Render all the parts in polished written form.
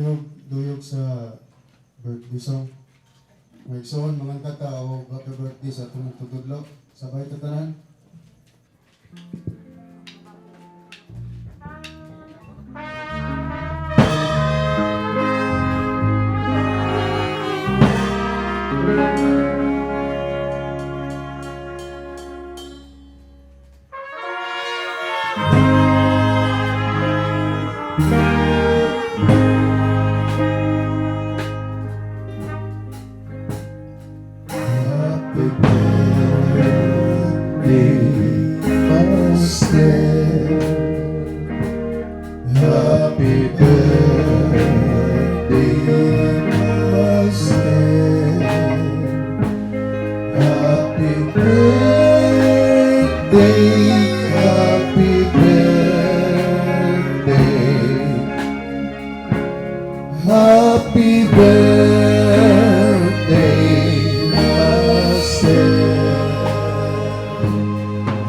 Palihog duyog sa birthday song. Mga igsoon, manganta ta og happy birthday sa atong magtutudlo. Sabay ta tanan. Happy birthday, Pastor. Happy birthday, Pastor. Happy birthday, happy birthday. Happy birthday, Pastor.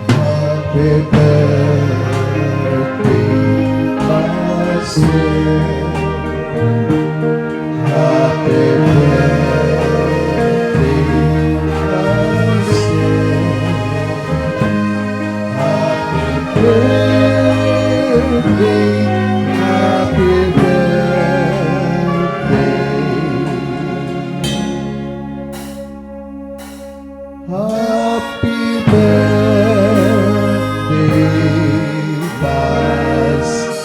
Happy birthday, Pastor. Happy birthday, Pastor. Happy birthday, happy birthday. Happy birthday, Pastor.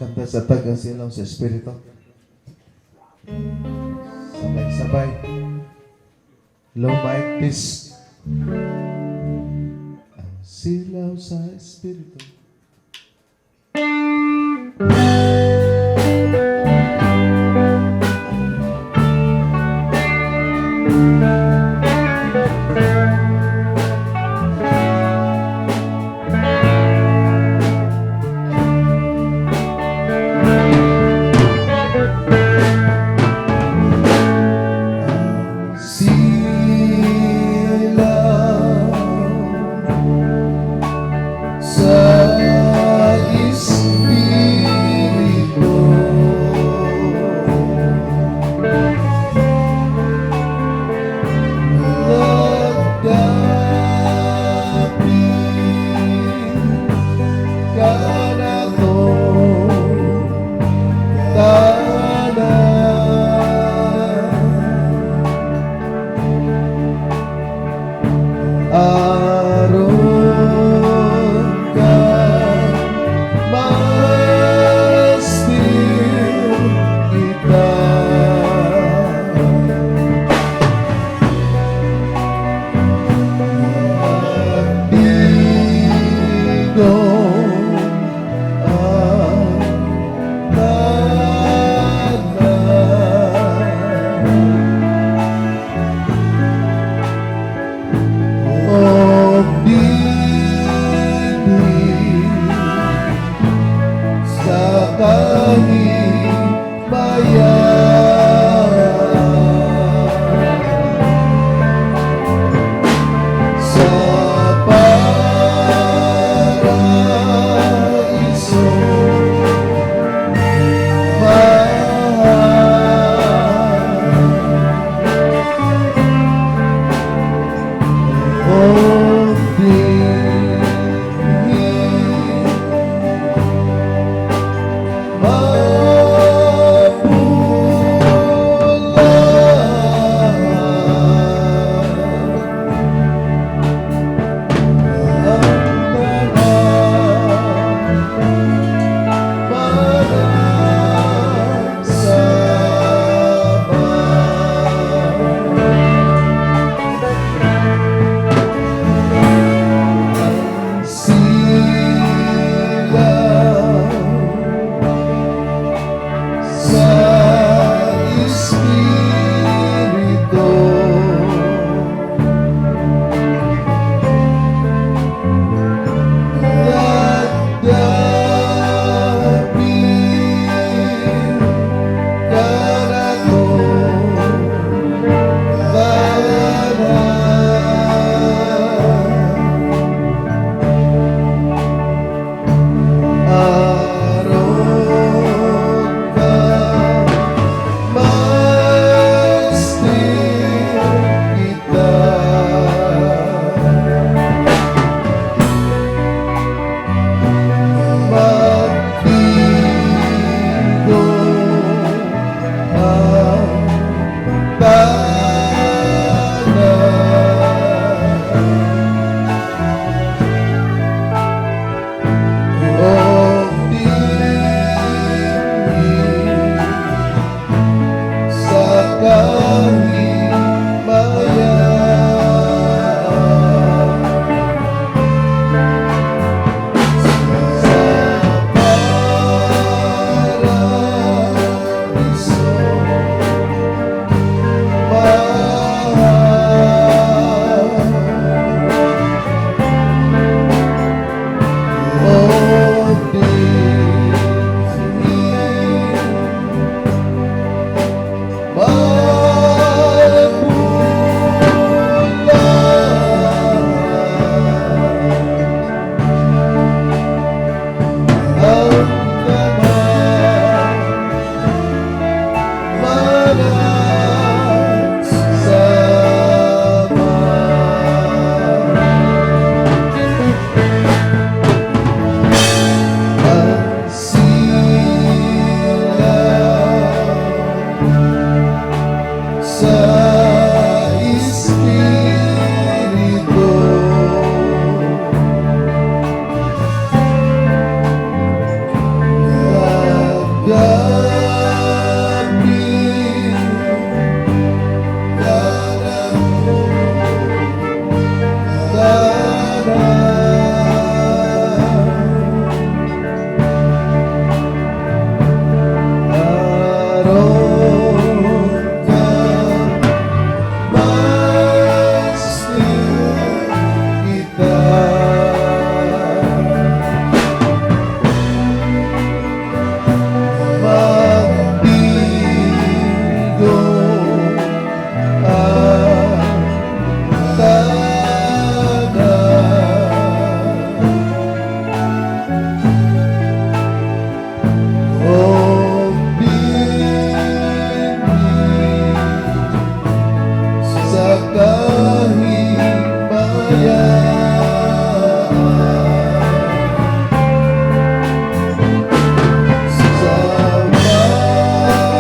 Kanta sa tag "Ang Silaw sa Espiritu". Sabay-sabay. Low mic, please. Ang silaw sa Espiritu. Ang silaw sa Kahimayaan sa paraiso mahal o dinhi mabulaan ang tanan managsama. Ang silaw sa Espiritu. Gabi kanang tanan aron ka Master kita. Magbigo ang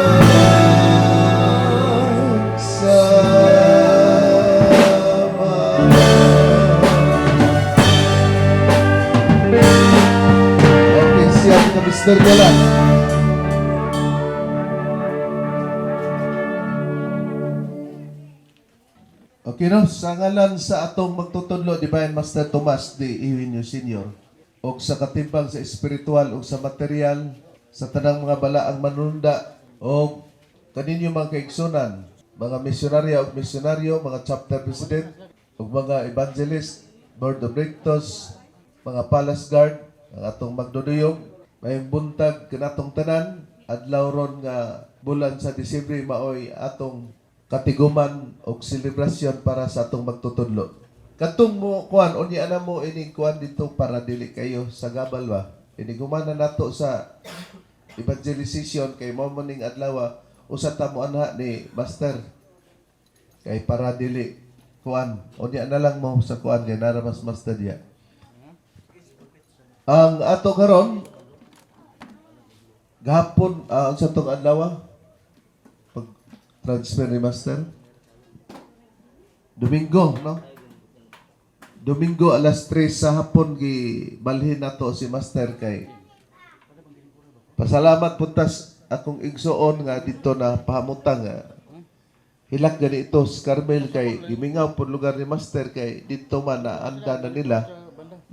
tanan og dinhi sa kahimayaan sa paraiso mahal o dinhi mabulaan ang tanan managsama. Okay, siya ka Mr. Galan. Okay, no? Sa ngalan sa atong magtutudlo, Divine Master Tomas D. Eugenio Sr., og sa katimbang sa espiritual og sa material, sa tanang mga balaang manunda, og kaninyo mga kaigsunan, mga misyonarya og misyonaryo, mga chapter president, og mga evangelist, board of rectors, mga palace guard, ang atong magduduyog, may buntag kanatong tanan, adlaw ron nga bulan sa Disyembre maoy atong katiguman og selebrasyon para sa atong magtutudlo. Katong mo kuan, unya na mo ining kuan dito para dili kayo sa gabal ba. Inig humana nato sa evangelization kay mo ning adlaw usa ta mo anha ni Master kay para dili kuan, unya na lang mo sa kuan kay nara mas master diya. Ang ato karon gahapon, unsa tong adlaw pag transfer ni Master? Domingo, no? Domingo alas 3 sa hapon gi balhin nato si Master kay pasalamat puntas akong igsuon nga dito na pahamutang nga hilak gani ito sa Carmel kay gimingaw pud lugar ni Master kay dito man na anda na nila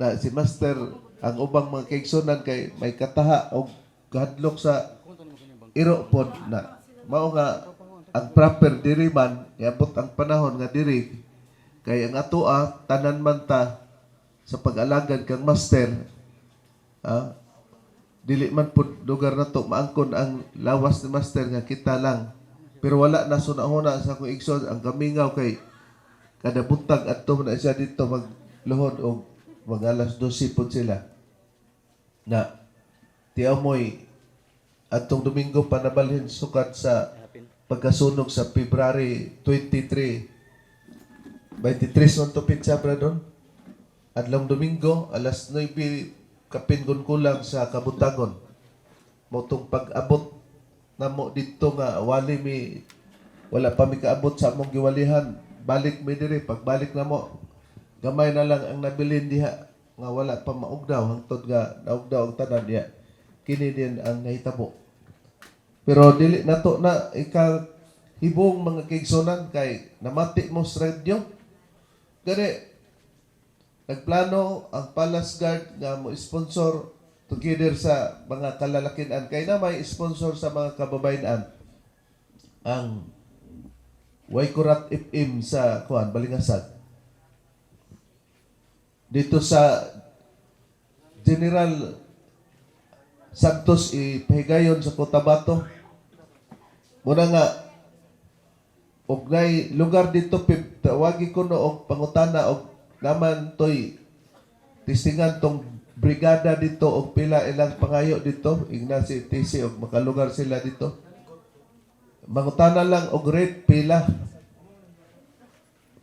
na si Master ang ubang mga kaigsunan kay may kataha og kahadlok sa iro pod na mao nga ang proper diri man niabot ang panahon nga diri kay ang atoa tanan man ta sa pag-alagad kang Master, dili man pud lugar nato maangkon ang lawas ni Master nga kita lang, pero wala na sunahuna sa akong igsoon ang kamingaw kay kada buntag adto na siya dito magluhod og mag alas 12 pud sila na tiaw mo'y Atong Domingo pa nabalhin sukad sa pagkasunog sa February 23. 23 man to pitsa, Bradon. Adlong Domingo, alas 9 kapin gun kulang sa kabuntagon. Motong pag-abot namo didto nga wali mi, wala pa mi kaabot sa among giwalihan. Balik mi diri, pagbalik namo, gamay na lang ang nabilin diha nga wala pa maugdaw hangtod nga naugdaw ang tanan diha. Kini din ang nahitabo. Pero dili nato na ika hibong, mga kaigsunan, kay namati mo sa radyo. Gani nagplano ang Palace Guard nga mo sponsor together sa mga kalalakinan kay na may sponsor sa mga kababayan ang Waikurat FM sa kuan, Balingasag. Dito sa General Santos, ipahigayon sa Cotabato. Muna nga og nay lugar dito pip, tawagi ko no og pangutana og naman toy tistingan tong brigada dito og pila ilang pangayo dito, ingna si TC og makalugar sila dito. Mangutana lang og rate pila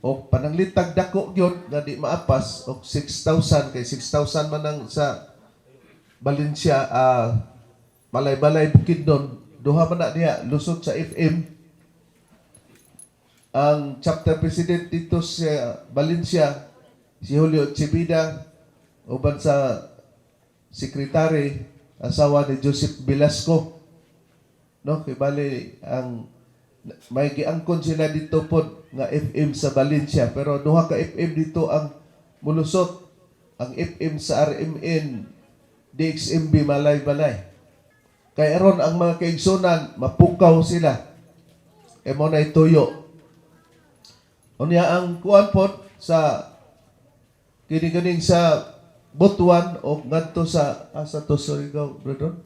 og pananglitag dako gyud nga di maapas og 6,000, kay 6,000 man ang sa Valencia, Balay-Balay, Bukidnon. Duha man na diha lusot sa FM. Ang chapter president dito sa Valencia si Julio Chibida, uban sa secretary, asawa ni Joseph Velasco, no? Kay bali ang may giangkon sila dito pod nga FM sa Valencia, pero duha ka FM dito ang mulusot, ang FM sa RMN DXMB Malay-Balay, kay aron ang mga kaigsunan mapukaw sila kay mo na ituyo. Unya ang kuan pod sa kini ganing sa Butuan o ngadto sa asa to, Surigao, brother?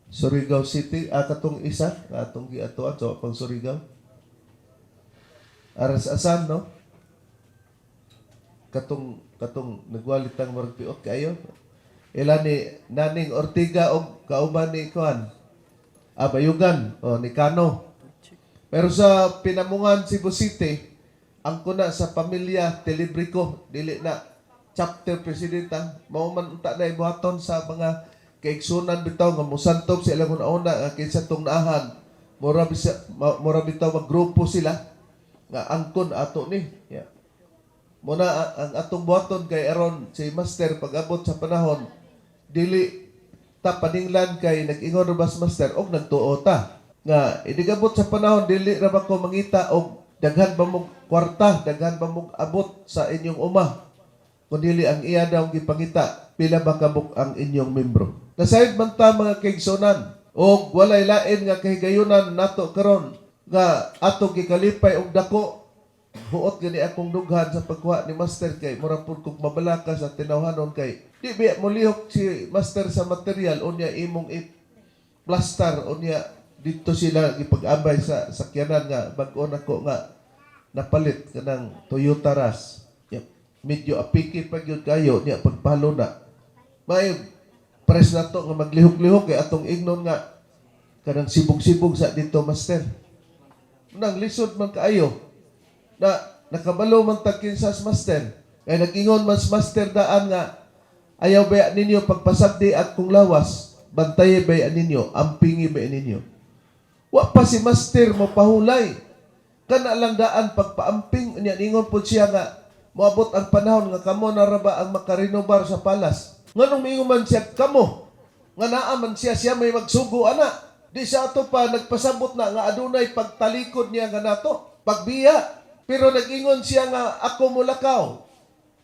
Surigao City, katong isa, atong giatuan so pang Surigao. Aras asan, no? Katong nagwalit ang murag piot kayo. Ila ni Naning Ortiga og kauban ni kuan. Bayugan o ni Kano. Pero sa Pinamungan, Cebu City, ang kuna sa pamilya Telebrico, dili na chapter president ah. Mao man unta na ibuhaton sa mga kaigsunan bitaw nga mosantob sa ilang una nga kinsa tong naahan. Mura bitaw maggrupo sila nga angkon ato ni. Yeah. Muna ang atong buhaton kay aron si Master pag-abot sa panahon dili ta paninglan, kay nag-ingon ra ba si Master og nagtuo ta nga idigabot sa panahon dili ra ba ko mangita og daghan ba mong kwarta, daghan ba mong abot sa inyong uma, kun dili ang iya daw gipangita, pila ba kabuk ang inyong membro. Nasayod man ta, mga kaigsunan, og walay lain nga kahigayunan nato karon nga ato gikalipay og dako. Huot gani akong dughan sa pagkuha ni Master kay mura pud kog mabalaka sa tinawhanon, kay di biya molihok si Master sa material unya imong i plaster. Unya dito sila gipag-abay sa sakyanan nga bag-o nako nga napalit, kanang Toyota Rush. Yep. Medyo apiki pa gyud kayo niya pagpalo na may press na to nga maglihok-lihok kay atong ingnon nga kanang sibog-sibog sa dito, Master, nang lisod man kaayo na nakabalo man tag kinsa sa Master, kay nag-ingon man sa Master daan nga ayaw baya ninyo pagpasagdi at kung lawas, bantaye baya ninyo, ampingi baya ninyo. Wa pa si Master mo pahulay, kana lang daan pagpaamping niya. Ningon po siya nga moabot ang panahon nga kamo na ra ba ang makarenobar sa palace. Nganong miingon man siya kamo nga naa man siya, siya may magsugo ana? Di siya ato pa nagpasabot na nga adunay pagtalikod niya nga nato pagbiya, pero nag-ingon siya nga ako mulakaw,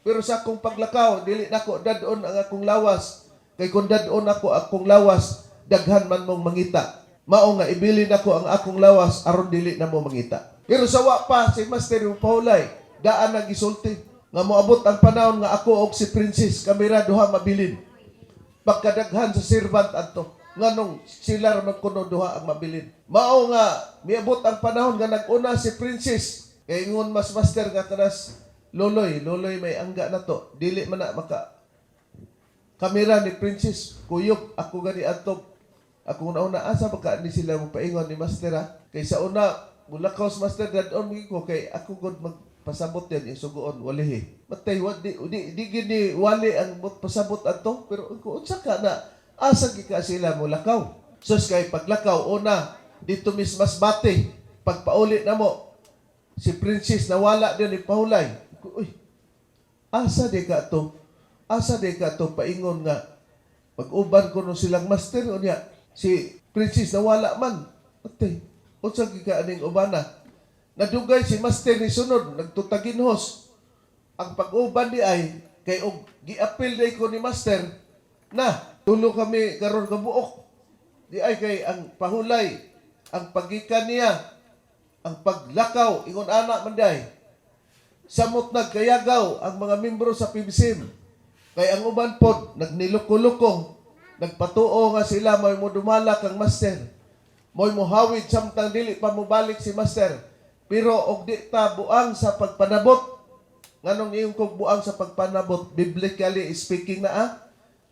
pero sa akong paglakaw dili nako dad-on ang akong lawas, kay kung dad-on ako akong lawas, daghan man mong mangita. Mao nga ibilin ako ang akong lawas aron dili na mo mangita. Pero sa wa pa si Master yung pahulay, daan na gisulti nga moabot ang panahon nga ako og si Princess kami ra duha mabilin, pagkadaghan sa servant adto, nganong sila ra man kuno duha ang mabilin. Mao nga miabot ang panahon nga nag-una si Princess, kay ingon mas Master nga kanas loloy loloy may angga na to, dili man na maka kamera ni Princess kuyog. Ako gani adto Akong nauna, asa ba ka ni sila mo paingon ni Master ha? Kay sa una, mulakaw sa Master, dadon ko kay ako gud magpasabot yan, isugoon, walihi. Matay, wa, di gini wali ang pasabot ato, pero kung unsa ka na, asa gi ka sila mulakaw? Sus kay paglakaw, una, dito mismas bate, pagpauli na mo, si Princess nawala din ni pahulay. Uy, asa di ka to? Asa di ka to paingon nga pag-uban ko no silang master unya si Princess nawala man. Ate, unsa gi ka aning ubana? Nadugay si master ni sunod nagtutaginhos. Ang pag-uban di ay kay og giapil day ko ni master na tulo kami karon kabuok. Di ay kay ang pahulay, ang pagikan niya, ang paglakaw ingon ana man di ay. Samot nagkayagaw ang mga membro sa PBSIM. Kay ang uban pod nagniloko-loko, nagpatuo nga sila may modumala kang master. Mo'y mohawid samtang dili pa mobalik si master. Pero og di ta buang sa pagpanabot, nganong iyong kog buang sa pagpanabot, biblically speaking na ah,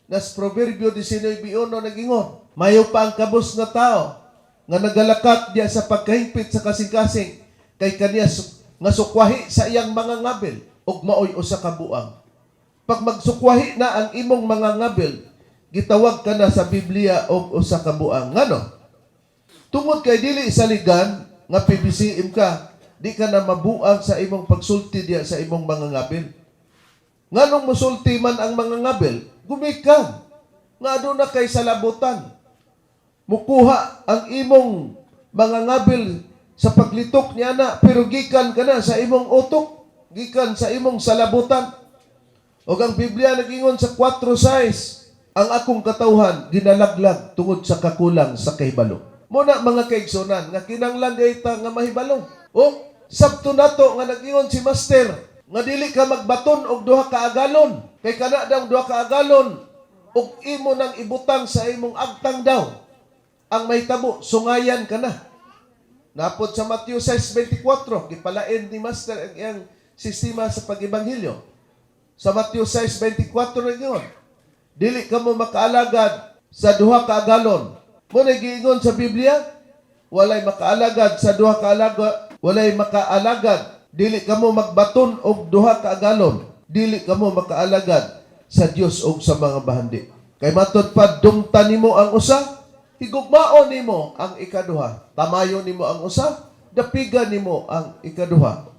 nas Proverbio 19:1 nagingon, "Mayo pa ang kabus nga tao nga nagalakat diya sa pagkahingpit sa kasing-kasing kay kaniya nga sukwahi sa iyang mga ngabil ug maoy usa ka buang." Pag magsukwahi na ang imong mga ngabil, gitawag ka na sa Biblia og usa ka buang. Ngano? Tungod kay dili saligan nga PBCM ka, di ka na mabuang sa imong pagsulti diya sa imong mga ngabil. Nganong musulti man ang mga ngabil, gumikan. Nga aduna kay salabutan. Mukuha ang imong mga ngabil sa paglitok niya na, pero gikan ka na sa imong utok, gikan sa imong salabutan. O ang Biblia nagingon sa 4:6, "Ang akong katawhan ginalaglag tungod sa kakulang sa kahibalo." Muna mga kaigsunan, nga kinanglan di ta nga mahibalo. O, sabto nato nga nagingon si Master, nga dili ka magbaton og duha ka agalon. Kay kana daw duha ka agalon, og imo nang ibutang sa imong agtang daw. Ang mahitabo, sungayan ka na. Napod sa Matthew 6:24, gipalain ni Master ang iyang sistema sa pag-ebanghelyo. Sa Matthew 6:24 na yun, "Dili ka mo makaalagad sa duha ka agalon." Mo na giingon sa Biblia, walay makaalagad sa duha ka alagad, walay makaalagad. Dili ka mo magbaton og duha ka agalon. Dili ka mo makaalagad sa Dios og sa mga bahandi. Kay matod pa, dumta nimo ang usa, higugmaon nimo ang ikaduha. Tamayo nimo ang usa, dapigan nimo ang ikaduha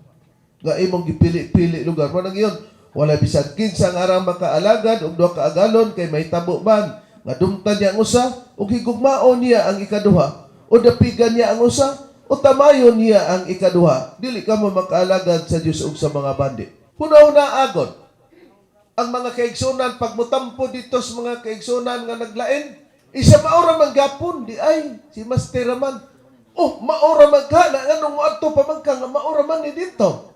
nga imong gipili-pili lugar. Mo nang iyon, wala bisan kinsa nga arang makaalagad og duha ka agalon kay mahitabo man nga dumtan niya ang usa ug higugmaon niya ang ikaduha o dapigan niya ang usa o tamayon niya ang ikaduha. Dili ka mo makaalagad sa Dios ug sa mga bahandi. Huna-huna agod. Ang mga kaigsunan pag mutampo dito sa mga kaigsunan nga naglain, isa maura man gapon di ay si Master man. Oh, maura man ka na nganong moadto pa man ka nga maura man ni dito.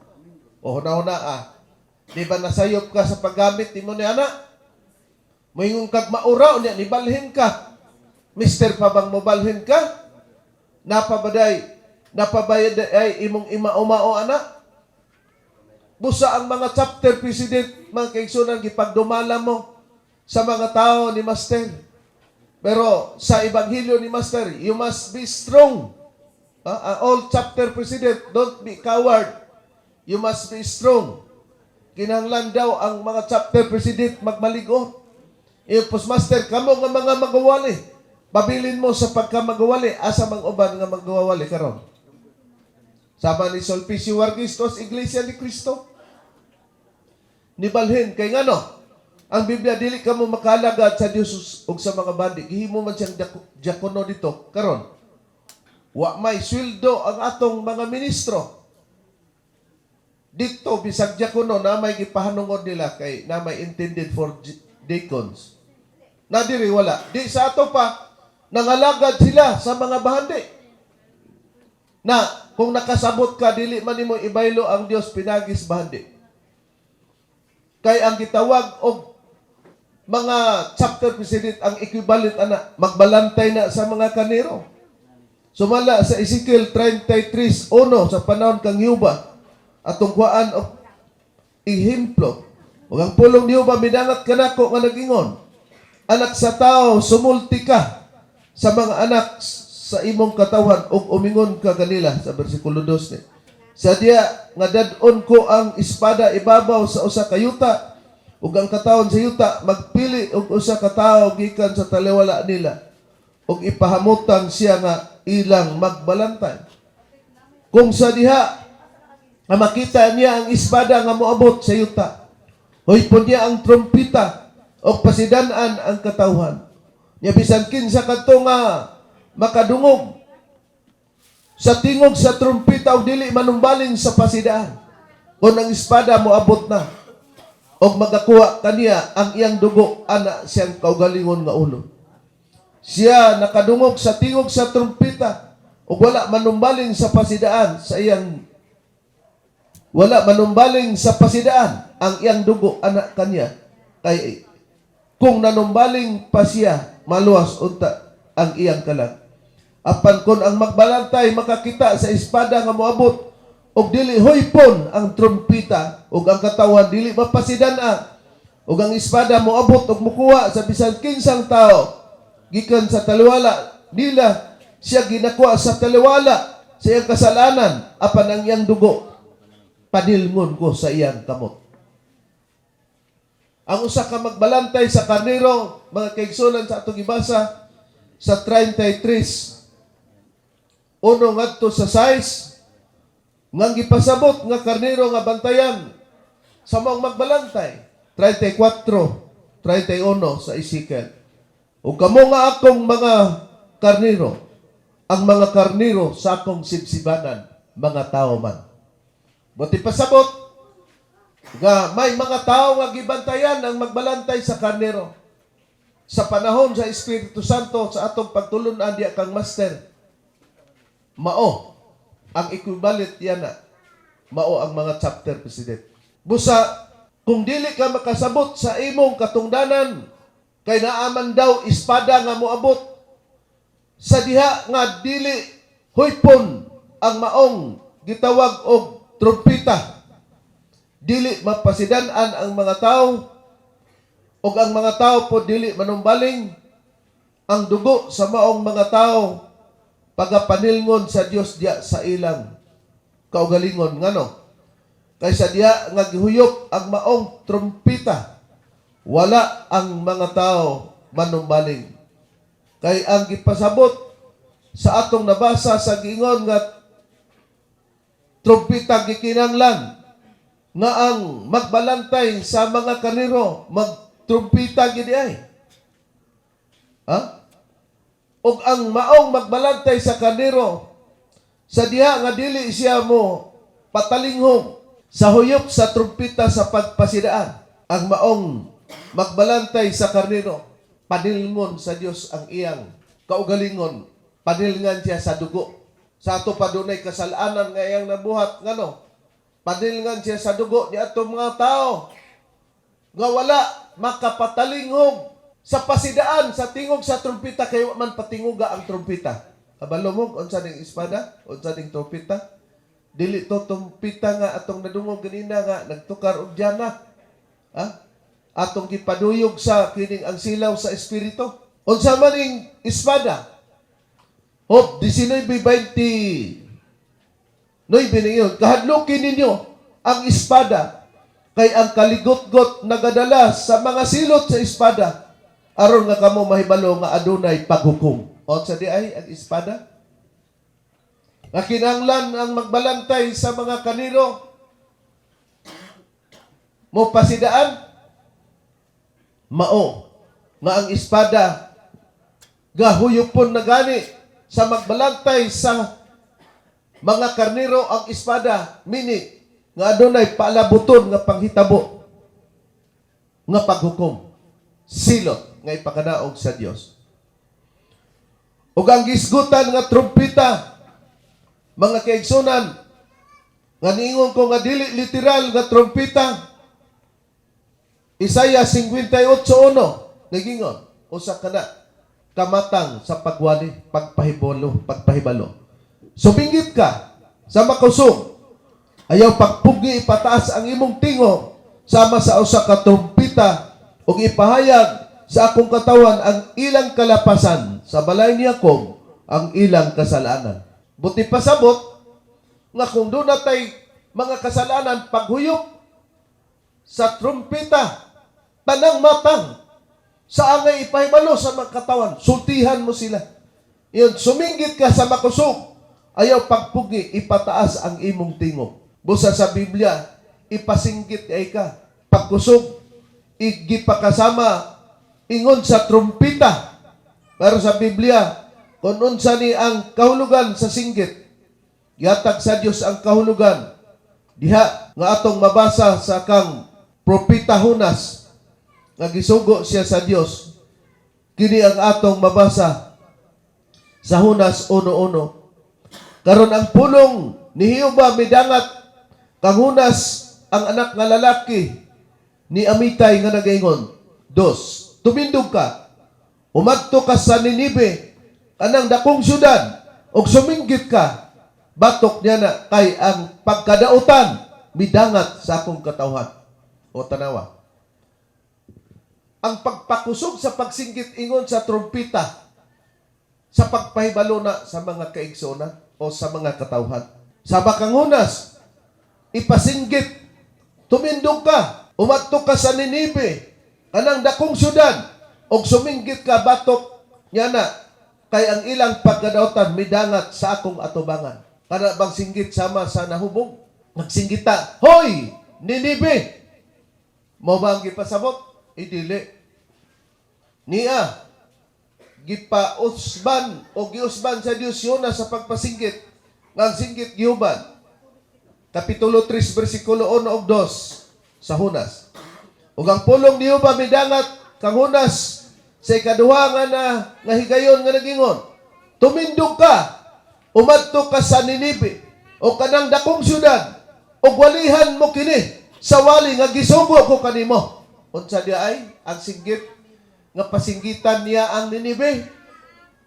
Oh, huna-huna ah. Di ba nasayop ka sa paggamit nimo ni ana? Moingon kag maura unya nibalhin ka. Mister pa bang mobalhin ka? Napabaday, napabayad ay imong ima-umao ana? Busa ang mga chapter president, mga kaigsunan, gipagdumala mo sa mga tao ni Master. Pero sa ebanghelyo ni Master, you must be strong. All chapter president, don't be coward. You must be strong. Kinahanglan daw ang mga chapter president magmaligo. Postmaster, kamo nga mga magawali. Pabilin mo sa pagkamagawali, asa mang uban nga magawali karon? Sama ni Sulpicio Vargas, Iglesia ni Cristo. Nibalhin kay ngano? Ang Biblia, dili ka mo makalagad sa Dios ug sa mga bahandi. Gihimo man siyang diakono dito karon. Wa may sweldo ang atong mga ministro. Dito bisag diakono na may gipahanungod nila kay na may intended for deacons. Na diri wala. Di sa ato pa nangalagad sila sa mga bahandi. Na kung nakasabot ka, dili man nimo ibaylo ang Dios pinagis bahandi. Kay ang gitawag og mga chapter president, ang equivalent ana magbalantay na sa mga karnero. Sumala sa Ezekiel 33:1 sa panahon kang Yuba atong kuhaan og ehemplo. Ug ang pulong ni Yuba midangat kanako nga nagingon, "Anak sa tao, sumulti ka sa sa mga anak sa imong katawhan ug umingon ka kanila sa bersikulo 2 ni. Sa diya nga dad-on ko ang espada ibabaw sa usa ka yuta ug ang katawhan sa yuta magpili og usa ka tawo gikan sa taliwala nila ug ipahamutan siya nga ilang magbalantay. Kung sa diha nga makita niya ang espada nga moabot sa yuta, huypon niya ang trompeta o pasidan-an ang katawhan. Nya bisan kinsa kadto nga makadungog sa tingog sa trompeta og dili manumbaling sa pasidaan, kung ang espada moabot na og magakuha kaniya ang iyang dugo ana siyang kaugalingon nga ulo. Siya nakadungog sa tingog sa trompeta ug wala manumbaling sa pasidaan sa iyang, wala manumbaling sa pasidaan ang iyang dugo ana kanya, kay kung nanumbaling pa siya, maluwas unta ang iyang kalag. Apan kon ang magbalantay makakita sa espada nga moabot og dili huypon ang trompeta ug ang katawhan dili mapasidan-a ug ang espada moabot og mukuha sa bisan kinsang tao gikan sa taliwala nila, siya ginakuha sa taliwala sa iyang kasalanan, apan ang iyang dugo panilngon ko sa iyang kamot. Ang usa ka magbalantay sa karnero, mga kaigsunan, sa atong gibasa sa 33:1 ngadto sa 6, ngang gipasabot nga karnero nga bantayan sa maong magbalantay, 34:31 sa Ezekiel. Ug kamo nga akong mga karnero, ang mga karnero sa akong sibsibanan, mga tao man. Buot ipasabot nga may mga tao nga gibantayan ang magbalantay sa karnero. Sa panahon sa Espiritu Santo sa atong pagtulunan diya kang Master, mao ang equivalent yana, mao ang mga chapter president. Busa kung dili ka makasabot sa imong katungdanan kay naaman daw espada nga moabot sa diha nga dili huypon ang maong gitawag og trompeta, dili mapasidan-an ang mga tao ug ang mga tao po dili manumbaling, ang dugo sa maong mga tao pagapanilngon sa Dios diya sa ilang kaugalingon. Ngano? Kay sa diha nga gihuyop ang maong trompeta, wala ang mga tao manumbaling, kay ang gipasabot sa atong nabasa sa giingon nga trompeta, gikinanglan nga ang magbalantay sa mga karnero magtrompeta gid ay, ha. Ug ang maong magbalantay sa karnero, sa diha nga dili siya mo patalinghog sa huyop sa trumpeta sa pagpasidaan, ang maong magbalantay sa karnero, panilngon sa Dios ang iyang kaugalingon, panilngan siya sa dugo. Sa ato pa dunay kasalanan nga iyang nabuhat. Ngano? Panilngan siya sa dugo ni atong mga tao nga wala makapatalinghog sa pasidaan sa tingog sa trumpeta, kay wa man patinguga ang trumpeta. Kabalo mo unsa ning espada, unsa ning trumpeta? Dili to trumpeta nga atong nadungog ganina nga nagtukar og Diana. Ha? Atong gipaduyog sa kining ang silaw sa espiritu. Unsa man ning espada? Job 19:29 ninyo, "Kahadlukin ninyo ang espada, kay ang kaligotgot nagadala sa mga silot sa espada, aron nga kamo mahibalo nga adunay paghukom." Unsa di ay ang espada? Nga kinahanglan ang magbalantay sa mga karnero mo pasidaan, mao nga ang espada gahuyopon na gani sa magbalantay sa mga karnero. Ang espada mini nga adunay palabuton nga panghitabo nga paghukom, silot nga ipakanaog sa Dios. Ug ang gisgutan nga trumpeta, mga kaigsunan, nga niingon ko nga dili literal nga trumpeta, Isaiah 58:1 nagingon usa kana kamatang sa pagwali, pagpahibalo, pagpahibalo. "Suminggit ka sa makusog. Ayaw pagpugi, ipataas ang imong tingog sama sa usa ka trumpeta ug ipahayag sa akong katawan ang ilang kalapasan, sa balay ni Jacob ang ilang kasalanan. Buti pasabot nga kung duna tay mga kasalanan, paghuyop sa trumpeta, tanang matang sa angay ipahibalo sa mga katawan, sultihan mo sila. Iyon, suminggit ka sa makusog, ayaw pagpugi, ipataas ang imong tingog. Busa sa Biblia, ipasinggit ay ka. Pagkusog, igipakasama ingon sa trumpita. Pero sa Biblia, kung unsa ni ang kahulugan sa singgit, gihatag sa Dios ang kahulugan. Diha nga atong mabasa sa kang Propeta Jonas, nga gisugo siya sa Dios. Kini ang atong mabasa sa Jonas 1:1. Karon ang pulong ni Jehova midangat kang Jonas, ang anak nga lalaki ni Amitay, nga nagaingon. Dos, tumindog ka, umadto ka sa Ninibe, kanang dakong syudad, ug suminggit ka batok niya na, kay ang pagkadautan midangat sa akong katawhan. O tanawa. Ang pagpakusog sa pagsinggit ingon sa trumpita sa pagpahibalo na sa mga kaigsoona o sa mga katawhan. Sa kang Jonas, ipasinggit, tumindog ka, umadto ka sa Ninibe, kanang dakong syudad, og suminggit ka batok niya na, kay ang ilang pagkadautan midangat sa akong atubangan. Kana bang singgit sama sa nahubog? Nagsinggita, "Hoy, Ninibe!" Mao ba ang gipasabot? Idili. Niya, gipausban o giusban sa Dios Yona sa pagpasinggit, nga ang singgit gihuban. Kapitulo 3 bersikulo 1 ug 2 sa Jonas. Ug ang pulong ni Jehova midangat kang Jonas sa ikaduha nga na nga higayon nga nagingon, "Tumindog ka, umadto ka sa Ninibe o kanang dakong syudad ug walihan mo kini sa wali nga gisugo ko kanimo." Unsa di ay ang singgit nga pasinggitan niya ang Ninibe?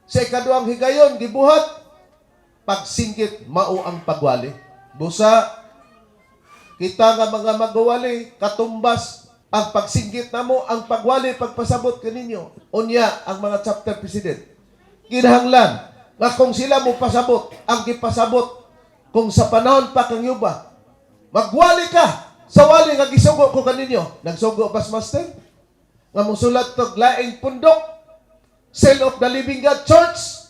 Sa ikaduhang higayon gibuhat pagsinggit, mao ang pagwali. Busa kita nga mga magwali, katumbas ang pagsinggit namo ang pagwali, pagpasabot kaninyo. Unya ang mga chapter president, kinahanglan nga kung sila mo pasabot ang gipasabot kung sa panahon pa kang Yuba, magwali ka sa wali nga gisugo ko kaninyo. Nagsugo bas master nga musulat tog laing pundok, Cell of the Living God Church?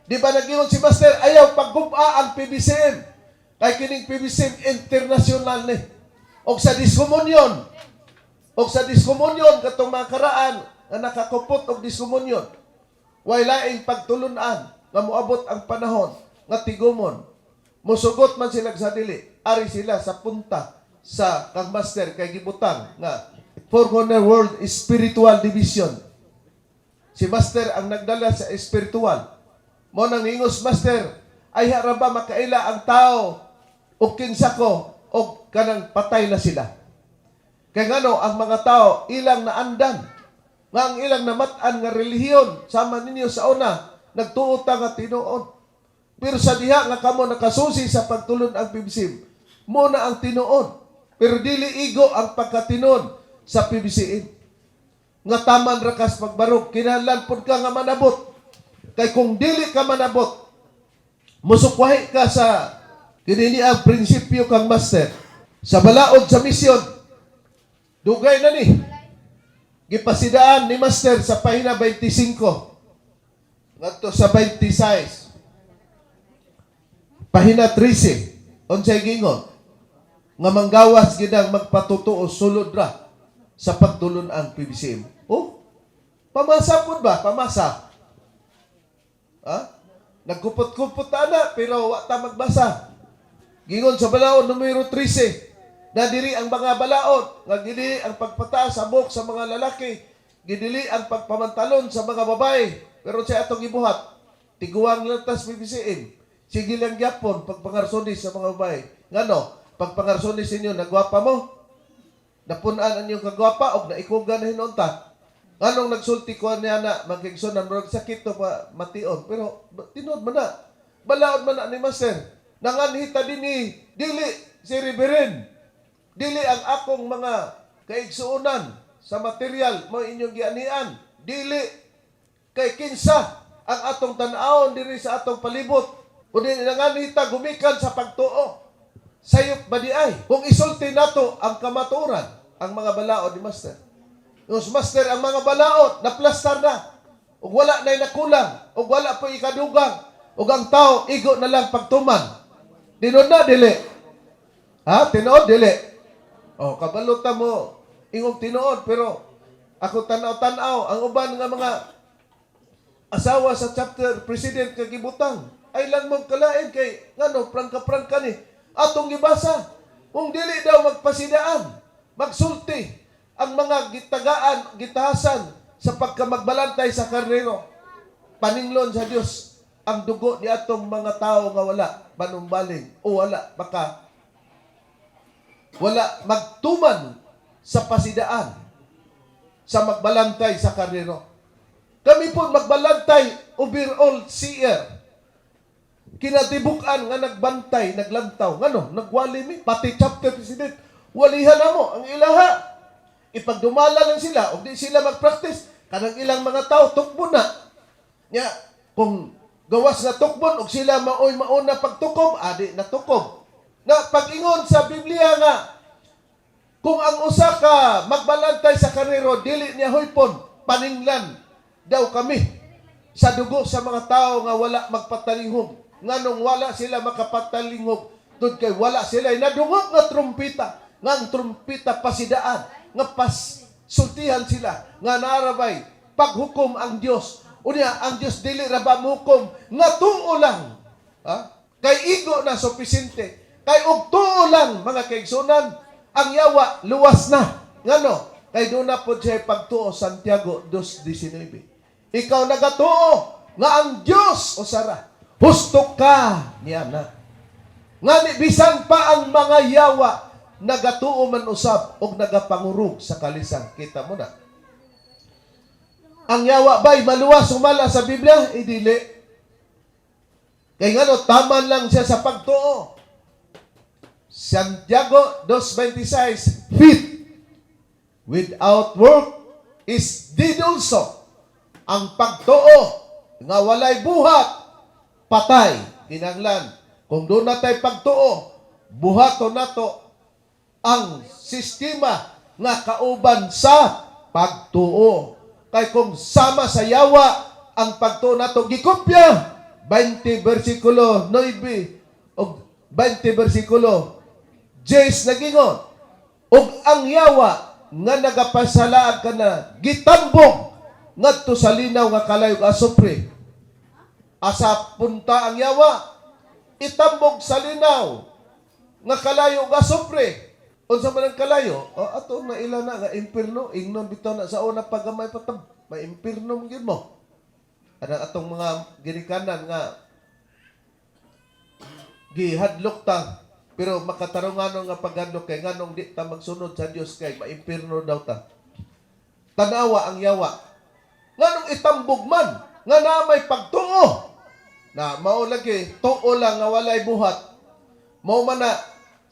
Di ba nag-ingon si Master, ayaw paggub-a ang PBCM? Kay kining PBCM international ni. Og sa diskomunyon, katong mga karaan nga nakakupot og diskomunyon, way laing pagtulunan nga moabot ang panahon nga tigumon. Musugot man sila sa dili, ari sila sa punta sa kang Master kay gibutang nga Four Corner World Spiritual Division. Si Master ang nagdala sa spiritual. Mao nang ningos Master, ay ra ba makaila ang tao o kinsa ko o kanang patay na sila. Kay ngano, ang mga tao ilang naandan nga ang ilang namat-an nga relihiyon sama ninyo sa una nagtuo ta nga tinuod. Pero sa diha nga kamo nakasusi sa pagtulon ang PBCM, mao na ang tinuod. Pero dili igo ang pagkatinuod sa PBCM. Nga taman ra kas pagbarog, kinahanglan pud ka nga manabot. Kay kung dili ka manabot, musukwahi ka sa kinini ang prinsipyo kang Master. Sa balaod sa misyon, dugay na ni. Gipasidaan ni Master sa pahina 25 ngadto sa 26. Pahina 13, unsay gingon? Nga manggawas gid ang magpatotoo, sulod ra sa pagtulon ang PBCM. Oh, pamasa pud ba? Pamasa. Ha? Nagkupot-kupot ta na, pero wa ta magbasa. Gingon sa balaod numero 13, na diri ang mga balaod, nga gidili ang pagpataas sa buhok sa mga lalaki, gidili ang pagpamantalon sa mga babae. Pero sa atong gibuhat, tiguang lang tas PBCM. Sige lang gyapon pagpangarsonis sa mga babae. Ngano, pagpangarsonis ninyo, nagwapa mo? Napun-an ang inyong kagwapa og naikugan na hinunta. Nganong nagsulti ko niya na magkigsunan, murag sakit to pa mation, pero tinuod man na. Balaod man na ni Master. Nanganhita din ni dili si Reverend. Dili ang akong mga kaigsuonan Sa material mo inyong gianian. Dili kay kinsa ang atong tan-awon diri sa atong palibot. Kundi nangani ta gumikan sa pagtuo. Sayop ba di ay? Kung isulti nato ang kamatuoran, ang mga balaod ni Master. Yung Master, ang mga balaod, naplastar na. Ug wala na'y nakulang, ug wala po ikadugang, ug ang tao, igo na lang pagtuman. Tinuod na, dili. Ha? Tinuod, dili. O, kabalo ta mo, ingong tinuod, pero ako tanaw-tanaw, ang uban nga mga asawa sa chapter president kagibutang ay lang mong kalain kay ngano prangka-prangka ni atong gibasa kung dili daw magpasidaan, magsulti ang mga gitagaan, gitahasan sa pagkamagbalantay sa karnero, paninglon sa Dios ang dugo ni atong mga tao nga wala panumbaling o wala baka wala magtuman sa pasidaan sa magbalantay sa karnero. Kami po magbalantay overall CR. Kinatibukan nga nagbantay, naglantaw. Ngano, nagwali mi, pati chapter president. Walihan na mo ang ilaha. Ipagdumala lang sila, o di sila mag-practice, kanang ilang mga tao, tukbo na. Nya, kung gawas na tukbon, og sila maoy mauna pagtukob, adi na tukob. Na pag-ingon sa Biblia nga, kung ang usa ka magbalantay sa karnero, dili niya huypon, paninglan daw kami sa dugo sa mga tao nga wala magpatalinghog. Nganong wala sila makapatalinghog? Tud kay wala sila nadungog nga trumpita, nga ang trumpita pasidaan, nga pas sultihan sila, nga naarabay paghukom ang Dios. Unya, ang Dios dili ra ba mohukom nga tuo lang? Ha? Kay igo na supisinte. Kay og tuo lang, mga kaigsunan, ang yawa luwas na. Ngano? Kay doon na po siya pagtuo, Santiago 2:19. Ikaw nagatuo nga ang Dios usara. Husto ka niya na. Ngani bisan pa ang mga yawa nagatuo man usab og nagapangurog sa kalisang. Kita mo na. Ang yawa ba'y maluwas sumala sa Biblia? Idili. Kay ngano, taman lang siya sa pagtuo. Santiago 2:26, "Faith without work is dead also." Ang pagtuo nga walay buhat, patay. Kinanglan, kung doon na tayo pagtuo, buhaton nato ang sistema nga kauban sa pagtuo. Kay kung sama sa yawa ang pagtuo nato, gikopya 20 versikulo 9 o 20 versikulo 10, nagingon og ang yawa nga nagapasalaag ka na gitambog ngadto sa linaw nga kalayo ug asupre. Asa punta ang yawa? Itambog sa linaw nga kalayo ug asupre. Unsa man ang kalayo? O ato na ila na nga impierno, ingnon bitaw na sa una paggamay patab, may impierno man gyud mo. Anang atong mga ginikanan nga gihadlok ta, pero makatarunganon nga paghadlok, kay nganong di ta magsunod sa Dios kay maimpierno daw ta. Tanawa ang yawa. Nganong itambog man nga na may pagtuo. Na mao lagi tuo lang nga walay buhat. Mao man na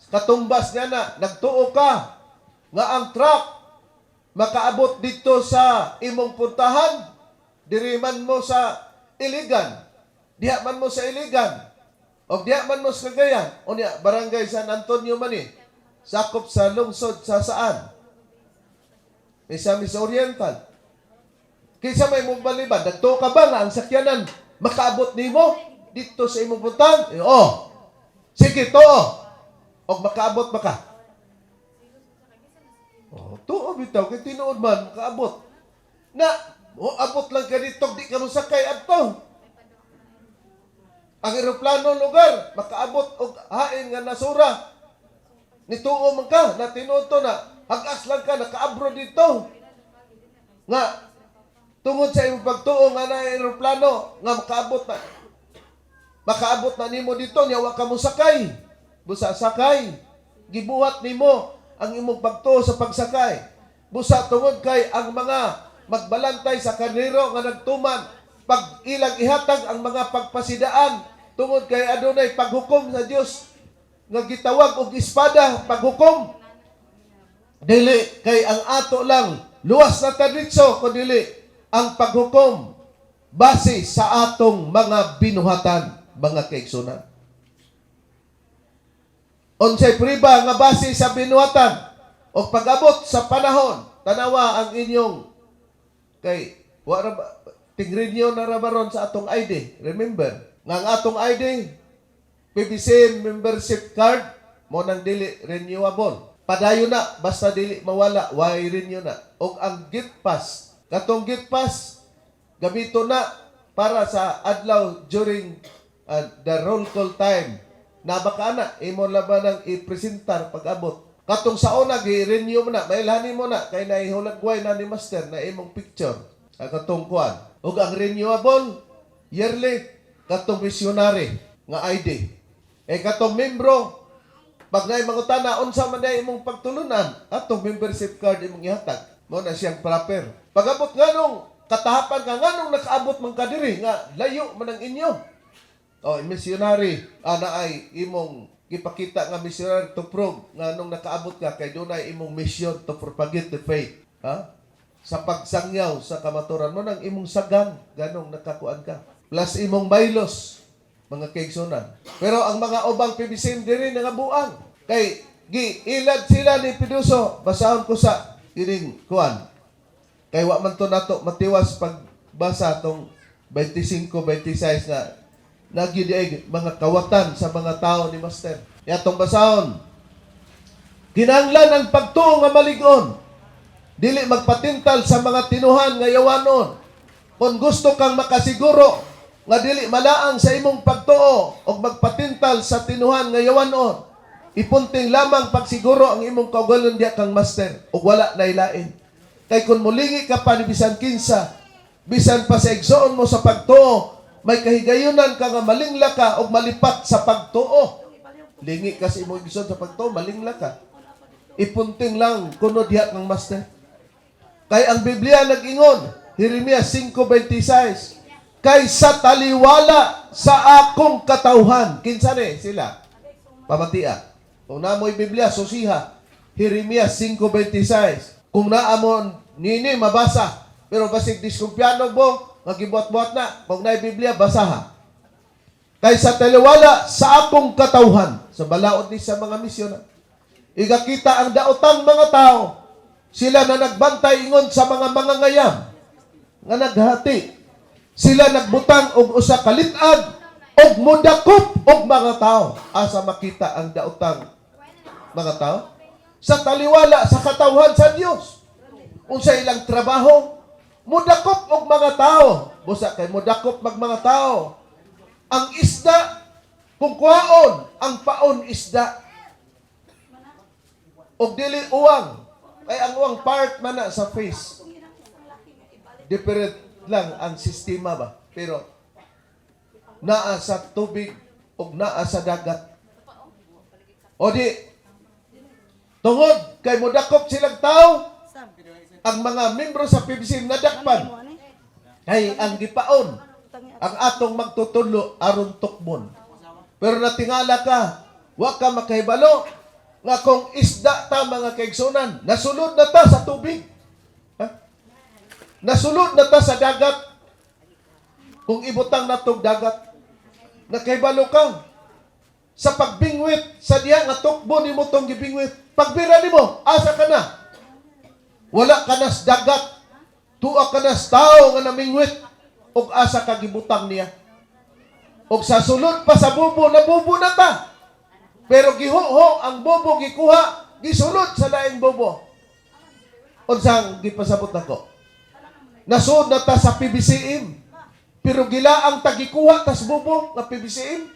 katumbas niya na nagtuo ka nga ang truck makaabot dito sa imong puntahan, diri man mo sa Iligan, diha man mo sa Iligan o diha man mo sa Cagayan, o niya barangay San Antonio man ni, sakop sa lungsod sa saan, Misamis Oriental. Kinsa may mong baliban, nagtuo ka ba nga ang sakyanan makaabot nimo dito sa imong puntahan? Eh, oh. Sige, tuo. Og makaabot ba ka? Oh, tuo bitaw kay tinuod man makaabot. Na, oh, abot lang ka dito, di ka mo sakay adto. Ang eroplano lugar, makaabot og hain nga nasura. Nituo man ka, na tinuod to na, hagas lang ka, nakaabro dito. Nga, tungod sa imong pagtuo nga na eroplano, nga makaabot na. Makaabot na nimo dito, niya wa ka mo sakay. Busa sakay. Gibuhat nimo ang imong pagtuo sa pagsakay. Busa tungod kay ang mga magbalantay sa karnero nga nagtuman, pag ilang ihatag ang mga pagpasidaan, tungod kay adunay paghukom sa Dios nga gitawag og espada, paghukom. Dili kay ang ato lang Luwas na ta diretso kun dili ang paghukom base sa atong mga binuhatan, mga kaigsunan. Unsay priba nga base sa binuhatan o pag-abot sa panahon, tanawa ang inyong kay wa ra ting-renew na ra baron sa atong ID. Remember, nga ang atong ID, PBC membership card mo nang dili renewable. Padayon na basta dili mawala, why renew na. Og ang gate pass, katong gate pass gamito na para sa adlaw during the roll call time. Nabaka na imo laban ang ipresentar pag-abot. Katong sa una gi-renew mo na, mailhanin mo na kay naihulagway na ni master na imong picture. Ang katong kuan. Ug ang renewable yearly katong missionary nga ID. Eh katong membro, pag naay mangutana unsa man diay imong pagtulunan, atong membership card imong ihatag. Mo na siyang proper. Pag-abot nganong katahapan ka, nganong nakaabot man ka diri nga layo man ang inyo. Oh, missionary ana ay imong gipakita nga missionary to prove nga nung nakaabot ka kay dunay imong mission to propagate the faith. Ha? Sa pagsangyaw sa kamaturan mo nang imong sagang ganong nakakuan ka. Plus imong bylaws, mga kaigsunan. Pero ang mga ubang PBCM diri nangabuang kay gi ilad sila ni Piduso. Basahon ko sa kining kuan. Kay wa man to nato matiwas pagbasa tong 25 26 nga nagyud ay mga kawatan sa mga tao ni Master. Yatong basahon. Kinahanglan ang pagtuo nga malig-on. Dili magpatintal sa mga tinuhan nga yawanon. Kung gusto kang makasiguro nga dili malaang sa imong pagtuo og magpatintal sa tinuhan nga yawanon, ipunting lamang pagsiguro ang imong kaugalingon diya kang Master ug wala na ilain. Kay kung mulingi ka pa ni bisan kinsa, bisan pa sa igsoon mo sa pagtuo, may kahigayunan ka nga malingla ka og malipat sa pagtuo. Lingi ka sa imong igsoon sa pagtuo, malingla ka. Ipunting lang kuno diha kang Master. Kay ang Biblia nag-ingon, Jeremias 5:26, "Kay sa taliwala sa akong katawhan." Kinsa ni sila? Pamatia. Kung namoy Biblia, susiha. Jeremias 5:26. Kung naamon nini mabasa, pero basig diskumpiyano mo, nga gibuhat-buhat na. Kung naay Biblia, basaha. "Kay sa taliwala sa akong katawhan," sa balaod ni sa mga misyon, "igakita ang daotang mga tao, sila na nagbantay ingon sa mga mangangayam, nga naghati. Sila nagbutang og usa ka lit-ag og mudakop og mga tao." Asa makita ang daotang mga tao? Sa taliwala sa katawhan sa Dios. Unsa ilang trabaho? Mudakop og mga tao. Busa kay mudakop mag mga tao. Ang isda, kung kuhaon, ang paon isda. Og dili uwang. Kay ang uwang part man na sa fish. Different lang ang sistema ba. Pero naa sa tubig og naa sa dagat. O di, tungod kay modakop silang tao, ang mga membro sa PBC nadakpan kay ang gipaon ang atong magtutudlo aron tukmon. Pero natingala ka, wa ka makahibalo nga kung isda ta, mga kaigsunan, nasulod na ta sa tubig. Ha? Nasulod na ta sa dagat. Kung ibutang natog dagat, nakahibalo ka sa pagbingwit sa diya nga tukbo nimo tong gibingwit. Pagbira nimo, asa ka na? Wala ka na sa dagat. Tuwa ka na sa tao nga namingwit ug asa ka gibutang niya. Og sa sulod pa sa bubo, nabubo na ta. Pero gihuho ang bubo gikuha, gisulod sa laing bubo. Unsang gipasabot nako? Nasud na ta sa PBCM. Pero gilaang tagikuha tas bubo nga PBCM.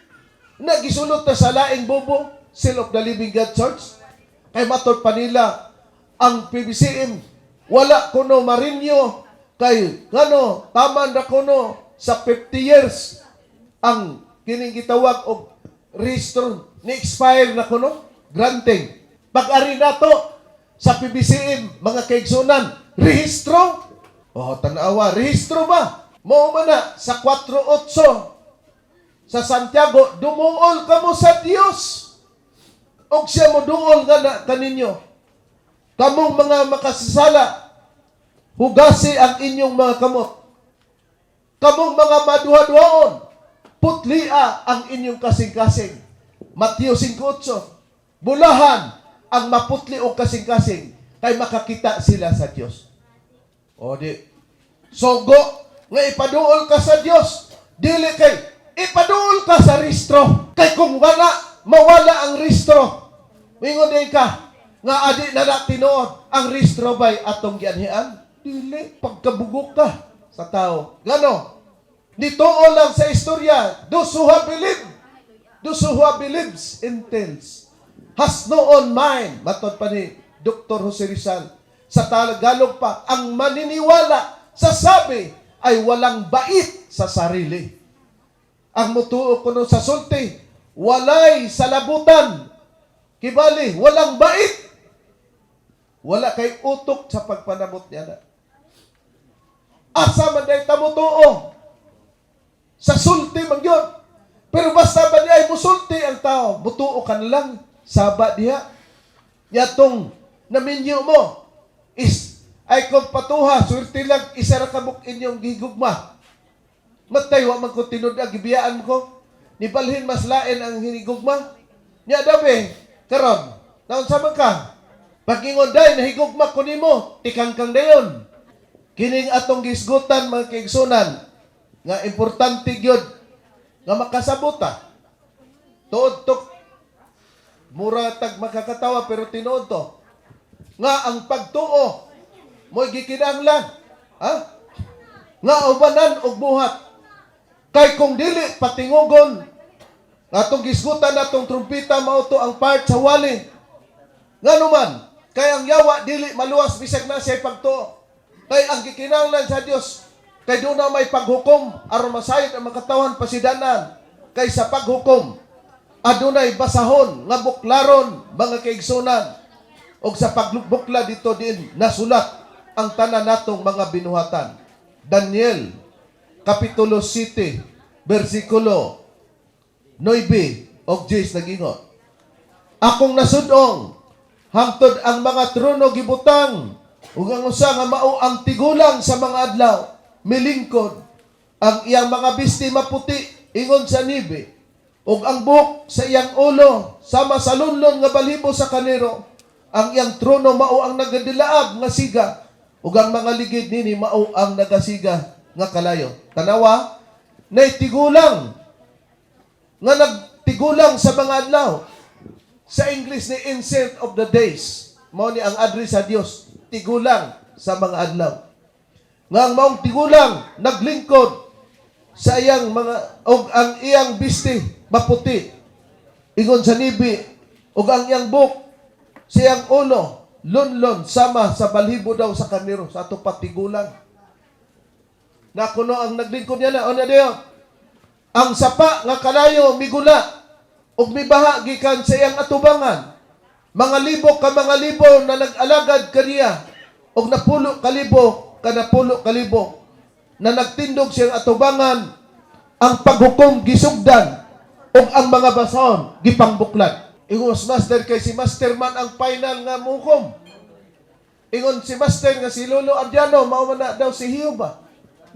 Na gisulod ta sa laing bubo, Seal of the Living God Church. Kay matod pa nila ang PBCM wala kuno ma-renew kay ngano taman ra kuno sa 50 years ang kining gitawag og rehistro ni expire na kuno granting. Pag-ari nato sa PBCM, mga kaigsunan, rehistro, oh, tanawa, rehistro ba mo man na sa 4.8 sa Santiago, "Dumuol kamo sa Dios og siya mo duol nga na kaninyo. Kamong mga makasasala, Hugasi ang inyong mga kamot. Kamong mga maduha-duhaon, putlia ang inyong kasing-kasing. Mateo 5:8. Bulahan ang maputli o kasing-kasing kay makakita sila sa Dios. O di, sogo nga ipaduol ka sa Dios, dili kay ipaduol ka sa rehistro. Kay kung wala, mawala ang rehistro. Mingon din ka nga adi na na tinuod ang rehistro bay atong gianhian. Dili pagkabugok ka sa tao. Gano? Nituo lang sa istorya, those who have believed, those who have believes entails, has no on mind. Matod pa ni Dr. Jose Rizal. Sa Tagalog pa, ang maniniwala sa sabi ay walang bait sa sarili. Ang mutuo kuno sa sulti, walay salabutan. Kibali, walang bait. Wala kay utok sa pagpanabot niya na. Asa man day ta mutuo? Sa sulti man yun. Pero basta ba niya ay musulti ang tao, mutuo ka na lang, saba diha. Yatong naminyo mo is ay kung patuha, swerte lang, isa ra kabuk inyong gigugma. Matay, wa man ko tinud ang gibiyaan ko. Nibalhin mas lain ang hinigugma. Nya dabi, karon, naunsa man ka? Pagingon day, nahigugma ko nimo, tikang kang dayon. Kining atong gisgutan, mga kaigsunan, nga importante gyud nga makasabota. Tuod to, mura tag makakatawa pero tinuod to. Nga ang pagtuo mo'y gikinahanglan. Ha? Nga ubanan og buhat. Kay kung dili patingugon atong gisgutan natong trumpeta, mao to ang part sa wali. Ngano man, kay ang yawa dili maluwas bisag na siya pagtuo. Kay ang gikinahanglan sa Dios kay doon na may paghukom aron masayod ang mga pasidanan. Kay sa paghukom adunay basahon nga buklaron, mga kaigsunan, og sa pagbukla dito din nasulat ang tanan natong mga binuhatan. Daniel Kapitulo 7 bersikulo 9 og 10 nagingon, "Akong nasudong hangtod ang mga trono gibutang ug ang usa nga mao ang tigulang sa mga adlaw milingkod. Ang iyang mga bisti maputi ingon sa nibe ug ang buhok sa iyang ulo sama sa lunlon nga balhibo sa kanero. Ang iyang trono mao ang nagadilaab nga siga ug ang mga ligid nini mao ang nagasiga nga kalayo." Tanawa, nay tigulang nga nagtigulang sa mga adlaw. Sa English ni Ancient of the Days. Mao ni ang address sa Dios, tigulang sa mga adlaw. Nga ang maong tigulang naglingkod sa iyang mga og ang iyang bisti maputi ingon sa nibi ug ang iyang buhok sa iyang ulo lunlon sama sa balhibo daw sa kaniro sa ato patigulang. Na kuno ang naglingkod niya na ano diyo ang sapa nga kalayo migula ug mibaha gikan sa iyang atubangan. Mga libo ka mga libo na nag-alagad kaniya ug napulo ka libo ka napulo ka libo na nagtindog siyang atubangan. Ang paghukom gisugdan ug ang mga basahon gipangbuklat." Ingon si Master, kay si Master man ang final nga muhukom. Ingon si Master nga si Lolo Ardiano mao man na daw si Hiuba.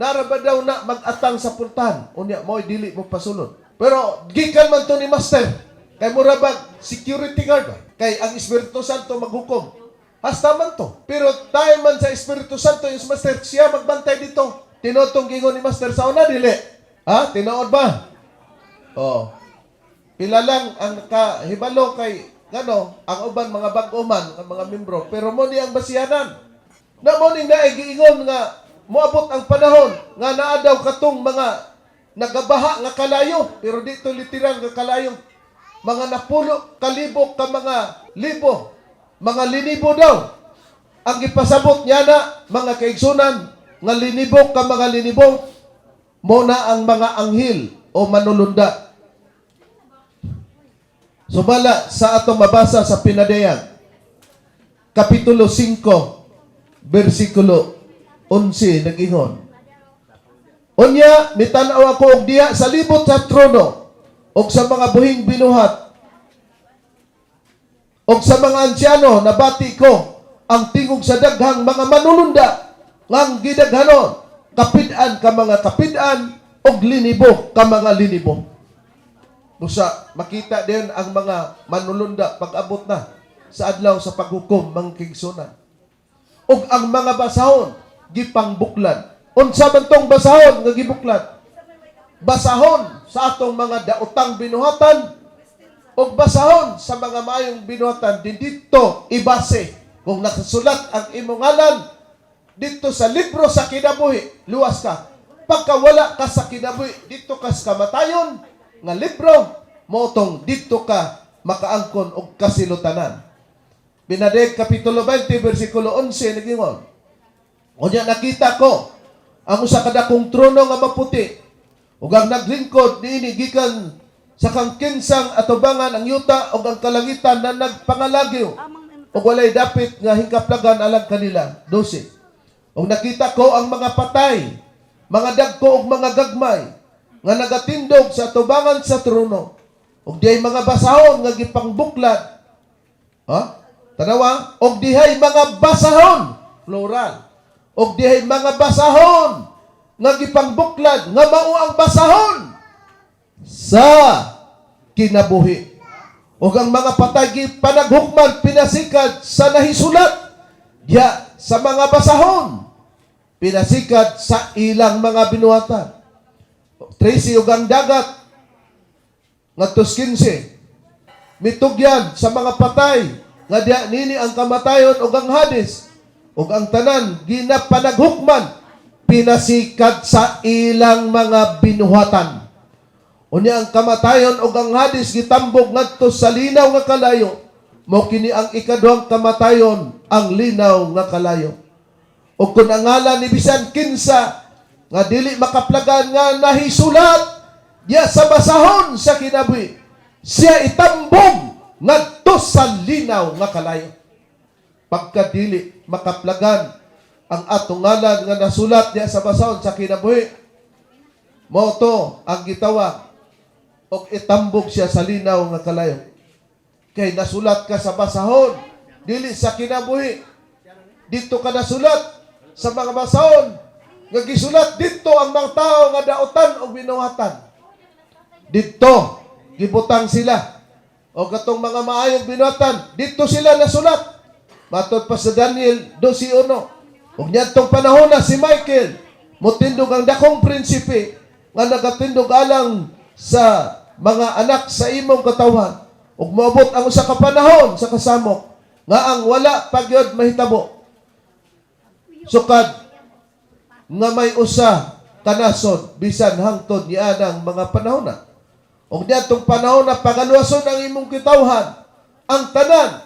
Nara ba daw na mag-atang sa pultahan? Unya mo'y dili mo pasulod. Pero gikan man to ni Master. Kay mura ba security guard ba? Kay ang Espiritu Santo maghukom. Hasta man to. Pero time man sa Espiritu Santo yung Master siya magbantay dito. Tinutong gingon ni Master sa una dili. Ha? Tinuod ba? Oh. Pila lang ang kahibalo kay ngano ang uban mga bag-o man ang mga membro, pero mo ni ang basihanan na mo ning naay giingon nga moabot ang panahon nga naa daw katong mga nagabaha nga kalayo, pero dito literal nga kalayo, mga napulo kalibo ka mga libo, mga linibo daw ang gipasabot niya na, mga kaigsunan, nga linibo ka mga linibo mo na ang mga anghel o manulunda. Sumala sa atong mabasa sa Pinadayag, Kapitulo 5, versikulo 11, nag-ingon, "Unya, mitanaw ako og diha sa libot sa trono og sa mga buhing binuhat og sa mga ansyano nabati ko ang tingog sa daghang mga manulunda. Ngang gidaghanon, kapid-an ka mga kapid-an og linibo ka mga linibo. Busa makita din ang mga manulunda pag-abot na sa adlaw sa paghukom, mga kaigsuonan. Ug ang mga basahon gipangbuklan. Unsa man tong basahon nga gibuklad? Basahon sa atong mga daotang binuhatan ug basahon sa mga maayong binuhatan din. Didto ibase kung nakasulat ang imong ngalan didto sa libro sa kinabuhi, luwas ka. Pagka wala ka sa kinabuhi, didto ka sa kamatayon nga libro, mao tong didto ka makaangkon og kasilutanan. Binadeg Kapitulo 20 versikulo 11, nagingon, "Unya nakita ko ang usa ka dakong trono nga maputi ug ang naglingkod niini gikan sa kang kinsang atubangan ang yuta ug ang kalangitan na nagpangalagyo ug walay dapit nga hingkaplagan alang kanila." 12. "Ug nakita ko ang mga patay, mga dagko ug mga gagmay, nga nagatindog sa atubangan sa trono. Ug dihay mga basahon nga gipangbuklad." Ha? Tanawa, og dihay mga basahon, plural. "Og dihay mga basahon nga gipangbuklad nga mao ang basahon sa kinabuhi. Ug ang mga patay gipanaghukman pinasikad sa nahisulat diya sa mga basahon, pinasikad sa ilang mga binuhatan." 13. "Ug ang dagat," ngadto 15, "mitugyan sa mga patay nga diha nini ang kamatayon ug ang Hades, ug ang tanan ginapanaghukman pinasikad sa ilang mga binuhatan. Unya ang kamatayon ug ang Hades gitambog ngadto sa linaw nga kalayo. Mao kini ang ikaduhang kamatayon, ang linaw nga kalayo. Ug kun ang ngalan ni bisan kinsa nga dili makaplagan nga nahisulat diya sa basahon sa kinabuhi, siya itambog ngadto sa linaw nga kalayo." Pagka dili makaplagan ang atong ngalan nga nasulat diya sa basahon sa kinabuhi, mao to ang gitawag og itambog siya sa linaw nga kalayo. Kay nasulat ka sa basahon, dili sa kinabuhi. Didto ka nasulat sa mga basahon nga gisulat didto ang mga tao nga daotan og binuhatan. Didto gibutang sila. O katong mga maayong binuhatan, didto sila nasulat. Matod pa sa Daniel 12:1. Ug niadtong panahon na si Michael motindog, ang dakong prinsipe nga nagatindog alang sa mga anak sa imong katawhan. Ug moabot ang usa ka panahon sa kasamok nga ang wala pa gyud mahitabo sukad nga may usa ka nasod bisan hangtod nianang mga panahon na. Ug niadtong panahon na pagaluwason ang imong kitawhan, ang tanan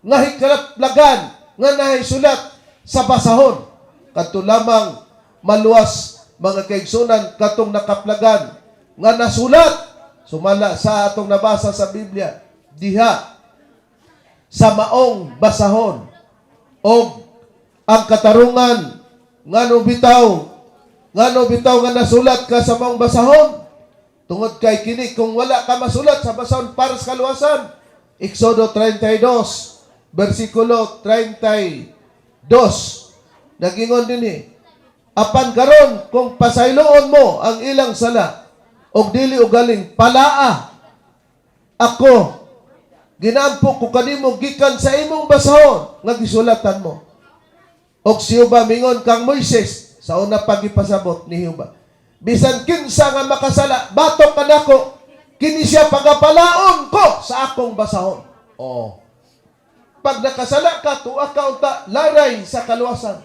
nga hikaplagan nga nahisulat sa basahon. Kadto lamang maluwas, mga kaigsunan, katong nakaplagan nga nasulat sumala sa atong nabasa sa Biblia diha sa maong basahon. Og ang katarungan, ngano bitaw nga nasulat ka sa maong basahon? Tungod kay kini, kung wala ka masulat sa basahon para sa kaluwasan, Exodo 32 versikulo 32, nagingon dinhi, "Apan karon kung pasayloon mo ang ilang sala og dili ugaling palaa ako, ginaampo ko kanimo gikan sa imong basahon nga gisulatan mo." Og si Jehova mingon kang Moises, sa una pagipasabot ni Jehova, "Bisan kinsa nga makasala batok kanako, kini siya pagapalaon ko sa akong basahon." Oh. Pag nakasala ka, tuwa ka unta laray sa kaluwasan.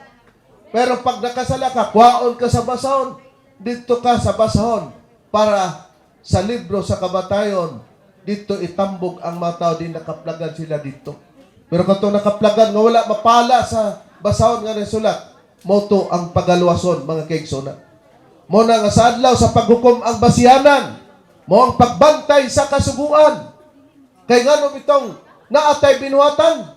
Pero pag nakasala ka, kuhaon ka sa basahon, didto ka sa basahon para sa libro sa kamatayon, didto itambog ang mga tao din nakaplagan sila didto. Pero katong nakaplagan nga wala mapala sa basahon nga nasulat, mao to ang pagaluwason, mga kaigsuonan. Mao na nga sa adlaw sa paghukom ang basihanan, mao ang pagbantay sa kasuguan. Kay ngano bitong naatay binuhatan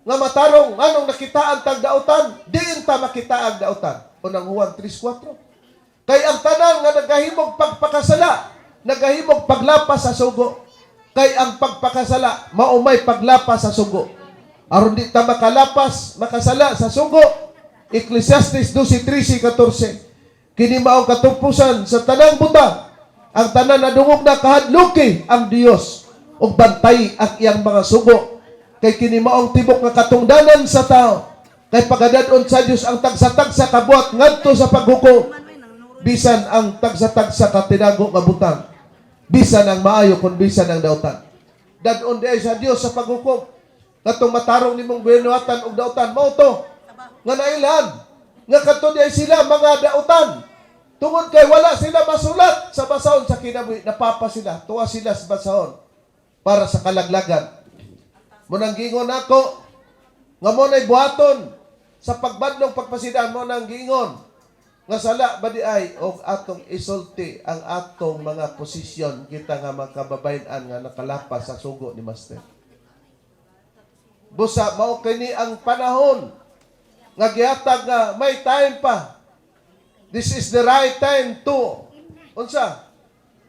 nga matarong, anong nakitaan tag dautan, diin ta makita ang dautan? Unang Juan 3:4. Kay ang tanan nga nagahimog pagpakasala, nagahimog paglapas sa sugo. Kay ang pagpakasala mao may paglapas sa sugo. Aron di ta makalapas, makasala sa sugo, Ecclesiastes 12, 13, 14. Kini mao katupusan sa tanang butang. Ang tanan nadungog na, kahadluki ang Dios ug bantay ang iyang mga sugo. Kay kini maong tibok nga katungdanan sa tao. Kay pagadad-on sa Dios ang tagsa-tagsa kabuhat ngadto sa paghukom, bisan ang tagsa-tagsa ka tinago nga butang, bisan ang maayo kon bisan ang dautan. Dad-on diay sa Dios sa paghukom. Katong matarong nimong binuhatan og dautan, mao to nga nailhan nga kadto diay sila mga dautan. Tungod kay wala sila masulat sa basahon sa kinabuhi, napapa sila, tuwa sila sa basahon para sa kalaglagan. Munang giingon nako nga mo na'y buhaton sa pagbadlong pagpasidaan, mo nang giingon nga sala ba di ay og atong isulti ang atong mga posisyon, kita nga mga kababayen-an nga nakalapas sa sugo ni Master. Busa mao kini ang panahon nga gihatag nga may time pa. This is the right time to unsa?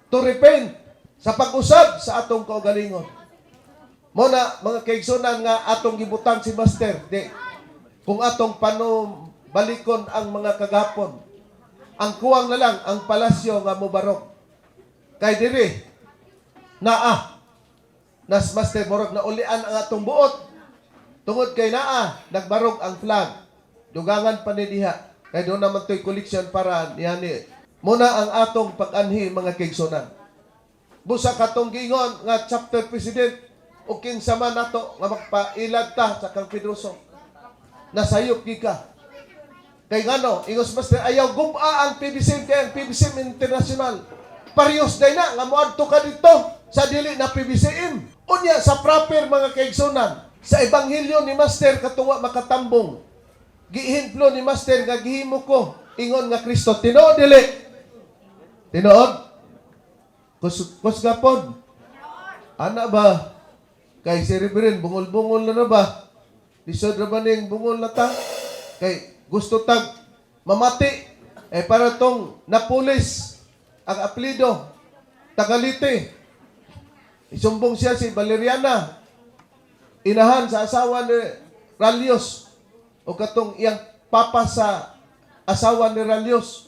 To repent sa pag-usab sa atong kaugalingon. Mo na, mga kaigsunan, nga atong gibutang si Master di kung atong pano balikon ang mga kagapon. Ang kuwang na lang ang palasyo nga mobarok. Kay diri naa nas Master, murag na ulian ang atong buot tungod kay naa nagbarog ang flag. Dugangan pa ni diha kay doon naman to'y collection para niyani. Muna ang atong pag-anhi, mga kaigsunan. Busa katong gingon nga chapter president o kinsa man nato nga magpailad ta sa kang Pedroso. Nasayop gi ka. Kay ngano, ingos Master, ayaw gub-a ang PBCM kay ang PBCM international. Parehas day na nga moadto ka dito sa dili na PBCM. Unya sa proper, mga kaigsunan, sa ebanghelyo ni Master katong wa makatambong. Giihimplo ni Master nga gihimo ko ingon nga Kristo. Tinuod dili? Tinuod? Kus kus gapon. Ana ba? Kay si Reverend, bungol-bungol na na ba? Lisod ra ba ning bungol na ta? Kay gusto tag mamati. Eh para tong napulis ang apelido. Tagalite. Isumbong siya si Valeriana. Inahan sa asawa ni Ralios. O katong iyang papa sa asawa ni Ralios.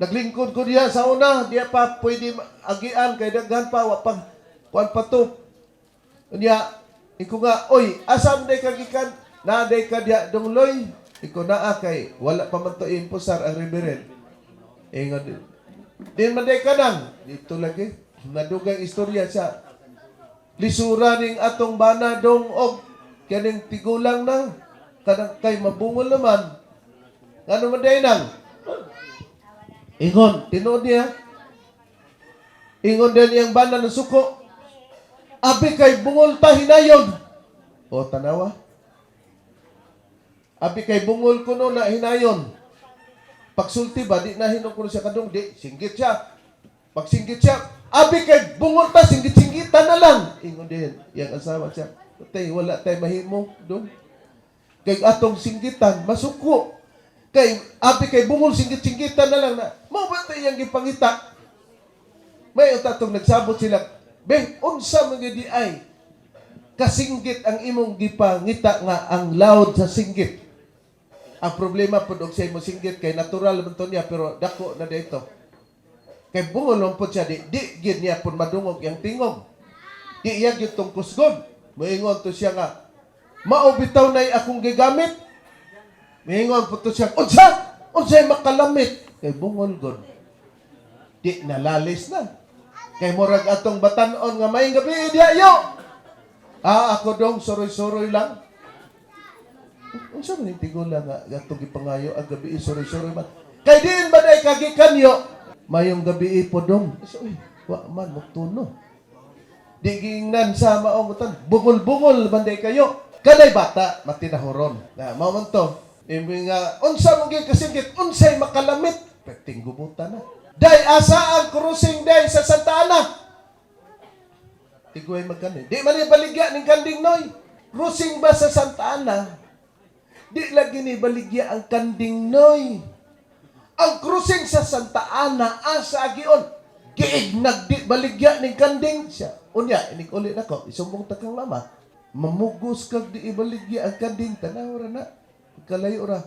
Naglingkod ko diya sa una, diya pa pwede agian kay daghan pa, wa pa kuan pa to. Unya, iko nga, "Oy, asam day ka gikan? Na day ka diya dungloy?" Iko naa kay wala pa man to imposar ang reverend. Ingon, "Din man day ka nang dito lagi." Nadugang istorya siya. Lisura ning atong bana dong og kaning tigulang na kanang kay mabungol naman. Ngano man day nang? Ingon, tinuod niya. Ingon din iyang bana ng suko. "Abi kay bungol ta hinayon." O tanawa. Abi kay bungol kuno na hinayon. Pagsulti ba, di na hinon kuno siya kadung, di, singgit siya. Pag singgit siya, "Abi kay bungol ta, singgit-singgitan na lang." Ingon din, iyang asawa siya. "Tay, wala tay mahimo dong. Kay atong singgitan, masuko. Kay abi kay bungol, singgit-singgitan na lang na." Mao ba tay iyang gipangita? May utatong nagsabot sila. "Be, unsa man gyud di ay kasinggit ang imong gipangita nga ang loud sa singgit?" Ang problema pud og siya mo singgit kay natural man to niya, pero dako na dito. Kay bungol man pud siya, di di gyud niya pud madungog yang tingog. Di iya gyud tong kusgon. Moingon to siya nga, "Mao bitaw nay akong gigamit." Moingon pud to siya, "Unsa? Unsay makalamit?" Kay bungol god. Di nalalis na. Kay murag atong batanon nga may gabi diya yo. "Ah, ako dong, suroy-suroy lang." Unsa man yung tigula nga atong gipangayo ang gabi suroy-suroy man? Kay diin ba day kagikan yo? "Mayong gabi po dong." So, uy, wa man muktuno. Di giingnan sa maong utan. Bungol-bungol man day kayo. Kanay bata matinahuron. Na mao man to. Imi nga unsa mo gyud kasinggit, unsay makalamit? Perting gubutan na. "Day, asa ang crossing day sa Santa Ana?" Tiguay magkani. "Di man ni baligya ning kanding, noy." "Crossing ba sa Santa Ana?" "Di lagi ni baligya ang kanding, noy. Ang crossing sa Santa Ana asa agion?" "Giig nagdi baligya ning kanding siya." Unya, inig uli nako, isumbong ta kang mama. Mamugos kag di ibaligya ang kanding, tanaw ra na. Kalayo ra.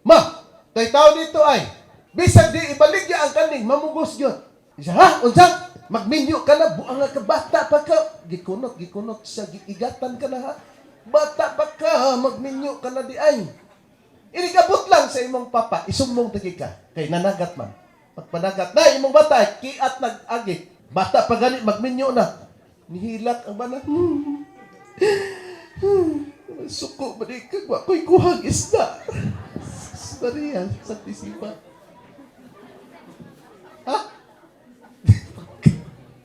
Ma, kay tao dito ay, bisag di ibaligya ang kaning, mamugos gyud. Isa, ha? Unsa? Magminyo ka na, buang ka, bata pa ka. Gikunot, gikunot siya, giigatan ka na ha. Bata pa ka, magminyo ka na di ay. Inigabot lang sa imong papa, isumbong tagi ka, kay nanagat man. Pagpanagat na imong bata, ay kiat nag-agi. Bata pa gani, magminyo na. Nihilak ang bana. Suko ba di ka, wa ko'y kuhang isda. Maria, Santissima. Ha?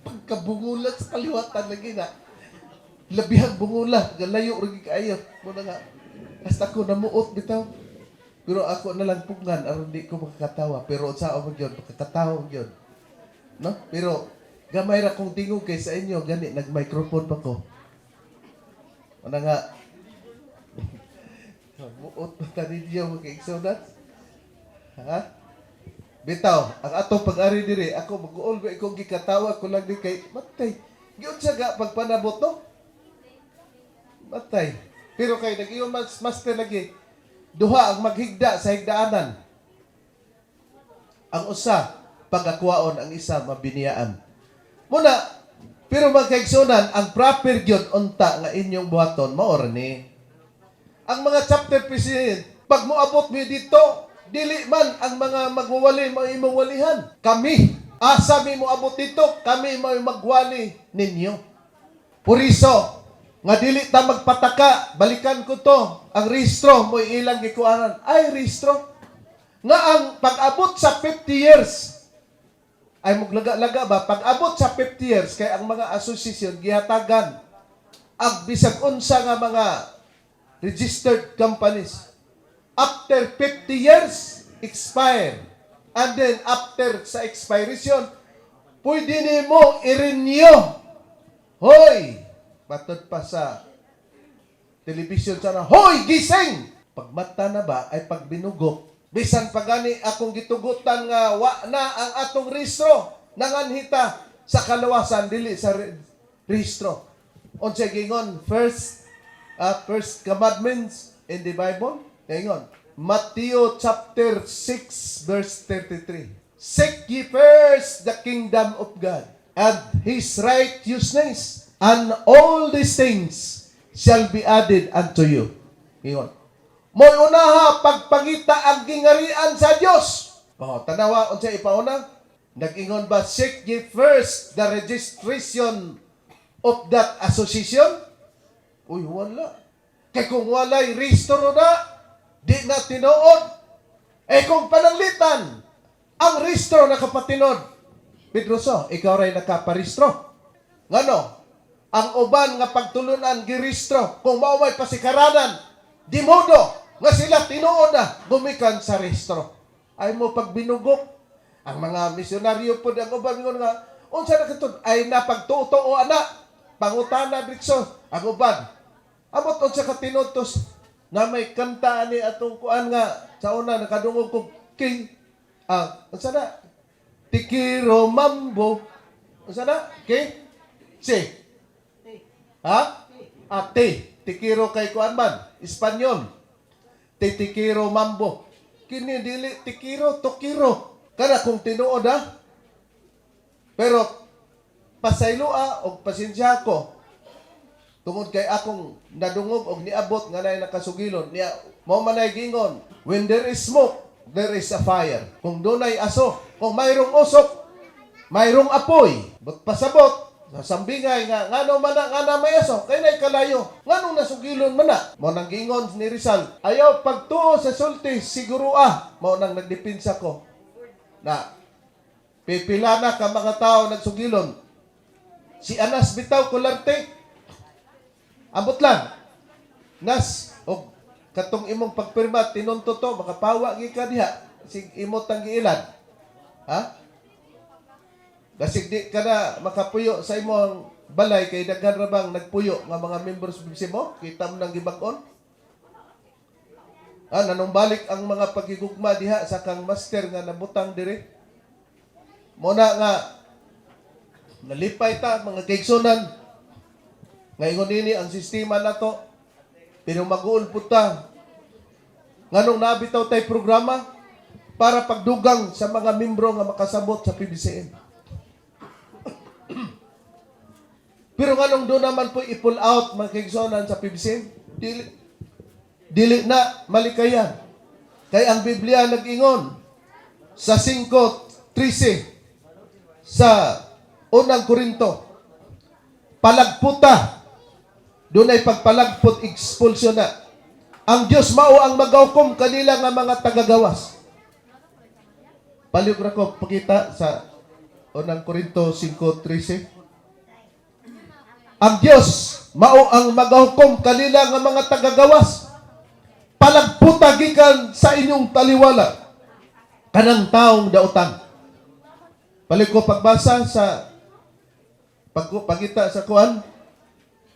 Pagkabungulat sa kaliwatan lagi na. Labihang bungula, galayo rin kaayo. Muna nga, hasta ko namuot bitaw. Pero ako na lang pugnan, aron di ko makakatawa. Pero sa man gyud, makakatawa man gyud. No? Pero gamay ra kong tingog kay sa inyo, gani nag-microphone pa ko. Muna nga, muot pa ta ninyo mga kaigsuonan. Ha? Bitaw, ang atong pag-ari diri, ako mag-uol ba ikong gikatawa ko lang di kay matay. Giunsa ga pagpanabot no? Matay. Pero kay nag-iyo master lagi, duha ang maghigda sa higdaanan. Ang usa pagakuwaon, ang isa mabiniyaan. Muna, pero mga kaigsuonan, ang proper gyud unta nga inyong buhaton mao ra ni. Ang mga chapter president, pag moabot mi dito, dili man ang mga magwawali mo imong walihan. Kami, asa mi moabot dito, kami mo magwali ninyo. Puriso, nga dili ta magpataka, balikan ko to, ang rehistro mo ilang gikuanan. Ay, rehistro. Nga ang pag-abot sa 50 years, ay muglaga-laga ba, pag-abot sa 50 years, kay ang mga association gihatagan, ang bisag unsa nga mga registered companies. After 50 years, expire. And then after sa expiration, pwede nimo i-renew. Hoy! Matod pa sa television sana, hoy, gising! Pagmata na ba ay pag binugok. Bisan pa gani akong gitugutan nga wa na ang atong rehistro, nanganhita sa kalawasan dili sa rehistro. Unsay gingon first commandments in the Bible? Ingon, Matthew chapter 6 verse 33. "Seek ye first the kingdom of God and His righteousness, and all these things shall be added unto you." Ingon. Mo'y unaha pagpangita ang gingarian sa Dios. Oh, tanawa unsa ipauna? Nag-ingon ba, "Seek ye first the registration of that association"? Uy, wala. Kay kung walay rehistro na, di na tinuod. Eh kung pananglitan, ang rehistro nakapatinod. Pedroso, ikaw ray nakaparehistro. Ngano? Ang uban nga pagtulunan girehistro, kung mao may pasikaranan, di modo nga sila tinuod na gumikan sa rehistro. Ay mo pagbinugok ang mga misyonaryo pod ang uban ingon nga unsa na katud ay napagtuo ana pangutana diretso ang uban. Amot unsa ka tinutos na may kanta ani atong kuan nga sa una nakadungog ko king unsa na Te Quiero Mambo, unsa na ke si ha ate te quiero kay kuan man Espanyol te te quiero mambo, kini dili te quiero tokiro kana kung tinuod ha. Pero pasayloa og pasensya ko tungod kay akong nadungog og niabot nga nay nakasugilon niya mao man ay gingon, "When there is smoke, there is a fire." Kung dunay aso, kung mayroong usok, mayroong apoy. But pasabot sa sambingay nga ngano man na nga na may aso kay nay kalayo, nganong nasugilon man na? Mao nang gingon ni Rizal, ayaw pagtuo sa sulti siguro ah. Mao nang nagdepensa ko na pipila na ka mga tao nagsugilon. Si Anas bitaw Kularte. Ambot lang. Nas, og katong imong pagpirma tinunto to, makapawa gi ka diha. Sig imo tang giilad. Ha? Basig di ka na makapuyo sa imong balay kay daghan ra bang nagpuyo nga mga members BBC mo? Kita mo nang gibag-on? Ah, nanumbalik ang mga pagigugma diha sa kang master nga nabutang dire. Muna nga nalipay ta mga kaigsunan nga ingon nini ang sistema nato, pero mag-uol pud ta Nganong nabitaw tay programa para pagdugang sa mga membro nga makasabot sa PBCM. Pero nganong doon naman po i-pull out mga kaigsuonan sa PBCM? Dili, dili na malikayan. Kay ang Biblia nag-ingon sa 5:13 sa Unang Korinto, palagputa, doon ay pagpalagpot, expulsion na. Ang Diyos mao ang magahukom kanila nga mga tagagawas. Palihog ra ko pakita sa Unang Korinto 5:13. Ang Diyos mao ang magahukom kanila nga mga tagagawas. Palagputa gikan sa inyong taliwala kanang taong dautan. Palihog ko pagbasa sa pagpakita sa kuan,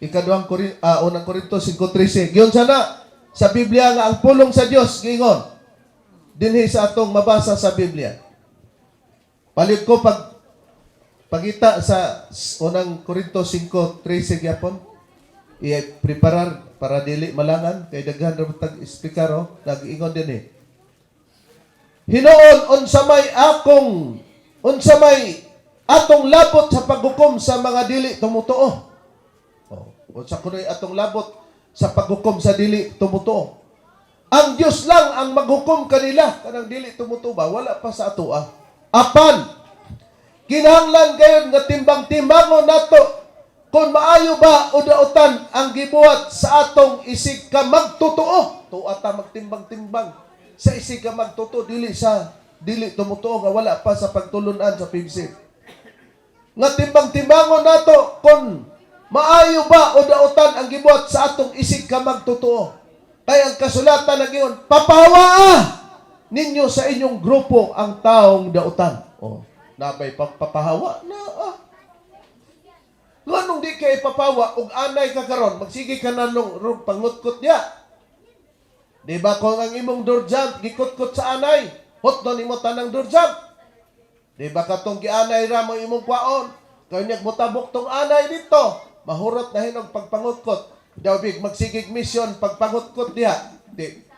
Ikaduhang Unang Korinto 5:13. Giyon sana sa Biblia nga ang pulong sa Dios giingon dinhi sa atong mabasa sa Biblia. Palihog ko pagpakita sa Unang Korinto 5:13 gyapon. I-preparar para dili malangan kay daghan ra tag speaker, oh, nag-ingon din eh. Hinuon, unsa may atong labot sa paghukom sa mga dili tumutuo? Oh, unsa kuno'y atong labot sa paghukom sa dili tumutuo? Ang Dios lang ang maghukom kanila kanang dili tumutuo ba, wala pa sa atoa. Apan kinahanglan gayon nga timbang-timbangon nato kung maayo ba o dautan ang gibuhat sa atong isig ka magtotoo. Tuwa ta magtimbang-timbang sa isig ka magtotoo, dili sa dili tumutuo nga wala pa sa pagtulunan sa PBC. Nga timbang-timbangon nato kung maayo ba o dautan ang gibuhat sa atong isig ka magtotoo. Kay ang kasulatan nag-ingon, "Papahawaa ninyo sa inyong grupo ang taong dautan." Oh, nabay pagpapahawa na ah. Nganong di kay ipapawa og anay ka karon, magsige ka na nung rong pangutkot niya? Di ba kung ang imong door jamb gikutkot sa anay, hotdon nimo tanang door jamb? Di ba katong gianay ra mo imong kwaon? Kanyag motabok tong anay dito, mahurot na hinog pagpangutkot. Daw big magsigig mission pagpangutkot diha. Di.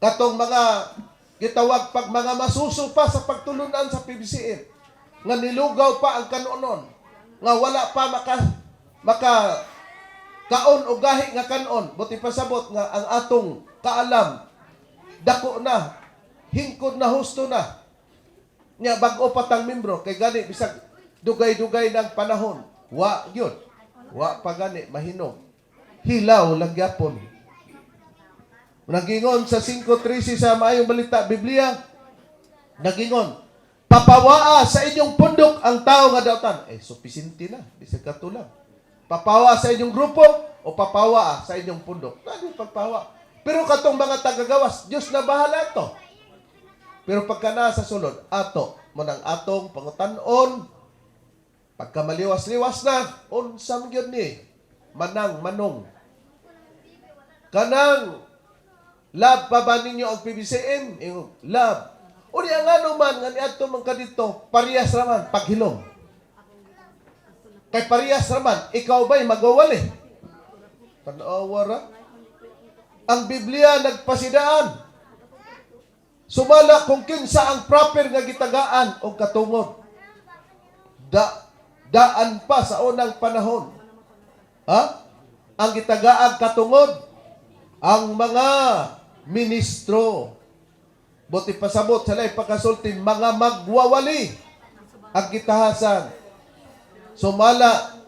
Katong mga gitawag pag mga masuso pa sa pagtulunan sa PBCM nga nilugaw pa ang kanonon nga wala pa maka maka kaon o gahi nga kanon, buti pasabot nga ang atong kaalam dako na, hingkod na, husto na nya, bag-o pa tang membro, kay gani bisag dugay-dugay ng panahon, wa gyud, wa pa gani mahinog, hilaw lang gyapon. Nagingon sa 5:13 sa Maayong Balita Biblia, nagingon, "Papawaa sa inyong pundok ang tao nga dautan." Eh, supisinte na, bisag katulang. Papawa sa inyong grupo o papawa sa inyong pundok. Nadi pagpawa. Pero katong mga tagagawas, Diyos na bahala to. Pero pagka nasa sulod, ato, manang atong pangutanon, pagka maliwas-liwas na, unsam gyud ni, manang manong. Kanang, love pa ba ninyo ang PBCM? Ingog, love. O di ang ano man, nga niadto man ka dito, parehas raman, paghilom. Kay parehas raman, ikaw ba'y magwawali? Tanawa ra. Ang Biblia nagpasidaan. Sumala kung kinsa ang proper nga gitagaan o katungod. Daan pa sa unang panahon. Ha? Ang gitagaang katungod ang mga ministro. Buti pasabot sa lay pagkasulti, mga magwawali ang gitahasan. Sumala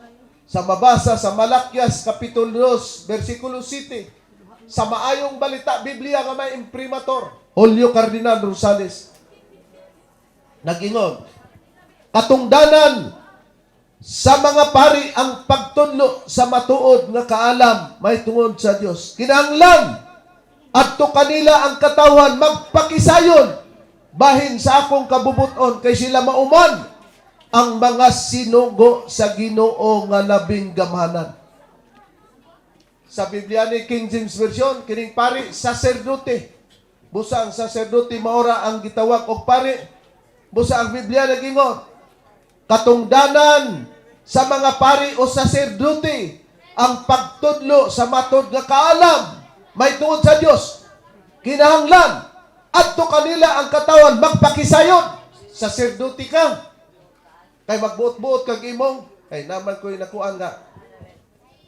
sa mabasa sa Malakias Kapitulo 2, versikulo 7. Sa Maayong Balita Biblia nga may imprimatur, Julio Cardinal Rosales. Nagingon, "Katungdanan sa mga pari ang pagtunlo sa matuod nga kaalam may tungod sa Dios. Kinahanglan adto kanila ang katawhan magpakisayon bahin sa akong kabubuton kay sila mauman ang mga sinugo sa Ginoo nga labing gamhanan." Sa Biblia ni King James Version, kining pari, saserdote. Busa ang saserdote maora ang gitawag og pari. Busa ang Biblia nagingon, "Katungdanan sa mga pari o saserdote ang pagtudlo sa matod nga kaalam may tungod sa Dios." Kinahanglan adto kanila ang katawan magpakisayod sa saserdote ka. Kay magbuot-buot kag imong kay naman ko'y nakuan nga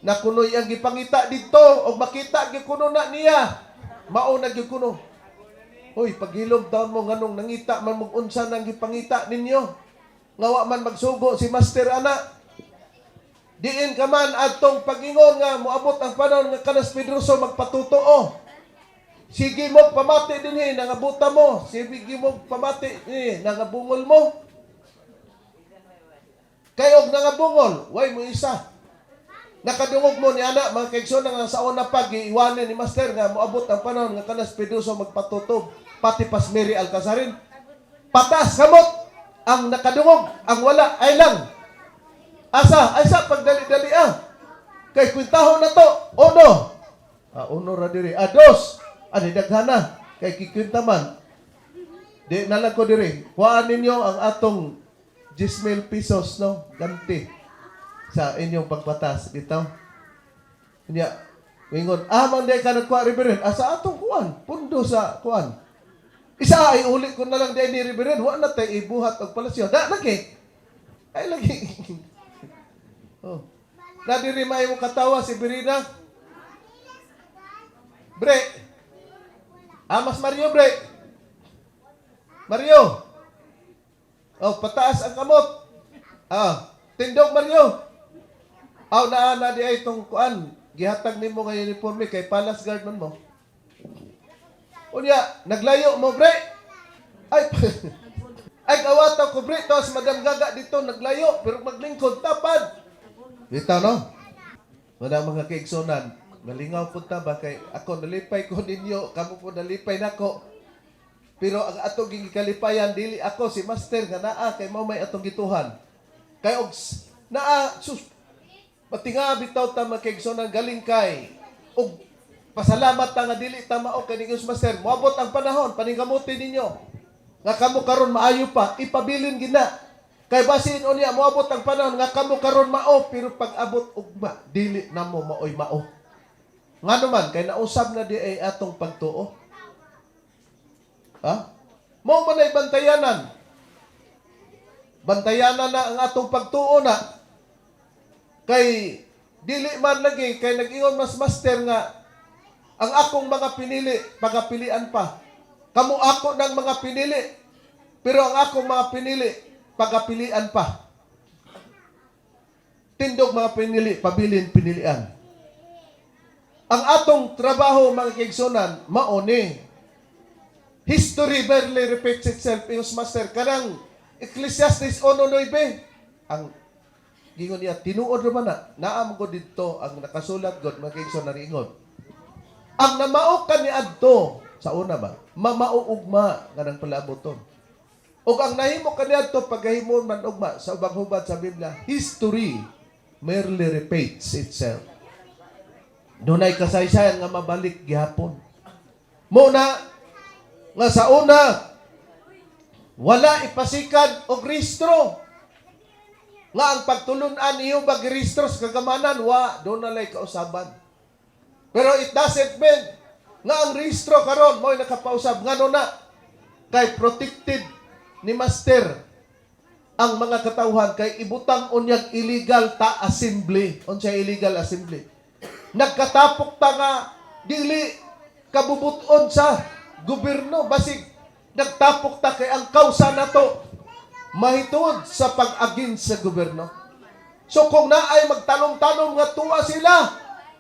nakunoy ang gipangita didto og makita gyud kuno na niya. Mao na gyud kuno. Hoy, paghilom taon mo, nganong nangita man mo unsa nang gipangita ninyo? Nga wa man magsugo si Master ana. Diin ka man adtong pagingon nga moabot ang panahon nga kanas Pedroso magpatotoo. Sige mo pamati dinhi nangabuta mo. Sige mo pamati dinhi nangabungol mo. Kay og nangabungol, way mo isa. Nakadungog mo ni ana, mga kaigsoon, nga sa una pa giiwanan ni Master nga moabot ang panahon nga kanas Pedroso magpatutob pati pas Mary Alcazarin. Patas kamot ang nakadungog, ang wala ay lang. Asa, ay sa pagdali-dali ah. Kay kwintahon na to, uno. Ah, uno ra diri. Ah, dos. Ani daghana kay kikwinta man. Di na lang ko diri. Kuhaan ninyo ang atong 10,000 pesos, no? Ganti sa inyong pagpatas dito. Nya, wingon, ah, man di ka nagkuha, Reverend. Ah, sa atong kuan, pundo sa kuan. Isa ay uli ko na lang di ni Reverend, wa na tay ibuhat og palasyo. Da lagi. Ay lagi. Oh. Na diri may mo katawa si Birina. Bre. Amas Mario, bre. Mario. Oh, pataas ang kamot. Ah, tindog, Mario. Aw naa na di ay tong kuan, gihatag nimo nga uniforme kay palace guard man mo. Unya, naglayo mo, bre. Ay, ay kawata ko, bre, tos Madam Gaga dito naglayo pero maglingkod tapad. Dito no. Wala mga kaigsonan, malingaw pud ta ba kay ako nalipay ko ninyo, kamo po nalipay nako. Pero ang atong gikalipayan dili ako, si Master nga naa kay mao may atong gituhan. Kay og naa sus patinga bitaw ta, mga kaigsonan, galing kay og pasalamat ta nga dili ta mao kay ni Master. Moabot ang panahon, paningkamuti ninyo nga kamo karon maayo pa, ipabilin gina. Kay basin unya moabot ang panahon nga kamo karon mao pero pag abot ugma dili namo maoy mao. Ngano man kay nausab na di ay atong pagtuo. Ha? Mao man ay bantayanan. Bantayanan na ang atong pagtuo na. Kay dili man lagi kay nag-ingon mas Master nga ang akong mga pinili pagapilian pa. Kamo ako ng mga pinili pero ang akong mga pinili pagapilian pa. Tindog mga pinili, pabilin pinilian. Ang atong trabaho, mga kaigsunan, mao ni. History barely repeats itself, ingos Master. Kanang Ecclesiastes 1.9. Ang gingon niya, tinuod naman na, naa mo ko didto, ang nakasulat god, mga kaigsunan, ingon. Ang namao ka ni adto, sa una ba, mamao ugma, kanang palaboton. Ug ang nahimo kaniadto pagahimon man ugma sa ubang hubad sa Biblia, history merely repeats itself. Dunay kasaysayan nga mabalik gihapon. Muna nga sa una wala ipasikad og rehistro. Nga ang pagtulunan iyo bag rehistro sa kagamanan wa doon na lay kausaban. Pero it doesn't mean nga ang rehistro karon mo'y nakapausab. Ngano na kay protected ni Master ang mga katawhan kay ibutang unyag illegal ta assembly. Unsay illegal assembly? Nagkatapok ta nga dili kabubuton sa gobyerno, basig nagtapok ta kay ang kausa nato mahitungod sa pag-agin sa gobyerno. So kung naay magtanong-tanong nga tuwa sila,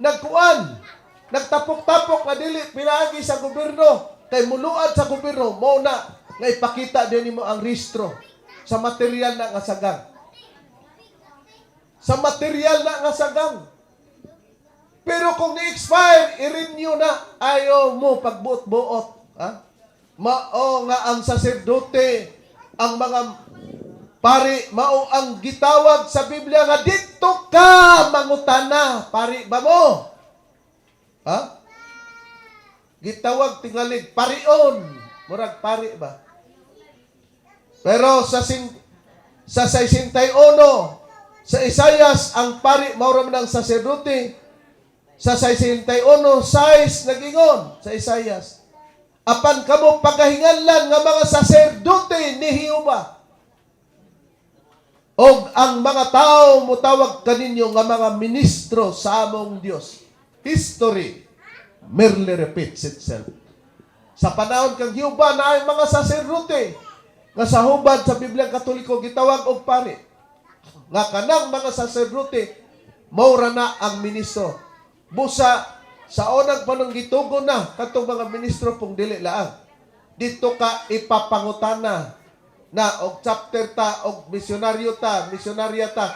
nagkuan, nagtapok-tapok nga dili pinaagi sa gobyerno, kay muluad sa gobyerno, mao na nga ipakita din nimo ang rehistro sa material na nga sagang. Sa material na nga sagang. Pero kung ni-expire, i-renew na, ayaw mo pagbuot-buot. Ha? Mao nga ang saserdote, ang mga pari, mao ang gitawag sa Biblia nga didto ka mangutana. Pari ba mo? Ha? Gitawag tingalig parion. Murag pari ba? Pero sa 61 sa Isayas, ang pari mao ra man ang saserdote. Sa 61 6 nagingon sa Isayas. Apan kamo pagahinganlan nga mga saserdote ni Jehova. Og ang mga tao mutawag kaninyo nga mga ministro sa among Dios. History merely repeats itself. Sa panahon kang Jehova na ay mga saserdote nga sa hubad sa Biblia Katoliko gitawag og pari. Nga kanang mga saserdote maura na ang ministro. Busa sa unang panong gitugon na katong mga ministro pong dili laang. Dito ka ipapangutana na og chapter ta og misyonaryo ta, misyonarya ta.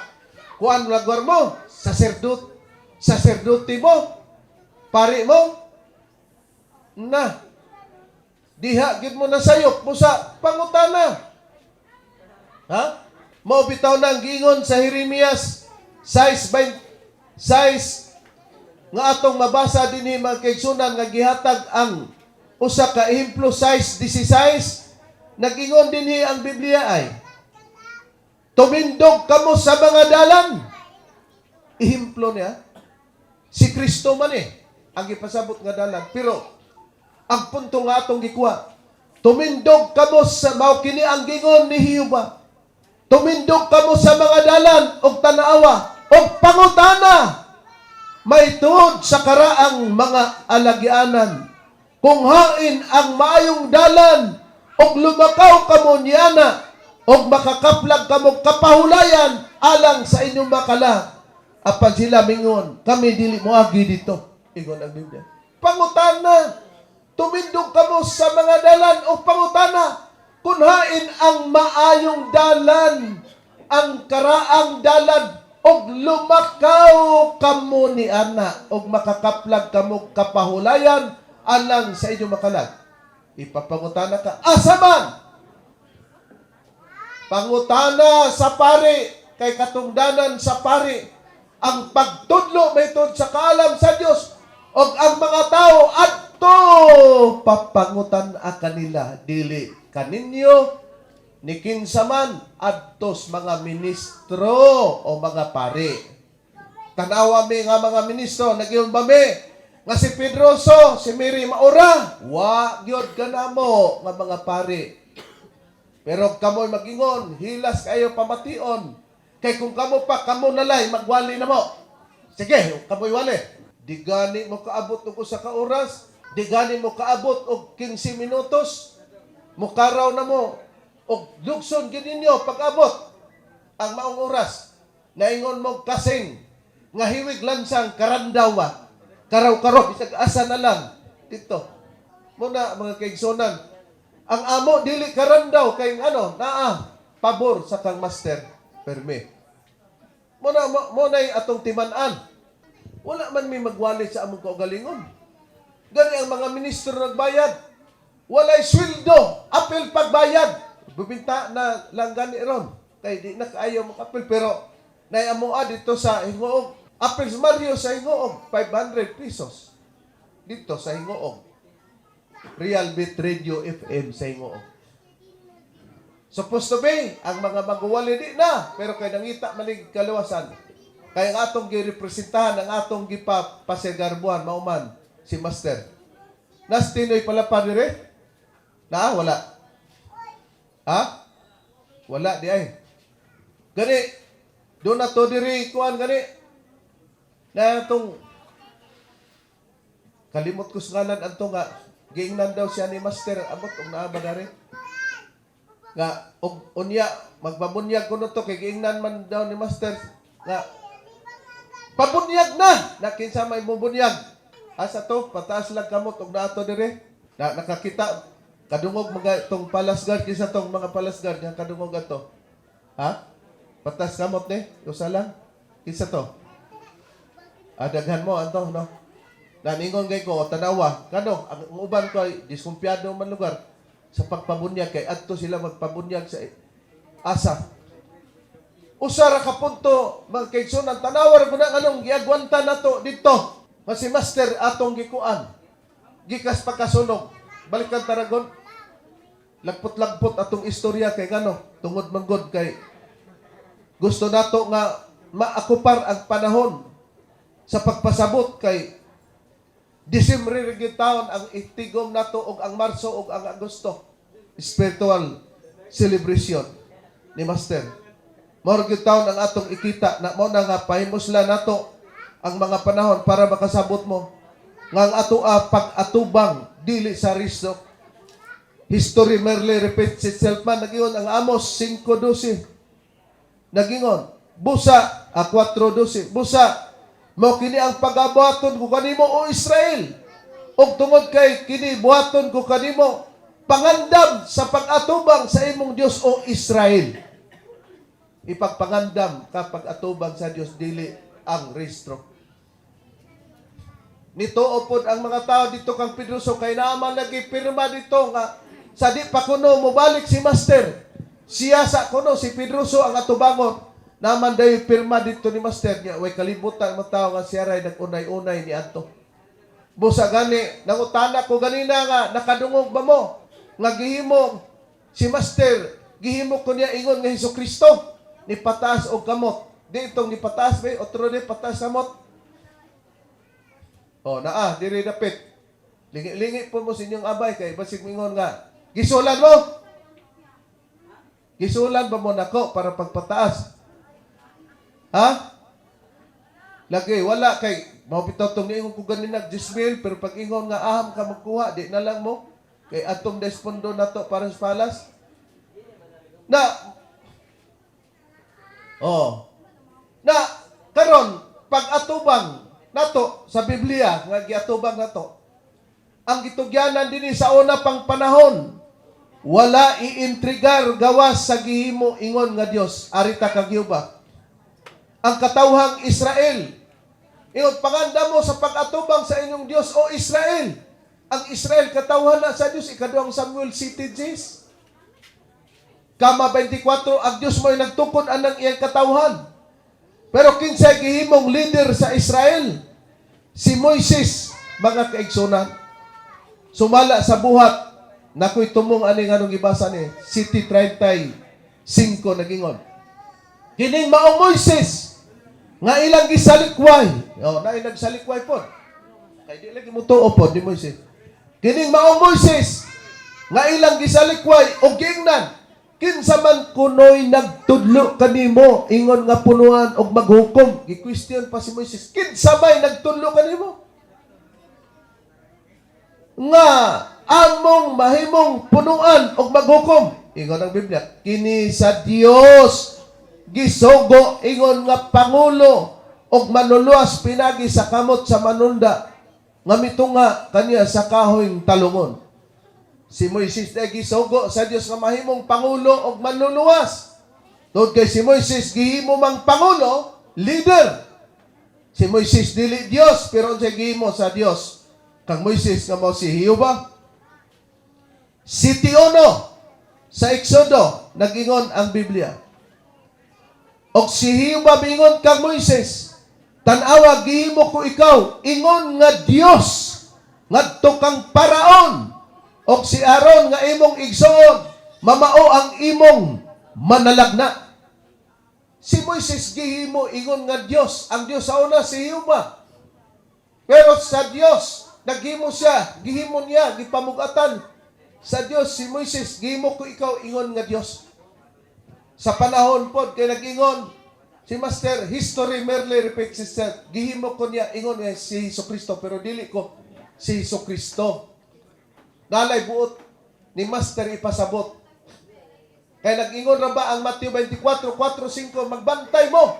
Kuan lagwar mo, saserdote mo, pari mo, na diha gid mo na sayop busa pangutana. Ha? Mao bitaw nang giingon sa Jeremias 6:26 nga atong mabasa dinhi, mga kaigsunan, nga gihatag ang usa ka ehemplo, 6:16. Nagingon dinhi ang Biblia ay, "Tumindog kamo sa mga dalan." Ehemplo niya si Kristo man eh ang gipasabot nga dalan, pero ang punto nga atong gikuha, tumindog kamo sa, mao kini ang gingon ni Jehova, "Tumindog kamo sa mga dalan og tanawa og pangutana may tuod sa karaang mga alagianan kung hain ang maayong dalan og lumakaw kamo niana og makakaplag kamo kapahulayan alang sa inyong makala." Apan sila mingon, "Kami dili moagi dito." Ingon ang Biblia, pangutana. "Tumindog kamo sa mga dalan o pangutana kung hain ang maayong dalan, ang karaang dalan, og lumakaw kamo ni ana og makakaplag kamo kapahulayan alang sa inyong makalag." Ipapangutana ka, asa man? Pangutana sa pari, kay katungdanan sa pari ang pagtudlo may sa kaalam sa Dios, og ang mga tao adto papangutan a kanila, dili kaninyo ni kinsa man, adtos mga ministro o mga pari. Tanawa mi nga mga ministro, nagyon ba mi nga si Pedroso, si Mary Maura? Wa gyud kanamo nga mga pari. Pero kamoy magingon, hilas kayo pamation. Kay kung kamo pa, kamo nalay, magwali na mo. Sige, kamoy wali. Di gani mo kaabot og usa ka oras, di gani mo kaabot og 15 minutos. Mukaraw na mo og lugson gid ninyo pag-abot ang maong oras. Naingon mo kasing nga hiwig lansang karandawa. Karaw-karaw bisag asa na lang dito. Muna mga kaigsunan, ang amo dili karandaw kay ano naa pabor sa kang master perme. Muna mo, mo na'y atong timan-an. Wala man mi magwali sa among kaugalingon. Gani ang mga ministro nagbayad. Walay sweldo, apil pagbayad. Bubinta na lang gani ron. Kay di na kaayo makapil, pero nay amoa dito sa Hingoog. Apil sa Mario sa Hingoog, 500 pesos. Dito sa Hingoog. Real Beat Radio FM sa Hingoog. Supposed to be, ang mga magwali di na, pero kay nangita malig kaluwasan. Kay ang atong girepresentahan, ang atong gipapasegarbuhan, mauman, si Master. Nas Tinoy pala pa dire? Na, wala. Ha? Wala di ay. Gani, doon na to diri, kuan gani. Na itong, kalimot ko sa ngalan anto nga, giingnan daw siya ni Master, abot, og naa ba dari? Nga, og unya, magpabunyag ko to, kay giingnan man daw ni Master, nga, pabunyag na! Na kinsa may mubunyag? Asa to, pataas lang kamot og naa to dire. Na nakakita, kadungog mga itong palace guard, kinsa tong mga palace guard, nga kadungog ato. Ha? Pataas kamot ni, usa lang. Kinsa to? Ah, daghan mo anto, no? Naningon kay ko, tanawa, kano, ang uban ko ay diskumpiyado man lugar sa pagpabunyag kay adto sila magpabunyag sa asa. Usa ra ka punto, mga kaigsunan, tanawa ra ko na anong giagwanta nato dito. Nga si Master atong gikuan. Gikas pagkasunog. Balikan taragon. Lagpot-lagpot atong istorya kay ngano, tungod manggod kay gusto nato nga maakupar ang panahon sa pagpasabot kay Disyembre rin gyud taon ang itigom nato og ang Marso og ang Agosto. Spiritual celebration ni Master. Mao gyud taon ang atong ikita na mao na nga pahimusla nato ang mga panahon para makasabot mo nga ang ato pag-atubang dili sa riso. History merely repeats itself man. Nagingon ang Amos 5:12. Nagingon, busa, a 4:12, busa, mao kini ang pagabuhaton ko kanimo, o Israel. Ug tungod kay kini buhaton ko kanimo, pangandam sa pag-atubang sa imong Dios, o Israel. Ipagpangandam ka pag-atubang sa Dios, dili ang rehistro. Nituo pod ang mga tao dito kang Pedroso kay naaman lagi pirma dito nga sa di pa kuno mobalik si Master. Siya sa kuno si Pedroso ang atubangon. Naman dayo pirma dito ni Master niya way kalibutan ang mga tao nga siya ray nag-unay-unay ni adto. Busa gani nangutana ko ganina nga nakadungog ba mo nga gihimo si Master, gihimo ko niya ingon nga Hesus Kristo ni pataas og kamot. Di itong ni pataas ba otro di pataas kamot. Oh, naa, diri dapit. Lingi-lingi po mo sa inyong abay kay basig mingon nga. Gisulan mo. Gisulan ba mo nako para pagpataas? Ha? Lagi wala kay mao bitaw tong niingon ko ganina 10,000, pero pag ingon nga aham ka magkuha, di na lang mo kay atong despondo nato para sa palas. Na. Oh. Na karon pag atubang nato sa Biblia nga giatubang nato ang gitugyanan dinhi sa una pang panahon, wala iintrigar gawas sa gihimo ingon nga Dios. Arita kag ba ang katawhang Israel, ingon, "Panganda mo sa pag-atubang sa inyong Dios, o Israel." Ang Israel katawhan na sa Dios, Ikaduhang Samuel City Gs. Kama 24, ang Dios mo'y nagtukod anang iyang katawhan. Pero kinsay gihimong leader sa Israel? Si Moises, mga kaigsunan. Sumala sa Buhat, nakoy tumong ani nga nung gibasa ni City 35 nagingon. Kining maong Moises nga ilang gisalikway. Oh, naay nagsalikway pod. Kay di lagi mo tuo pod ni Moises. Kining maong Moises nga ilang gisalikway og giingnan, "Kinsa man kunoy nagtudlo kanimo ingon nga punuan og maghukom?" Gi-question pa si Moises, "Kinsa may nagtudlo kanimo nga among mahimong punuan og maghukom?" Ingon ang Biblia, kini sa Dios gisugo ingon nga pangulo og manuluwas pinagi sa kamot sa manunda nga mitunga kaniya sa kahoyng talungon. Si Moises na gisugo sa Dios nga mahimong pangulo og manluluwas. Tungod kay si Moises gihimo mang pangulo, leader. Si Moises dili Dios, pero unsay gihimo sa Dios kang Moises nga mao si Jehova? City Uno sa Exodo, nagingon ang Biblia. Og si Jehova mingon kang Moises, "Tan-awa, gihimo ko ikaw ingon nga Dios ngadto kang Paraon, og si Aaron nga imong igsoon mamao ang imong manalagna." Si Moises gihimo ingon nga Dios. Ang Dios sa una si Jehova. Pero sa Dios, naghimo siya, gihimo niya, gipamugatan sa Dios si Moises, "Gihimo ko ikaw ingon nga Dios." Sa panahon pod kay nagingon si Master, history merely repeats itself. Gihimo ko niya ingon nga si Hesus Kristo, pero dili ko si Hesus Kristo. Nalay buot ni Master ipasabot. Kay nag-ingon ra ba ang Mateo 24, 4, 5, "Magbantay mo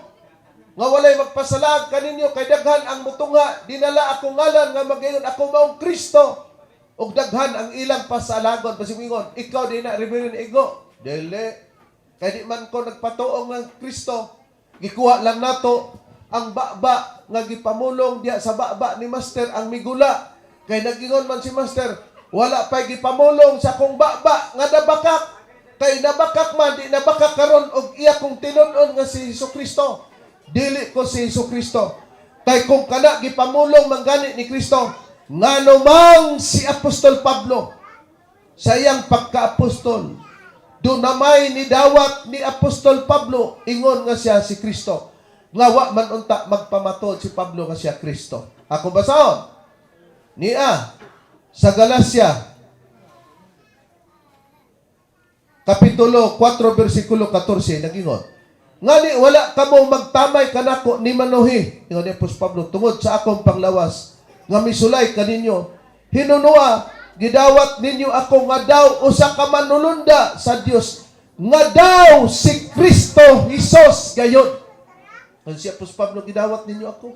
nga walay magpasalag kaninyo, kay daghan ang mutungha dinala akong ngalan nga magaingon, 'Ako maong Kristo,' ug daghan ang ilang pasalagon." Basig ingon, "Ikaw di na Reverend Igo." Dili. Kay di man ko nagpatuong ng Kristo. Gikuha lang nato ang baba nga gipamulong diya sa baba ni Master ang migula. Kay nagingon man si Master, "Wala pa'y gipamulong sa akong baba nga nabakak. Kay nabakak man, di nabakak karon og iya kong tinud-on nga si Hesus Kristo. Dili ko si Hesus Kristo. Kay kung kana gipamulong man gani ni Kristo, ngano mang si Apostol Pablo sa iyang pagka-apostol, do namay ni dawat ni Apostol Pablo ingon nga siya si Kristo? Nga wa man unta magpamatod si Pablo nga siya Kristo." Ako basahon. Niya sa Galacia Kapitulo 4 versikulo 14 nagingon. "Ngani wala kamo magtamay kanako ni manuhi," ingon ni Apostol Pablo, "tungod sa akong panglawas nga misulay kaninyo. Hinunua gidawat ninyo ako nga daw usa ka manulunda sa Dios, nga daw si Kristo Jesus gayon." Kung si Apostol Pablo, "Gidawat ninyo ako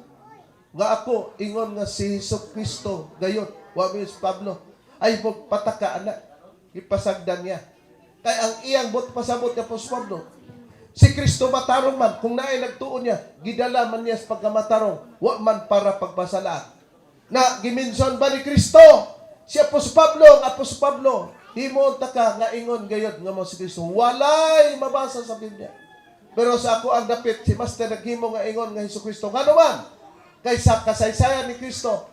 nga ako ingon nga si Hesus Kristo gayon." Wa mi si Pablo ay pataka ana, gipasagdan niya. Kay ang iyang buot pasabot ni Apostol Pablo, si Kristo matarong man, kung naay nagtuon niya, gidala man niya sa pagkamatarong, wa man para pagpasala. Na giminson ba ni Kristo? Si Apostol Pablo, ang Apostol Pablo, himo ta ka nga ingon gayod nga mo si Kristo. Walay mabasa sa Biblia. Pero sa ako ang dapit, si Master naghimo nga ingon nga Hesus Kristo. Ngano man? Kay sa kasaysayan ni Kristo,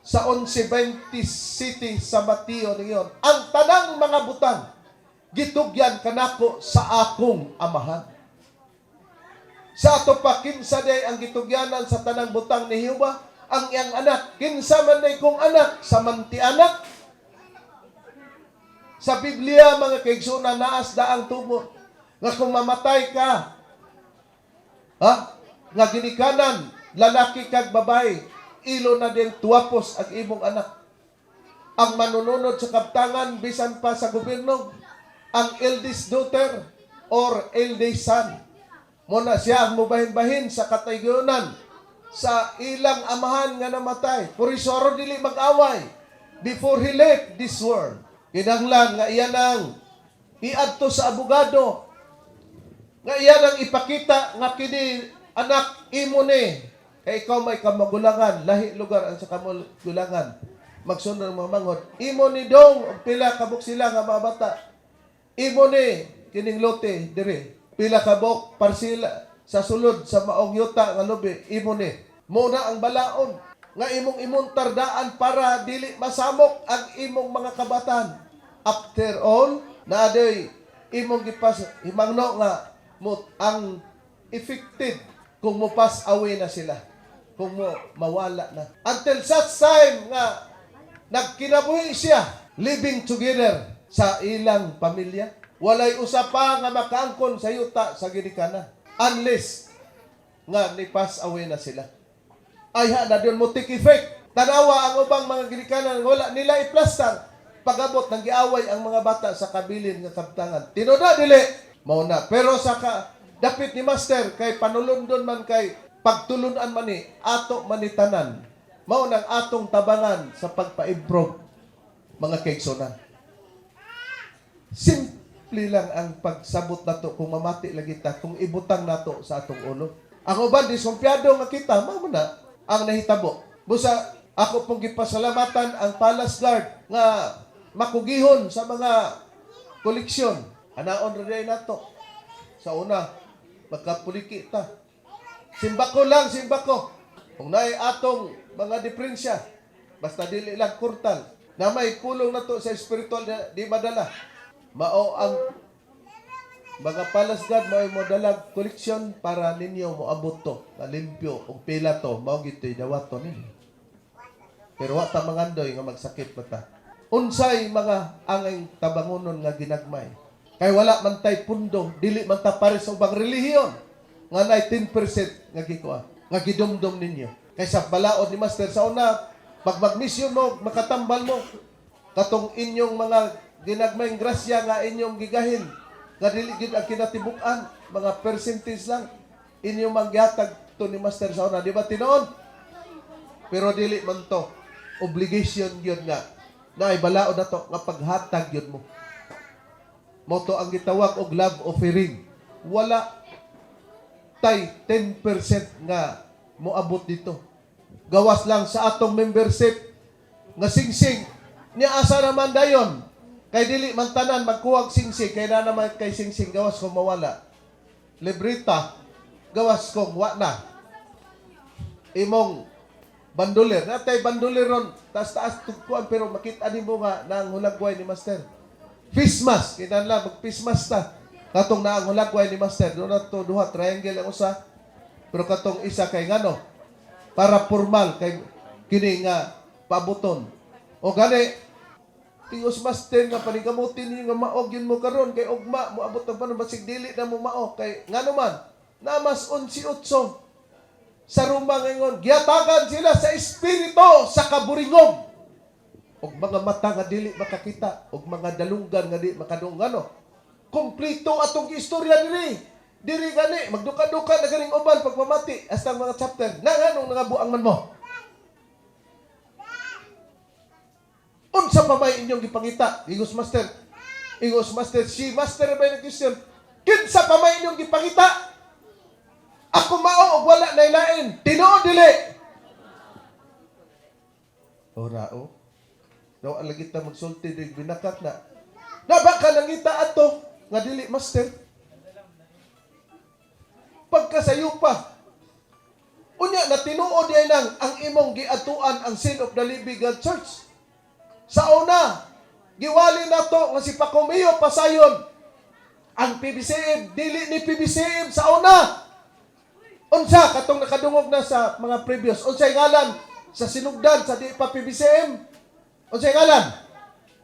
sa 11:20 city sa Mateo ningon, "Ang tanang mga butang gitugyan kanako sa akong Amahan." Sa ato pa, kinsa day ang gitugyanan sa tanang butang ni Jehova? Ang iyang anak. Kinsa man day kong anak? Sa manti anak. Sa Biblia, mga kaigsunan, naas daang tubo nga kung mamatay ka, ha? Nga ginikanan, lalaki kag babae, ilo na din tuwapos ang imong anak. Ang manununod sa kaptangan, bisan pa sa gobyerno, ang eldest daughter or eldest son. Muna siya ang mubahin-bahin sa kataygunan sa ilang amahan nga namatay. Por aron dili mag-away before he left this world. Kinahanglan nga iyan ang iadto sa abogado, nga iyan ang ipakita nga kini anak imo ni. Kay ikaw may kamagulangan, lahi lugar ang sa kamagulangan. Magsunod ang mga manghod. Imo ni dong og pila kabuk sila nga mga bata. Imo ni kining lote dire. Pila kabuk parsila sa sulod sa maong yuta nga lubi imo ni. Muna ang balaon nga imong imong tardaan para dili masamok ang imong mga kabatan. After all, naadoy imong gipas himangno nga mo ang affected kung mo pass away na sila, kung mo mawala na. Until such time nga nagkinabuhi siya, living together sa ilang pamilya. Walay usa pa nga makaangkon sa yuta sa ginikanan. Unless nga ni pass away na sila. Ay ha, na doon mo take effect. Tanawa ang ubang mga ginikanan, wala nila iplastar. Pagabot, nang giaway ang mga bata sa kabilin nga kabtangan. Tinuod na, dili. Mao na. Pero sa ka, dapit ni Master, kay panulundon man kay pagtulunan man ni, ato man ni tanan. Mao nang atong tabangan sa pagpa-improve, mga kaigsunan. Simple lang ang pagsabot nato kung mamati lagi ta, kung ibutang nato sa atong ulo. Ang uban diskumpiyado nga kita, mao man na ang nahitabo. Busa ako pong gipasalamatan ang Palace Guard nga makugihon sa mga koleksyon. Anaon ra diay nato. Sa una, magkapuliki ta. Simbako lang, simbako. Kung naay atong mga diferensya, basta dili lang kurtal, na may pulong nato sa espiritual na di madala. Mao ang mga Palace Guard, mao mo dalag koleksyon para ninyo moabot to, nga limpyo og pila to, mao gito'y dawaton ninyo. Pero wa ta mangandoy nga magsakit ba ta. Unsay mga angay tabangunon nga ginagmay? Kay wala man tay pundo, dili man ta pare sa ubang relihiyon nga nay 10% nga gikuha, nga gidumdum ninyo. Kay sa balaod ni Master sa una, pag mag-mission mo, makatambal mo, katong inyong mga ginagmayng grasya nga inyong gigahin, nga dili gid ang kinatibuk-an, mga percentage lang, inyong manggihatag to ni Master sa una. Di ba tinuod? Pero dili man to obligation gyud nga naay balaod na to nga paghatag gyud mo. Mo to ang gitawag og love offering. Wala tay 10% nga moabot dito. Gawas lang sa atong membership nga singsing niya, asa naman dayon kay dili man tanan magkuhag singsing, kay na naman kay singsing gawas kung mawala, librita gawas kung wa na, imong bandulir natay bandulir ron, taas taas tugkuan, pero makita nimo nga naang hulagway ni Master. Face mask, kinahanglan mag face mask ta, katong naang hulagway ni Master do na to, duha triangle ang usa, pero katong isa kay ngano, para formal kay kini nga Pabuton. O gani, tingos master nga paningkamutin ninyo nga maog yun mo karon kay ugma moabot ang panahon basig dili na mo mao kay ngano man namas 11:08 sa Roma ngayon, giyatagan sila sa espiritu sa kaburingog og mga mata nga dili makakita og mga dalunggan nga di makadunggan, no? Kompleto atong istorya diri diri. Gani magduka-duka na ganing uban pagpamati hasta ang mga chapter na nganong nangabuang man mo. Unsa pa may inyong gipangita? Ingos master. Ingos master. Si master ba yung question? Kinsa pa may inyong gipangita? Ako mao og wala na lain. Tinuod dili? Ora o. Daw ang lagi ta magsulti dig binakat na. Na ba ka nangita ato nga dili master? Pagkasayo pa. Unya na tinuod diay nang ang imong giatuan ang Sin of the Living God Church. Sa una, giwali na to nga si Pacomio Pasayon. Ang PBCM, dili ni PBCM sa una. Unsa katong nakadungog na sa mga previous? Unsay ngalan sa sinugdan sa di pa PBCM? Unsay ngalan?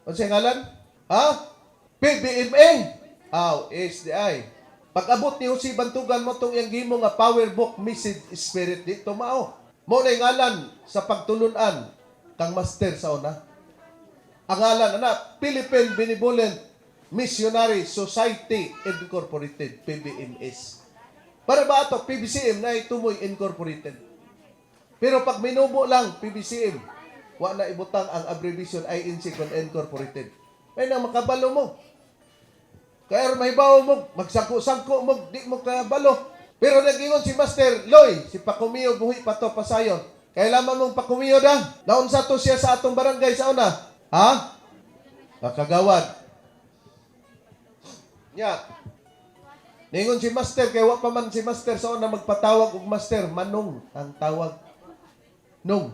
Unsay ngalan? Ha? PBMA. Aw, SDI. Pag-abot ni Jose Bantugan mo tong iyang gimo nga Power Book Message Spirit dito mao. Mo na ngalan sa pagtulunan kang master sa una. Ang ngalan ana, Philippine Benevolent Missionary Society Incorporated, PBMS. Para ba ato PBCM na itumoy Incorporated. Pero pag minubo lang PBCM, wa na ibutang ang abbreviation INC kon Incorporated. Ay nang makabalo mo. Kaya mahibaw mo, magsangko-sangko mo, di mo kabalo. Pero nag-ingon si Master Loy, si Pakumiyo buhi pa to pasayon. Kailangan mong Pakumiyo da. Naunsa to siya sa atong barangay sa una. Ha? Nakagawad. Nya. Ningon si Master, kay wa pa man si Master sa una magpatawag og Master, Manong ang tawag. Nung.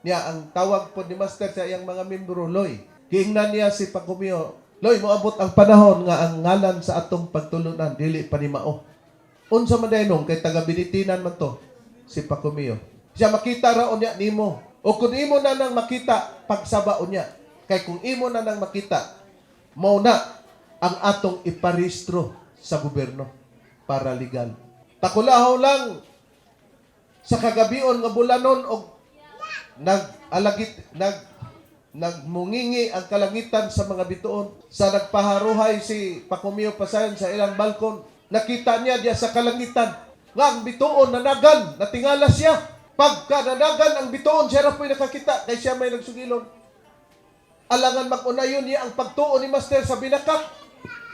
Niya, ang tawag po ni Master sa iyang mga membro, Loy. Giingnan niya si Pakumiyo, "Loy, moabot ang panahon nga ang ngalan sa atong pagtulunan, dili pa ni mao." Unsa man diay nung, kay taga Binitinan man to, si Pakumiyo. Siya makita ra unya nimo. O kung imo na nang makita, pagsaba unya. Kay kung imo na nang makita, mao na ang atong iparehistro sa gobyerno para legal. Takulahaw lang sa kagabion nga bulanon og nag-alagit nagmungingi ang kalangitan sa mga bituon sa nagpaharuhay si Pakumio Pasayon sa ilang balkon, nakita niya diya sa kalangitan nga ang bituon nanagan. Natingala siya. Pagka nanagan ang bituon, siya ra po'y nakakita kay siya may nagsugilon. Alangan mag-unayon niya ang pagtuo ni Master sa binakak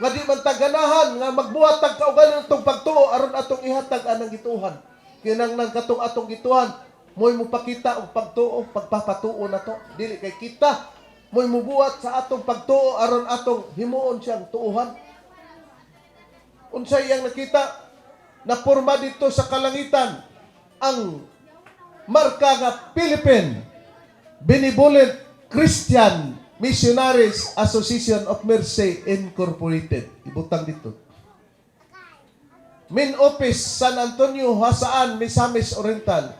nga di man taganahan nga magbuhat tag kaugalingon atong pagtuo aron atong ihatag anang gituhan. Kinanglan katong atong gituhan mo'y mupakita og pagtuo, pagpapatuo na to. Dili kay kita mo'y mubuhat sa atong pagtuo aron atong himuon siyang tuuhan. Unsay iyang nakita? Na porma dito sa kalangitan ang marka nga Philippine Benevolent Christian Missionaries Association of Mercy Incorporated. Ibutang dito. Main Office, San Antonio, Jasaan, Misamis Oriental.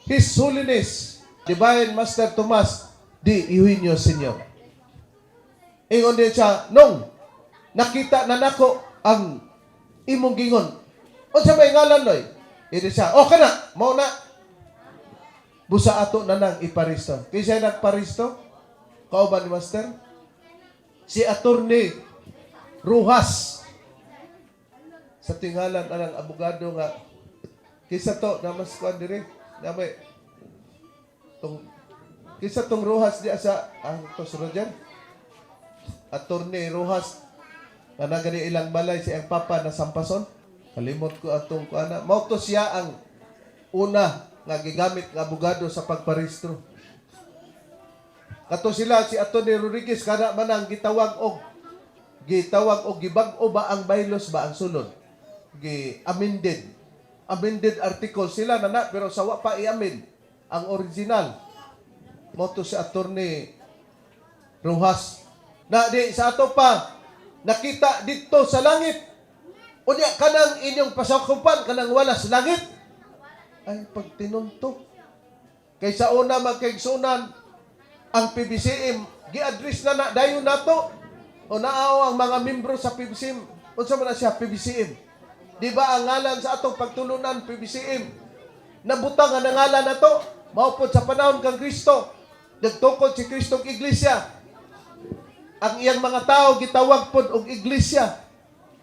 His Holiness, Divine Master Tomas D. Eugenio Sr. Ingon din siya, "Nung, nakita na nako ang imong gingon. Unsa may ngalan, Loy?" Ini siya, "Okay na, mao na. Busa ato na nang iparisto." Kaya siya nagparisto? Kauban ni Master? Si Attorney Rujas. Sa tingalan anang abogado nga kisa to na mas kuan diri na may tong kisa tong Rujas di sa ang to si Roger, Attorney Rujas nga nagani ilang balay si ang papa na sampason. Kalimot ko atong kuana. Mao to siya ang una nga gigamit nga abogado sa pagparehistro. Kato sila si Attorney Rodriguez kada man ang gitawag og gibag-o ba ang bylaws ba ang sulod, gi amended amended article sila na na, pero sawa pa i-amend ang original. Mo to si Attorney Rojas na di sa ato pa nakita dito sa langit. Unya kanang inyong pasakupan kanang wala sa langit ay pagtinunto. Kay sa una, mga kaigsunan, ang PBCM gi-address na na dayon nato o naaw ang mga membro sa PBCM. Unsa man na siya PBCM? Di ba ang ngalan sa atong pagtulunan PBCM? Nabutang ang ngalan nato mao pod sa panahon kang Kristo. Nagtukod si Kristo og iglesia. Ang iyang mga tao gitawag pod og iglesia.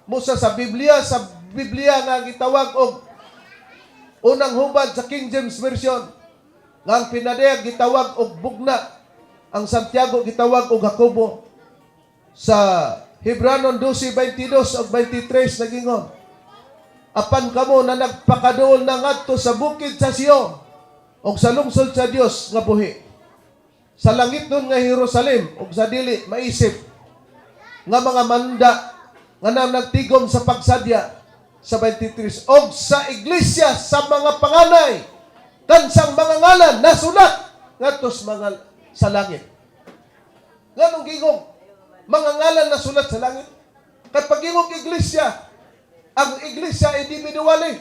Musa sa Biblia nga gitawag og unang hubad sa King James Version nga ang pinadayag gitawag og bugna, ang Santiago gitawag og Jacobo. Sa Hebranon 12:22 ug 23 nagingon, "Apan kamo na nagpakaduol na ngadto sa bukid sa Sion ug sa lungsod sa Dios nga buhi, sa langit nun nga Jerusalem ug sa dili maisip nga mga manda nga na nagtigom sa pagsadya," sa 23, "og sa iglesia sa mga panganay kansang mga ngalan nasulat ngadto sa mga sa langit." Nganong gingong mga ngalan nasulat sa langit? Kay pag-ingong iglesia, ang iglesia individually,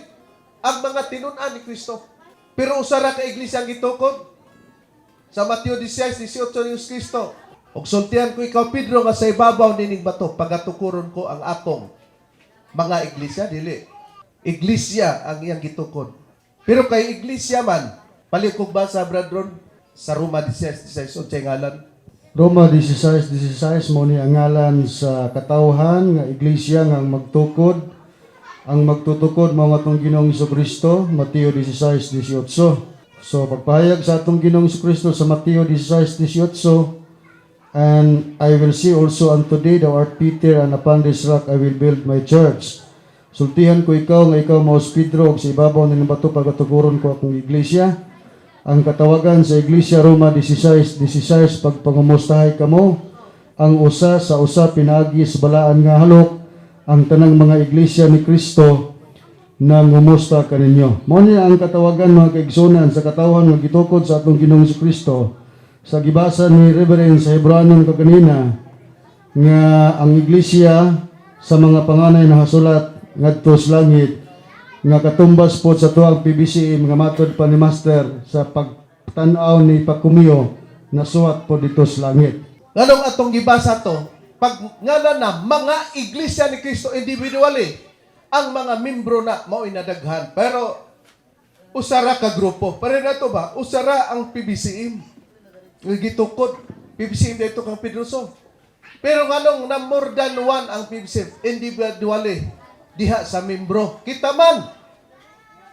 ang mga tinun-an ni Kristo. Pero usara ka iglesia ang gitukod. Sa Mateo 16:18 ni Kristo, "Ug sultihan ko ikaw, Pedro, nga sa ibabaw nining bato pagatukuron ko ang akong mga iglesia." Dili. Iglesia ang iyang gitukod. Pero kay iglesia man, palikog ba sa brethren sa Roma 16:16, unsay ngalan? Roma 16:16, mo ni ang ngalan sa katawhan nga iglesia nga ang magtukod, ang magtutukod mao atong Ginoong Kristo, Mateo 16:18. So pagpahayag sa atong Ginoong Kristo sa Mateo 16:18, "And I will say also unto thee, thou art Peter, and upon this rock I will build my church." Sultihan ko ikaw nga ikaw mao si Pedro ug sa ibabaw ng bato pagatukuron ko akong iglesia. Ang katawagan sa Iglesia, Roma 16:16. Pagpangumustahay kamo ang usa sa usa pinaagi sa balaan nga halok. Ang tanang mga iglesia ni Kristo nangumusta kaninyo. Mao ni ang katawagan, mga kaigsunan, sa katawhan nga gitukod sa atong Ginoong Kristo sa gibasa ni Reverend sa Hebranon kaganina nga ang iglesia sa mga panganay nahasulat ngadto sa langit, nga katumbas po sa tuang PBCM nga matod pa ni Master sa pagtan-aw ni Pakumio nasuwat po dito sa langit. Nganong atong gibasa to, pag ngalan na mga iglesia ni Kristo individually, ang mga membro na mao'y nadaghan. Pero usara ka grupo. Pero na to ba? Usara ang PBCM. Nga gitukod. PBCM dito kang Pedroso. Pero nganong na more than one ang PBCM individually diha sa membro. Kita man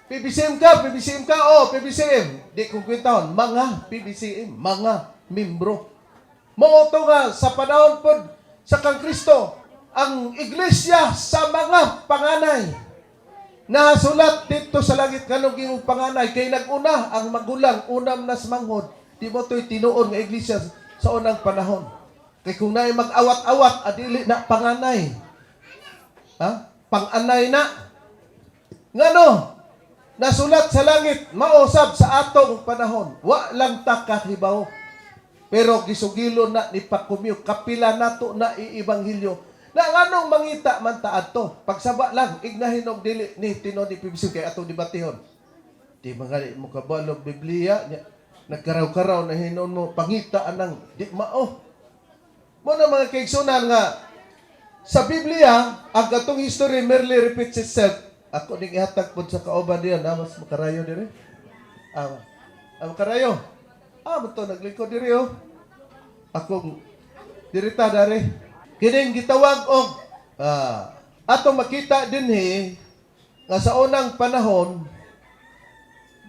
PBCM ka, PBCM ka, oh, PBCM. Di kung kwentahon, mga PBCM, mga membro. Mao to nga sa panahon pod sa kang Kristo, ang iglesia sa mga panganay nasulat dito sa langit. Nganong gingong panganay? Kay naguna ang magulang, unam nas manghod. Di mo to'y tinuod nga iglesia sa unang panahon. Kay kung naay mag-awat-awat, adili na panganay. Ha? Pang-anay na. Ngano? Nasulat sa langit, mausab sa atong panahon. Wa lang ta kahibaw. Pero gisugilo na ni Pakumyo, kapila nato na iibanghilyo. Na nganong mangita man ta adto? Pagsaba lang, ignahin og dili ni tinuod ni PBC kay atong debatihon. Di mga mo kabalo Biblia, nya, nagkaraw-karaw na hinon mo pangita anang di mao. Mo na, mga kaigsunan, nga sa Biblia, ang katong history merely repeats itself. Ako ning ihatag pod sa kauban diyan, ah, mas makarayo dire. Ah, ah, makarayo. Ah, to naglingkod diri oh. Akong dirita dare. Kining gitawag og atong makita dinhi nga sa unang panahon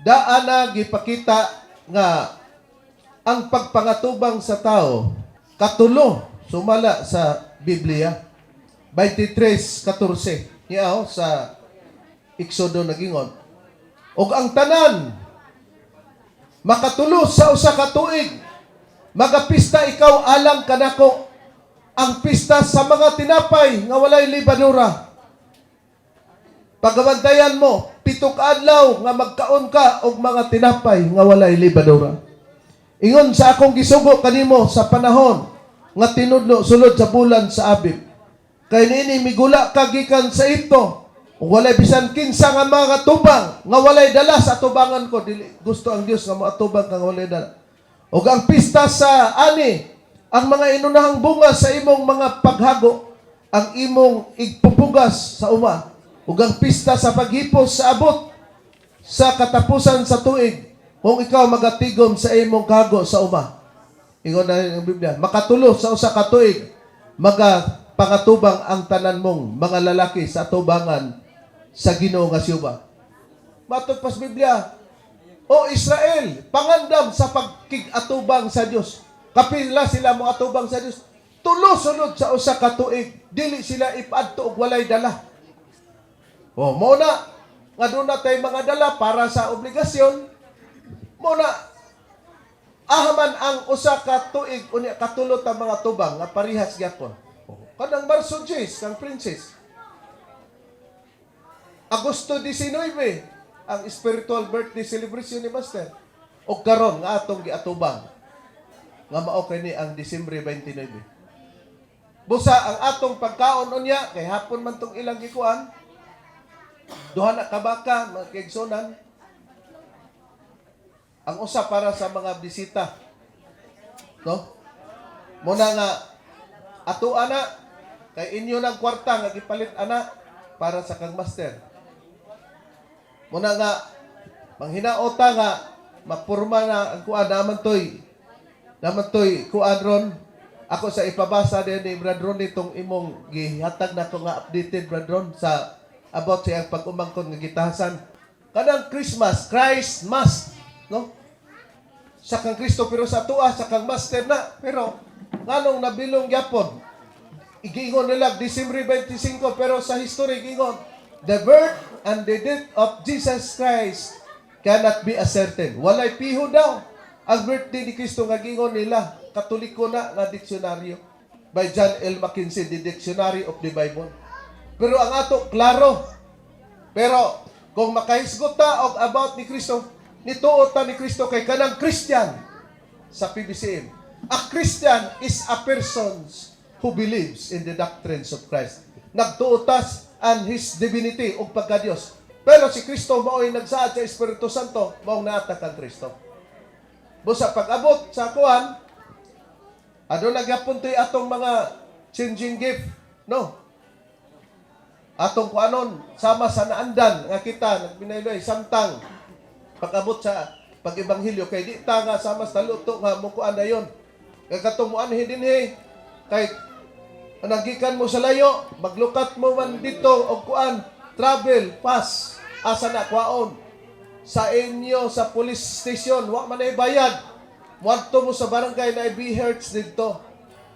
daan na gipakita nga ang pagpangatubang sa tao katulo sumala sa Biblia 23:14 niya oh, sa Exodo nagingon, "Og ang tanan makatulo sa 1 ka tuig magapista ikaw alang kanako, ang pista sa mga tinapay nga walay libadura. Pagabantayan mo, 7 ka adlaw nga magkaon ka og mga tinapay nga walay libadura. Ingon sa akong gisugo kanimo sa panahon nga tinudlo sulod sa bulan sa Abib. Kay niini migula ka gikan sa Ehipto." Ug walay bisan kinsa nga mga tubang nga walay dala sa atubangan ko, dili gusto ang Dios nga moatubang kang walay dala. Ug ang pista sa ani, ang mga inunahang bunga sa imong mga paghago, ang imong igpupugas sa uma, ug ang pista sa paghipos sa abot sa katapusan sa tuig, kung ikaw magatigom sa imong kago sa uma. Ingon na ang Biblia, makatulo sa usa ka tuig, maga pangatubang ang tanan mong mga lalaki sa atubangan sa Ginoo nga Siuba. Matod pas Biblia, O Israel, pangandam sa pagkig-atubang sa Dios. Kapila sila mo atubang sa Dios. Tulo sunod sa usa ka tuig, dili sila ipaadto og walay dala. O mo na nga doon tay mga dala para sa obligasyon. Mo na ahaman ang usa ka tuig unya katulo ta mga tubang nga parihas gyapon. O, kanang Marso 10 kang princess. Agosto 19 ang spiritual birthday celebration ni Master. O karon nga atong giatubang nga mao kini ang Disyembre 29. Busa ang atong pagkaon unya kay hapon man tong ilang gikuan. Duha na ka baka mga kaigsunan. Ang usa para sa mga bisita. No? Muna nga ato ana kay inyo ng kwarta nga gipalit ana para sa kang master. Muna nga manghinaota nga mapurma na ang kuan naman toy kuan ron ako sa ipabasa din ni Brad Ron itong imong gihatag na ko nga updated, Brad Ron, sa about sa iyang pag-umangkon nga gitahasan kanang Christmas, Christ Mass, no, sa kang Kristo, pero sa tuwa sa kang master na, pero nganong nabilong gyapon igiingon nila December 25, pero sa history giingon the birth and the death of Jesus Christ cannot be ascertained. Walay piho daw ang birthday ni Kristo nga giingon nila. Katoliko na nga diksyonaryo by John L. Mackenzie, the Dictionary of the Bible. Pero ang ato klaro. Pero kung makahisgot ta og about ni Kristo, nituo ta ni Kristo kay kanang Christian sa PBCM. A Christian is a person who believes in the doctrines of Christ. Nagtuo ta and His divinity ug pagka-Dios. Pero si Kristo mao'y nagsaad sa Espiritu Santo, maong naata kang Kristo. Busa pag-abot sa kuan, aduna gyapon to'y atong mga changing gift, no? Atong kuanon sama sa naandan nga kita nagbinayloy samtang pag-abot sa pag-ebanghelyo kay di ta nga sama sa luto nga mukuan dayon. Kay katong muanhi dinhi kay nagikan mo sa layo, maglukat mo man dito og kuan, travel pass, asa na kwaon sa inyo sa police station, wa man ay bayad. Muadto mo sa barangay na hertz didto.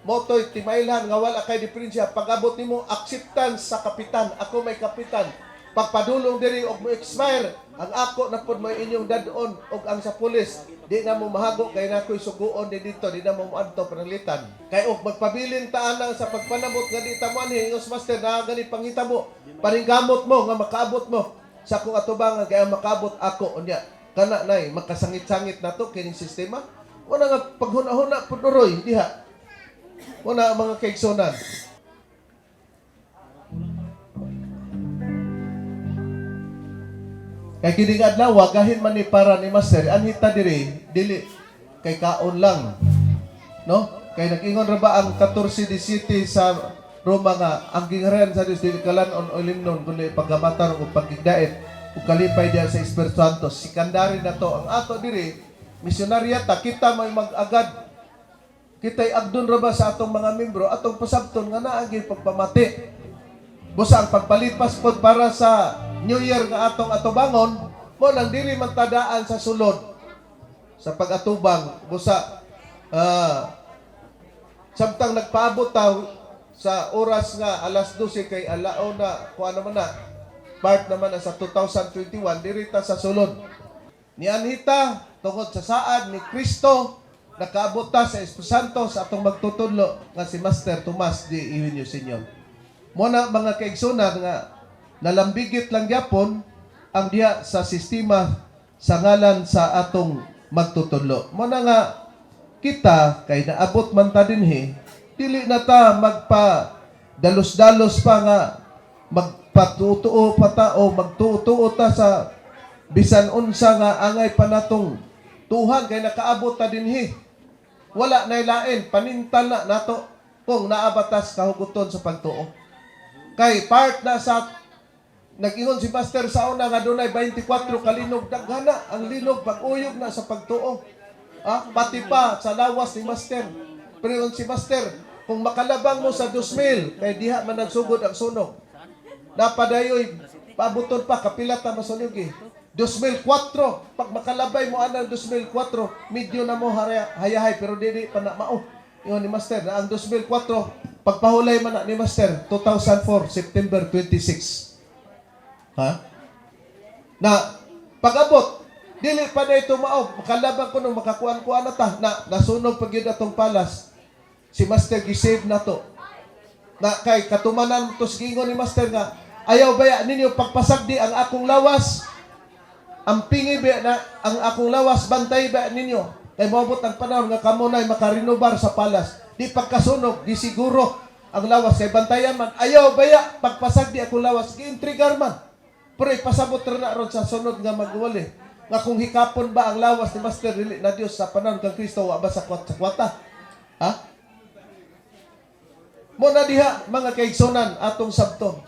Motoy timailhan nga wala kay diferensya. Pag-abot nimo, acceptance sa kapitan. Ako may kapitan. Pagpadulong diri og mo expire, ang ako na pod may inyong dadon og ang sa pulis di na mo mahago kay na ako'y suguon di dito, di na mo moadto pananglitan. Kay og magpabilin ta anang sa pagpanamot nga di ta mo anhi, ingos master na gani panghitabo. Paningkamot mo nga makaabot mo sa akong atubangan kay ang makaabot ako unya. Kana nay makasangit-sangit nato kining sistema. Wala nga paghuna-huna pud uroy diha. Wala, mga kaigsunan. Kay kining adlaw gahin man ni para ni Master anhita diri dili kay kaon lang. No? Kay nag-ingon ra ba ang 14 di city sa Roma nga ang gingharian sa Dios dili kalan-on o ilimnon kundi pagkamatarong ug pagkigdait ug kalipay diha sa Espiritu Santo. Sikandari na to ang ato diri, misyonarya ta kita may mag-agad. Kita'y agdon ra ba sa atong mga membro, atong pasabton nga naagi pagpamati. Busa ang pagpalipas pod para sa New Year nga atong atubangon, mo nang diri man tadaan sa sulod sa pag-atubang. Busa samtang nagpaabot ta sa oras nga alas 12 kay alao na kuan naman na part naman na sa 2021 diri ta sa sulod. Nianhita tungod sa saad ni Kristo, nakaabot ta sa Espiritu Santo sa atong magtutudlo nga si Master Tomas D. Eugenio Senior. Mo na, mga kaigsunan, nga nalambigit lang gyapon ang diha sa sistema sa ngalan sa atong magtutudlo. Mo na nga kita kay naabot man ta dinhi, dili na ta magpa dalos-dalos pa nga mag Patutuo pa ta o magtuo-tuo ta sa bisan unsa nga angay pa natong tuhan kay nakaabot ta dinhi. Wala nay lain, panintal na nato kung naa ba tas kahuguton sa pagtuo. Kay part na sa nag-ingon si Master sa una nga dunay 24 kalinog, daghana ang linog pag-uyog na sa pagtuo. Ah, pati pa sa lawas ni Master. Pero si Master, kung makalabang mo sa 2000, kay diha man nagsugod ang sunog. Napadayoy paabuton pa kapila ta masunog eh. 2004, pag makalabay mo anang 2004, medyo na mo hayahay pero dili pa na mao. Ingon ni Master na ang 2004, pagpahulay man na ni Master 2004 September 26. Ha? Na pag-abot dili pa na ito mao, makalabang ko nung makakuan-kuan na ta na nasunog pag yun atong palace. Si Master gisave na to. Na kay katumanan to sa giingon ni Master nga ayaw baya ninyo pagpasagdi ang akong lawas. Ang pingi ba na ang akong lawas, bantay ba ninyo. Kay moabot ang panahon nga kamo na'y makarenobar sa palace. Di pagkasunog, di siguro ang lawas kay bantayan man. Ayaw baya pagpasagdi akong lawas, giintrigar man. Pero ipasabot ra na ron sa sunod nga magwali. Nga kung hikapon ba ang lawas ni Master dili na Dios sa panahon kang Kristo wa ba sa kwata? Ha? Mo na diha, mga kaigsunan, atong sabton.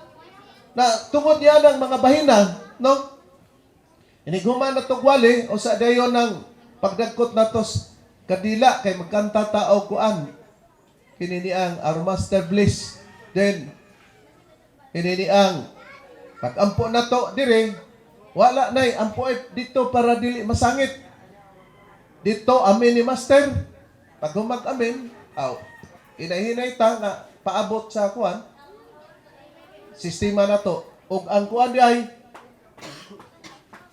Na tungod niya ng mga bahina, no? Inighuman na tugwali o sa dayon ng pagdagkot natos kadila kay magkanta ta og kuan. Kini ni ang Our Master Bliss. Then kini ni ang pag-ampo nato dire, wala nay ampo ay dito para dili masangit. Dito amin ni Master. Pag humag amin, aw, hinay-hinay ta nga paabot sa kuan sistema nato ug ang kuan di ay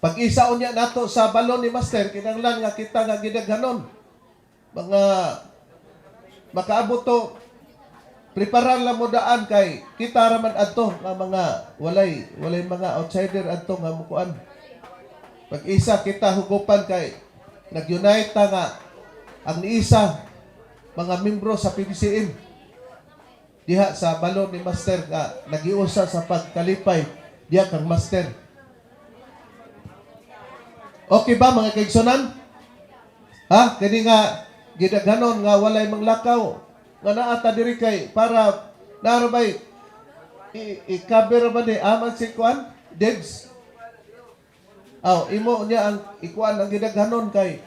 pag isa unya nato sa balon ni Master, kinahanglan nga kita nga gidaghanon mga makaabot to, preparar lang mo daan kay kita ra man adto nga mga walay walay mga outsider adto nga mukuan. Pag isa kita hugupan kay nag-unite ta nga ang niisa mga membro sa PBCM diha sa balon ni Master nga nagiusa sa pagkalipay diha kang Master. Okay ba, mga kaigsunan? Ha? Kani nga gidaghanon nga walay manglakaw nga naa ta diri kay para narabay i-cover ba ni aman si kuan Debs. Aw, imo niya ang ikuan ang gidaghanon kay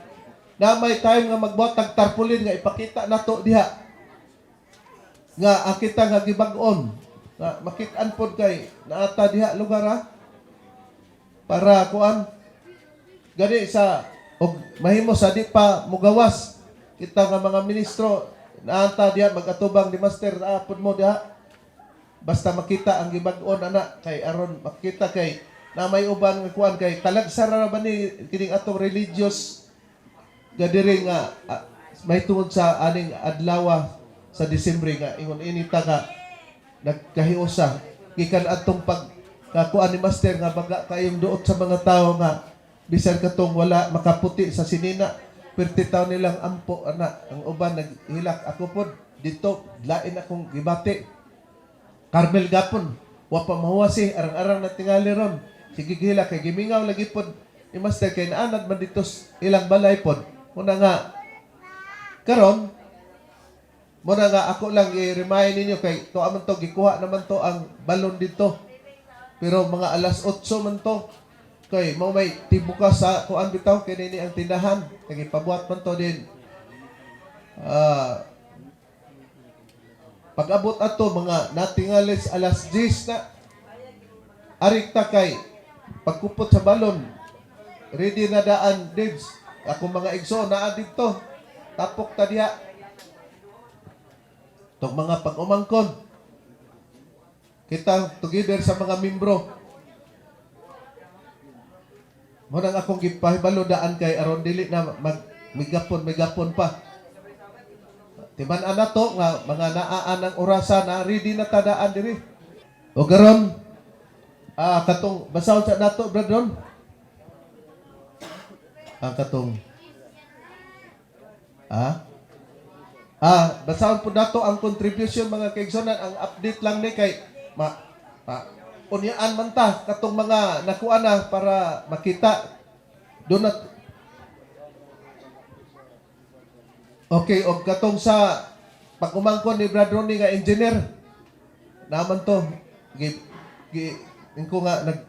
na may time nga magbuhat tag tarpaulin nga ipakita nato diha nga ang kita nga gibag-on nga makit-an pod kay naata diha lugar ha para kuan gani sa og mahimo sa di pa mugawas kita nga mga ministro naanta diha magatubang ni Master naa pod mo diha basta makita ang gibag-on ana kay aron makita kay na may uban nga kuan kay talagsa ra ba ni kining atong religious gathering nga may tungod sa aning adlaw sa Disyembre nga ingon ini ta nga nagkahiusa gikan atong pag kakuan ni Master nga baga kayong duot sa mga tao nga bisan katong wala makaputi sa sinina perti taw nilang ampo ana. Ang uban naghilak. Ako pod dito lain akong gibati. Carmel gapon wa pa mahuwasi, arang-arang na tingali ron sige gihilak kay gimingaw lagi pod ni Master kay naanad man dito ilang balay pod. Muna nga karon, muna nga ako lang i-remind ninyo kay to man to gikuha naman to ang balon dito. Pero mga alas 8 man to kay mao may tibuka sa kuan bitaw kini ni ang tindahan kay gipabuhat man to din. Ah, pag-abot ato mga natingales alas 10 na arik ta kay pagkupot sa balon ready na daan, Dibs. Ako mga igso naa didto tapok ta diha tong mga pag-umangkon kita together sa mga membro mo nang akong gipahibalo daan kay aron dili na mag migapon migapon pa. Timan-an na to nga mga naa ang orasa na ready na tadaan diri. O karon katong basahon sa nato, brethren. Ang katong basahon po nato ang contribution, mga kaigsonan, ang update lang ni kay ma, ma Unyaan man ta katong mga nakuha na para makita do na. Okay, og katong sa pag-umangkon ni Brad Ronnie nga engineer naman to gi, gi ko nga nag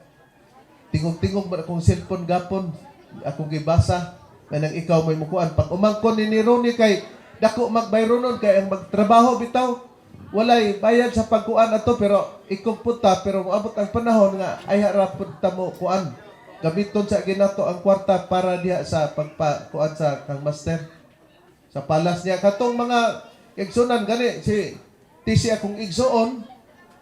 tingog-tingog man akong cellphone gapon, akong gibasa kanang ikaw may mukuan pag umangkon ni Ronnie kay dako magbayronon kay ang magtrabaho bitaw walay bayad sa pagkuan ato, pero ikog punta, pero moabot ang panahon nga ay ra pud ta mo kuan, gamiton sa ginato ang kwarta para diha sa pagpakuan sa kang master sa palas niya. Katong mga igsunan gani si TC, akong igsuon,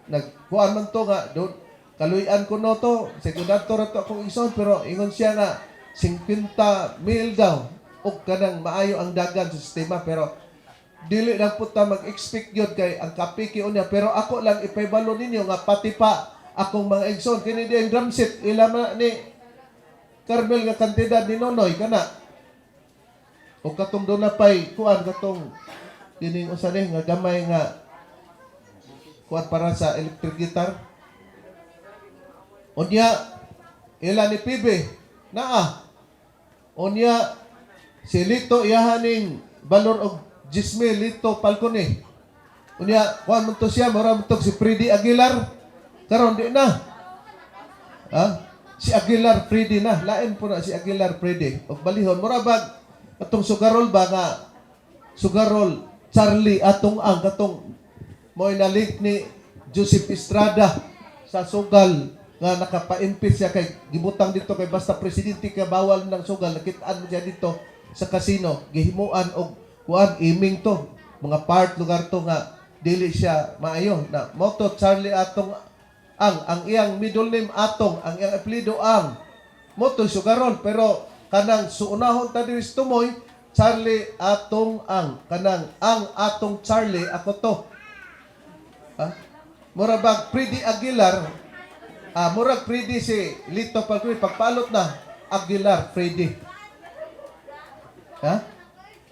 nagkuan man to nga do kaluy-an ko no to, sekundato ra to akong igsuon, pero ingon siya nga 50 mil daw og kanang maayo ang dagan sa sistema, pero dili lang pud ta mag-expect yun kay ang kapiki unya. Pero ako lang ipaybalo ninyo nga pati pa akong mga igsoon kini di ang drum set ila man ni Carmel nga kantidad ni Nonoy kana o katong doon na pay kuan, katong kining usa ni nga gamay nga kuan para sa electric guitar. Unya ila ni PB naa. Unya si Lito, iyahaning balor og Jisme Lito Falcone. Unya kuan man to siya, mura man to si Freddy Aguilar karon, di na. Ha? Si Aguilar Freddy na, lain po na si Aguilar Freddy. Og balihon mura bag atong sugarol ba nga sugarol Charlie atong ang katong mo'y na-link ni Joseph Estrada sa sugal nga nakapa-impeach siya kay gibutang dito kay basta presidente ka bawal ng sugal. Nakitaan mo siya dito sa casino, gihimuan og kuan iming to mga part lugar to nga dili siya maayo na moto. Charlie atong ang iyang middle name atong, ang iyang apelyido ang moto sugarol, pero kanang suunahon ta diri sa tumoy, Charlie atong ang kanang ang atong Charlie ako to. Ha? Mura bag Freddy Aguilar, ah, murag Freddy si Lito Palcoy, pagpalot na Aguilar Freddy. Ha?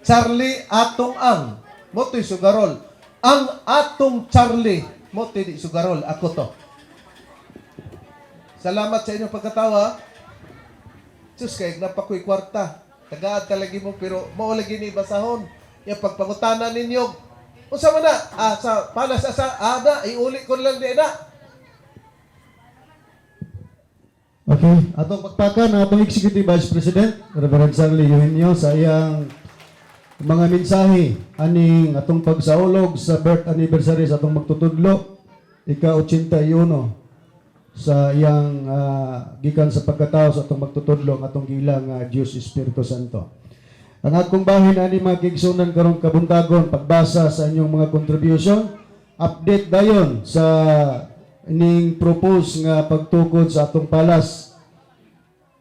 Charlie atong ang moto'y sugarol. Ang atong Charlie moto'y di sugarol ako to. Salamat sa inyong pagkatawa. Diyos, kay napakoy kwarta. Tagaad talagi mo, pero mao lagi ni basahon. Yung pagpangutana ninyo, unsa man na? Ah, sa palas asa ada iuli ko lang di na. Okay, atong pagpakan ang atong Executive Vice President, Reverend Charlie Eugenio, sa iyang mga mensahe aning atong pagsaulog sa birth anniversary sa atong magtutudlo, ika-81 sa iyang gikan sa pagkatao sa atong magtutudlo ang atong gilang nga Diyos Espiritu Santo. Ang akong bahin ani mga kaigsunan karong kabuntagon, pagbasa sa inyong mga contribution, update dayon sa ining propose nga pagtukod sa atong palas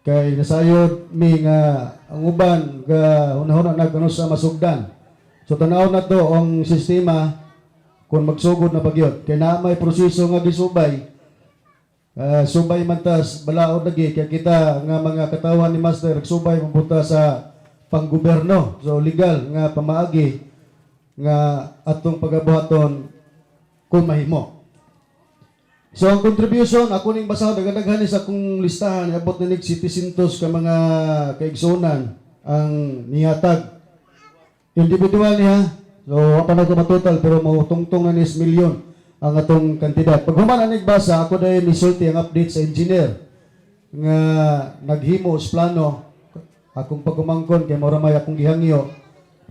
kay nasayod mi nga ang uban ga hunahuna na kano sa masugdan. So tanaw na to ang sistema kung magsugod na pagyot kay naa may proseso nga gisubay. Subay man tas balaod lagi kay kita nga mga katawan ni Master subay mapunta sa panggobyerno. So legal nga pamaagi nga atong pagabuhaton kung mahimo. So ang contribution ako ning basahon, daghan ni sa akong listahan, abot na nig 700 ka mga kaigsunan ang nihatag. Individual niya. So wa pa na ko matotal, pero mautungtong na nis milyon ang atong kantidad. Pag human ang basa, ako dahil nisulti ang update sa engineer nga naghimo sa plano. Akong pagumangkon kay mura may akong gihangyo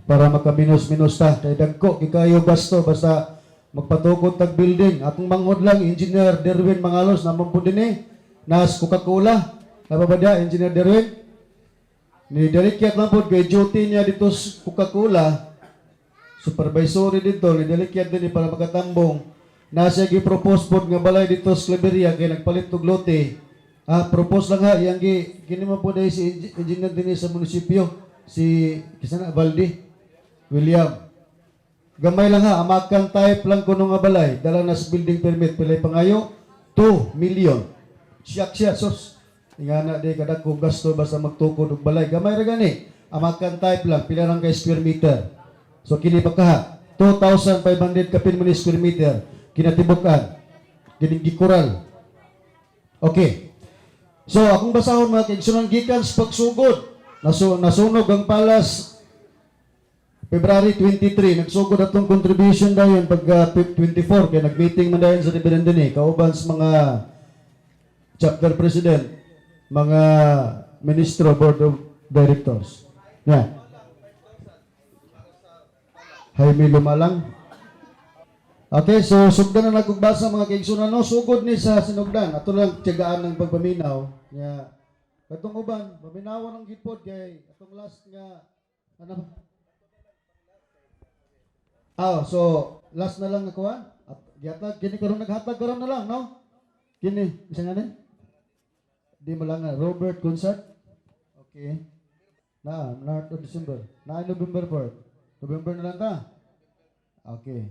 para makaminos-minos ta kay dagko kikayo gasto basta magpatukod tag building. Akong manghod lang, Engineer Derwin Mangalos namang po dinhi nas Coca-Cola nababada. Engineer Derwin ni dalikyat lang pod kay duty niya dito sa Coca-Cola, supervisory dito, ni dalikyat din para makatambong na siya gi-propose pod nga balay dito sa Claveria kay nagpalit og lote. Ah, propose lang ha, yang gi kini man po dahil si engineer dinhi sa munisipyo, si kisa na Valdi William. Gamay lang ha, amakan type lang kuno nga balay, dala na sa building permit, pilay pangayo, 2 million. Siyak siya, sus. Nga na di kadako gasto basta magtukod og balay. Gamay ra gani. Amakan type lang, pila lang kay square meter. So kini pa kaha, 2,500 kapin mo ni square meter, kinatibukan, kining gikural. Okay. So, akong basahon, mga kaigsunan, gikan sa pagsugod. Nasunog ang palace February 23, nagsugod atong contribution dayon pag 24 kay nag-meeting man dayon sa Reverend dinhi kauban sa mga chapter president, mga ministro, board of directors. Yeah. Jaime Lumalang. Okay, so sugdan na nagkugbasa, mga kaigsunan, no, sugod ni sa sinugdan. Ato lang tiyagaan ng pagpaminaw. Nya katong uban, paminawan ang gipod kay atong last nga ano. Ah, so last na lang ako ha. At gihatag kini karon, naghatag karon na lang, no? Kini, isa nga ni? Di mo lang nga Robert Concert. Okay. Na, North of December. Na November 4. November na lang ta. Okay.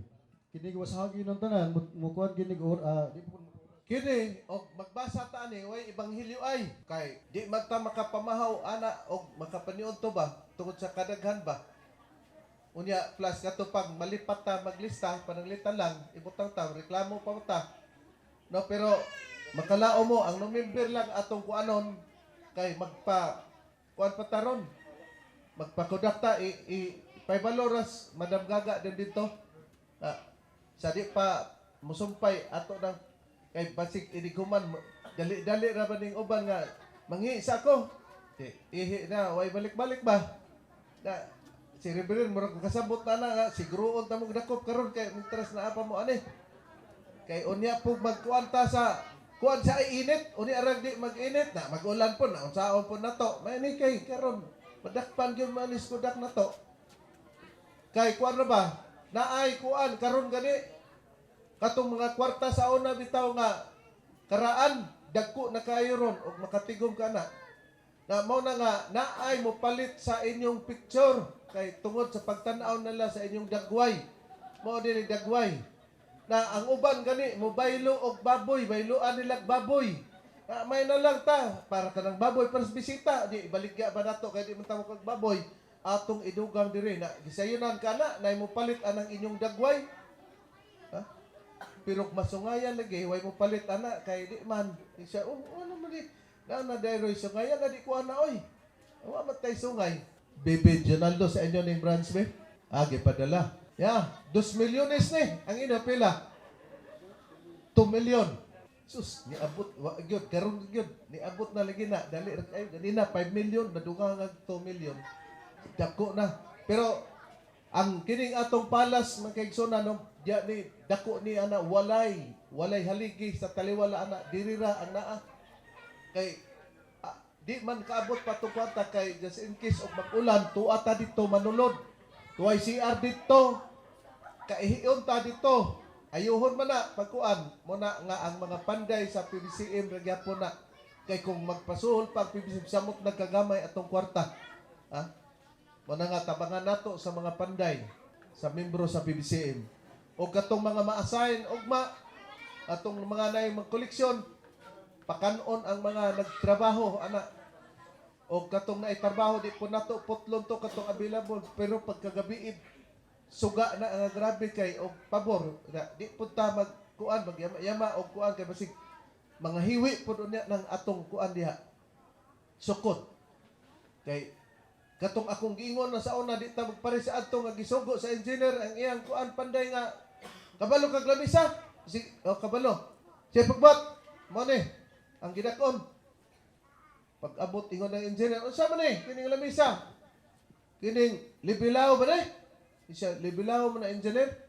Kini wasahagi ng tanan, mukuan kini or di po. Kini og magbasa ta ani, way ebanghelyo ay kay di man ta makapamahaw ana og makapaniudto ba tungod sa kadaghan ba. Unya plus kato pag malipat ta maglista, pananglitan lang ibutang ta, reklamo pa ta. No, pero makalao mo ang November lang atong kuanon kay magpa kuan pa ta ron. Magpakudakta i, i paibaloras Madam Gaga din dito. Ah, sa di pa musumpay ato nang kay basig inighuman, dali-dali ra ba ning uban nga manghi sa ako di, ihi na way balik-balik ba na si Reverend murag kasabot na na nga siguroon ta mong dakop karon kay interest na apa mo ani kay unya pug magkuan ta sa kuan sa init, unya arag di mag-init na mag-ulan po na unsaon po nato may ni kay karon madakpan gyud manis kudak na to kay kuan ra ba naay kuan karon gani katong mga kwarta sa una bitaw nga karaan, dagko na kayo ron og makatigom ka na na mao na nga naay mo palit sa inyong picture kay tungod sa pagtan-aw nila sa inyong dagway, mao dinhi dagway na ang uban gani mo baylo og baboy, bayloan nila og baboy na may na lang ta para kanang baboy para sa bisita, di ibaligya ba nato kay di man ta mo kag baboy, atong idugang diri na gisayunan ka na nay mo palit anang inyong dagway. Ha? Pero masungayan lagi, way mo palit ana kay di man. Di siya, oh, ano man di na na dayroy sungayan na di ko ana oy. Wa man tay sungay. Bebe Jonaldo sa inyo ning branch be. Ah, gipadala. Ya, 2 milyones ni ang ina pila. 2 million. Sus, niabot wa gyud karon gyud, niabot na lagi na dali ra kayo ganina 5 million nadungan nga 2 million. Dako na. Pero ang kining atong palace, mga kaigsoon, no, diya ni dako ni ana, walay walay haligi sa taliwala ana, diri ra ang naa kay di man kaabot pa tong kwarta kay just in case og mag-ulan, tuwa ta dito manulod, tuway CR dito, kaihion ta dito, ayuhon man na pagkuan mo na nga ang mga panday sa PBCM ra gyapon na kay kung magpasuhol pa ang PBCM, samot nagkagamay atong kwarta, ha. Mo na nga tabangan nato sa mga panday sa membro sa PBCM o katong mga ma-assign ugma atong mga nay mga koleksyon, pakanon ang mga nagtrabaho ana o katong naitrabaho, di po nato putlon to katong available, pero pagkagabi suga na nga grabe kay og pabor na di pud ta magkuan, magyama-yama og kuan kay basig mga hiwi pud unya ng atong kuan diha sukot kay katong akong giingon na sa una, di ta magpare sa adto nga gisugo sa engineer ang iyang kuan panday nga kabalo kag lamisa si, oh, kabalo siya pagbat mo ni ang gidakon. Pag abot, ingon ng engineer, "Unsa man ni kining lamisa, kining libilaw ba ni?" Siya, "Libilaw man na, engineer."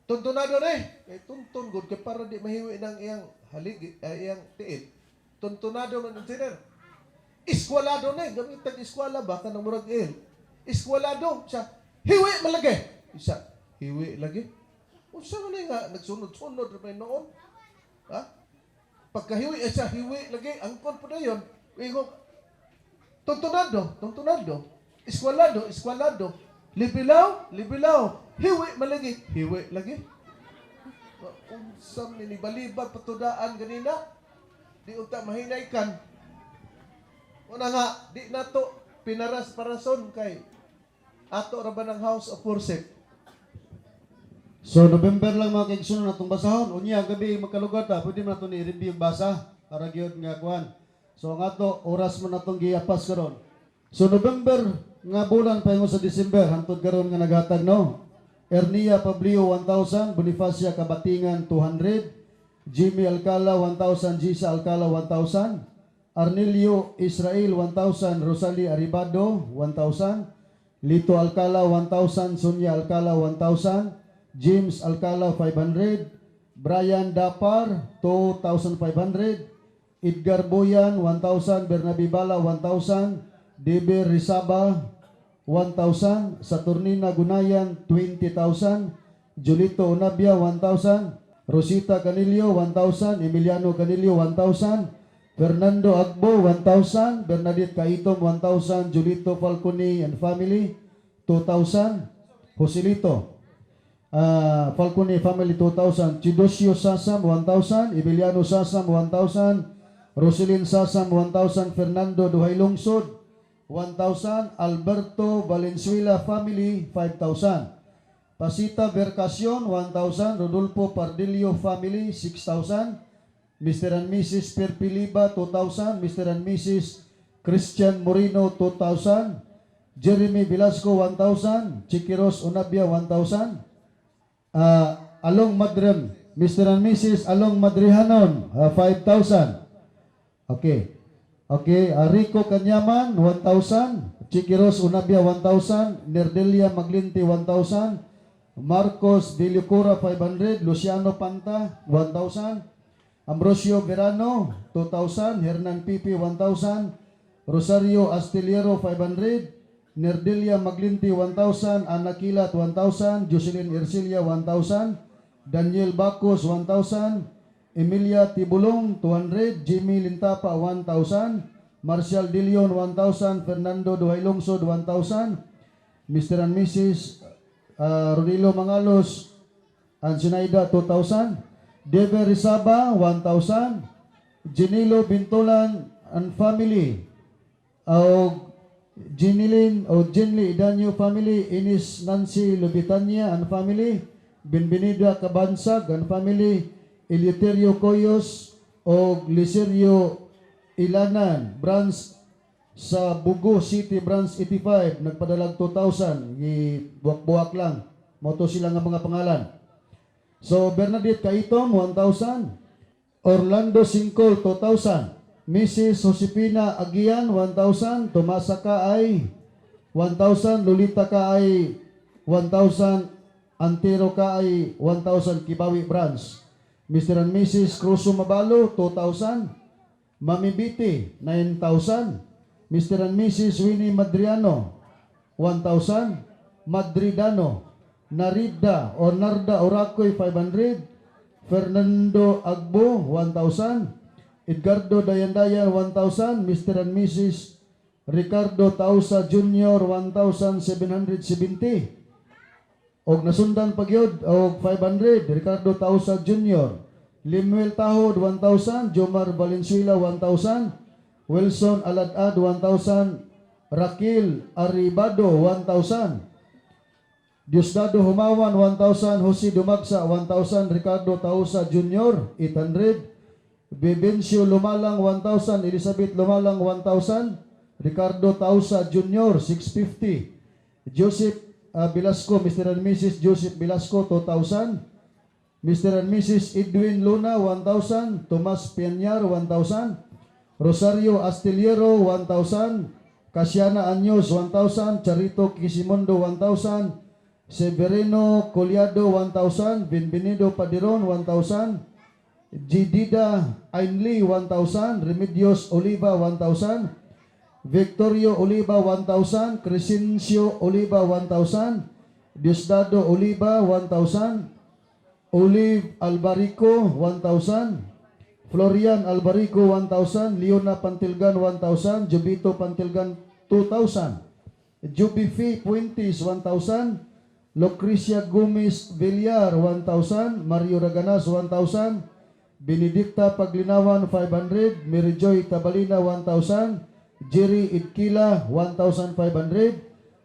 "Tuntunado ni kay tuntun gud kay para di mahiwi ng iyang haligi ay iyang tiil." "Tuntunado man, engineer." "Eskwalado ni, gamit tag eskwala ba kanang murag il eskwalado." Siya, "Hiwi man lagi." Isa, "Hiwi lagi, unsa man ni nga nagsunod-sunod ra may noon, ha?" Pagkahiwi ay siya, "Hiwi lagi." Angkon po na yun. Ingon, "Tuntunado, tuntunado, eskwalado, eskwalado, libilaw, libilaw, hiwi man lagi, hiwi lagi. Unsa man ni balibad patudaan ganina, di unta mahinay kan." Una nga, di nato pinaras parason kay ato ra ba ng house of worship. So November lang, mga kaigsunan, atong basahon. Unya gabi magkalugar ta, pwede man nato ni i-review yung basa para gyud nga kuan. So ang ato oras man natong giapas karon. So November nga bulan paingon sa December hantod karon nga naghatag, no. Ernia Pablio 1000, Bonifacia Kabatingan 200, Jimmy Alcala 1000, Gisa Alcala 1000, Arnelio Israel 1000, Rosalie Aribado 1000, Lito Alcala 1000, Sonia Alcala 1000, James Alcala 500, Brian Dapar 2500, Edgar Boyan 1000, Bernabe Bala 1000, Deber Rizaba 1000, Saturnina Gunayan 20,000, Julito Onabia 1000, Rosita Canillo 1000, Emiliano Canillo 1000, Fernando Agbo 1000, Bernadette Caitom 1000, Julito Falcone and family 2000, Joselito Falcone family 2,000, Chidosio Sasam 1,000, Emiliano Sasam 1,000, Roselyn Sasam 1,000, Fernando Duhay Lungsod 1,000, Alberto Valenzuela family 5,000. Pasita Vercacion 1,000, Rodolfo Pardillo family 6,000, Mr. and Mrs. Perpiliba 2,000, Mr. and Mrs. Christian Moreno 2,000, Jeremy Velasco 1,000, Chiquiros Onabia 1,000, Along Madrem, Mr. and Mrs. Along Madrihanon, 5,000. Okay. Okay, Rico Kanyaman, 1,000. Chiquiros Unabia, 1,000. Nerdelia Maglinti, 1,000. Marcos Villicura, 500. Luciano Panta, 1,000. Ambrosio Verano, 2,000. Hernan Pipi, 1,000. Rosario Astillero, 500. Nerdelia Maglinti, 1,000. Ana Kilat, 1,000. Jocelyn Ercilia, 1,000. Daniel Bacos, 1,000. Emilia Tibulong, 200. Jimmy Lintapa, 1,000. Marcial De Leon, 1,000. Fernando Duhay Lungsod, 1,000. Mr. and Mrs. Rodilo Mangalos and Sinaida, 2,000. Debe Rizaba, 1,000. Janilo Bintulan and family. O Jinilin o Jinli Idanyo family, Inis Nancy Lubitanya and family, Benvenida Cabansag and family, Eleuterio Coyos o Liserio Ilanan, branch sa Bugo City Branch 85, nagpadalag 2,000, gibuwak-buwak lang. Mao to sila nga mga pangalan. So Bernadette Caitom 1,000, Orlando Singkol 2,000, Mrs. Josepina Agian 1,000, Tomasa Kaay 1,000, Lolita Kaay 1,000, Antero Kaay 1,000, Kibawi Branch. Mr. and Mrs. Cruzo Mabalo 2,000, Mami Biti 9,000, Mr. and Mrs. Winnie Madriano 1,000, Madridano, Narida or Narda Oracoy 500, Fernando Agbo 1,000, Edgardo Dayandayan 1,000, Mr. and Mrs. Ricardo Tausa Jr. 1,770. Og nasundan pa gyud og 500 Ricardo Tausa Jr. Limuel Tahod 1,000, Jomar Valenzuela 1,000, Wilson Aladad 1,000, Raquel Aribado 1,000, Diosdado Humawan 1,000, Jose Dumagsa 1,000, Ricardo Tausa Jr. 800, Bebencio Lumalang 1,000, Elizabeth Lumalang 1,000, Ricardo Tausa Jr. 650, Joseph Velasco, Mr. and Mrs. Joseph Velasco 2,000, Mr. and Mrs. Edwin Luna 1,000, Tomas Pianyar 1,000, Rosario Astillero 1,000, Casiana Anyos 1,000, Charito Quisimondo 1,000, Severino Collado 1,000, Bienvenido Padiron 1,000, Gidida Ainli 1,000, Remedios Oliva 1,000, Victorio Oliva 1,000, Crescencio Oliva 1,000, Diosdado Oliva 1,000, Olive Albarico 1,000, Florian Albarico 1,000, Leona Pantilgan 1,000, Jubito Pantilgan 2,000, Jubifi Puentes 1,000, Lucrecia Gomez Villar 1,000, Mario Raganas 1,000, Benedicta Paglinawan 500, Mary Joy Tabalina 1,000, Jerry Idkila 1,500,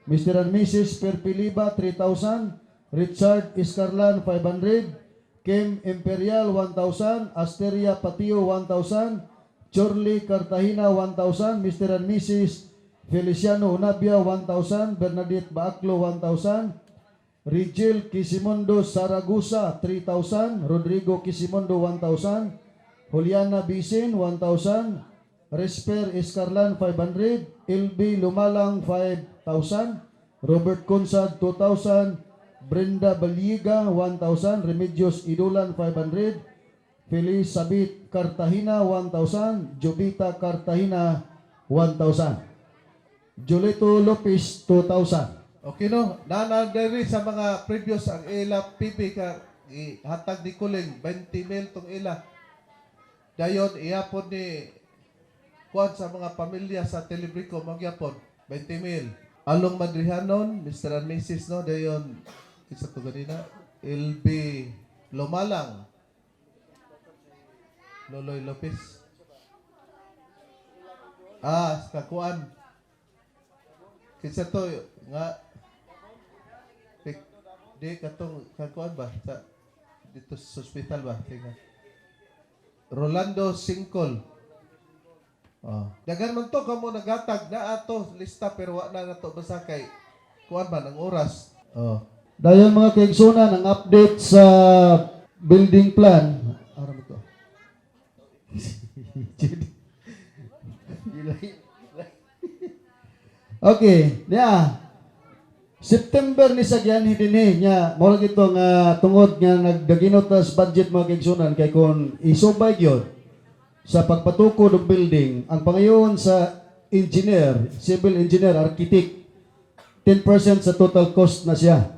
Mr. and Mrs. Perpiliba 3,000, Richard Iscarlan, 500, Kim Imperial, 1,000, Asteria Patio, 1,000, Chorley Cartagena, 1,000, Mr. and Mrs. Feliciano Unabia, 1,000, Bernadette Baaclo, 1,000, Rigel Quisimondo Saragusa, 3,000, Rodrigo Quisimondo, 1,000, Juliana Bisin, 1,000, Resper Escarlan, 500, LB Lumalang, 5,000, Robert Consad, 2,000, Brenda Baliga, 1,000, Remedios Idulan, 500, Feliz Sabit Cartagena, 1,000, Jovita Cartagena, 1,000, Julito Lopez, 2,000. Okay no, nana diri sa mga previous ang ila PB ka ihatag ni Kuling 20 mil tong ila. Dayon iyapon ni kuan sa mga pamilya sa Telebrico magyapon 20 mil. Along Madrihanon, Mr. and Mrs. no, dayon isa to ganina LB Lumalang. Loloy Lopez. Ah, sa kuan. Kinsa to nga di katong kakuan ba sa dito sa ospital ba, tingnan. Rolando Singkol. Oh. Daghan man to kamo nagatag na ato lista, pero wa na nato basta kay kuan ba ng oras. Oh. Dayon, mga kaigsunan, ang update sa building plan. Ara mo to. Okay, niya. September ni sa gianhi dinhi nya, mao lagi to nga tungod nga nagdaginot ta sa budget, mga kaigsunan, kay kon isubay gyud sa pagpatukod og building, ang pangayon sa engineer, civil engineer, architect, 10% sa total cost na siya.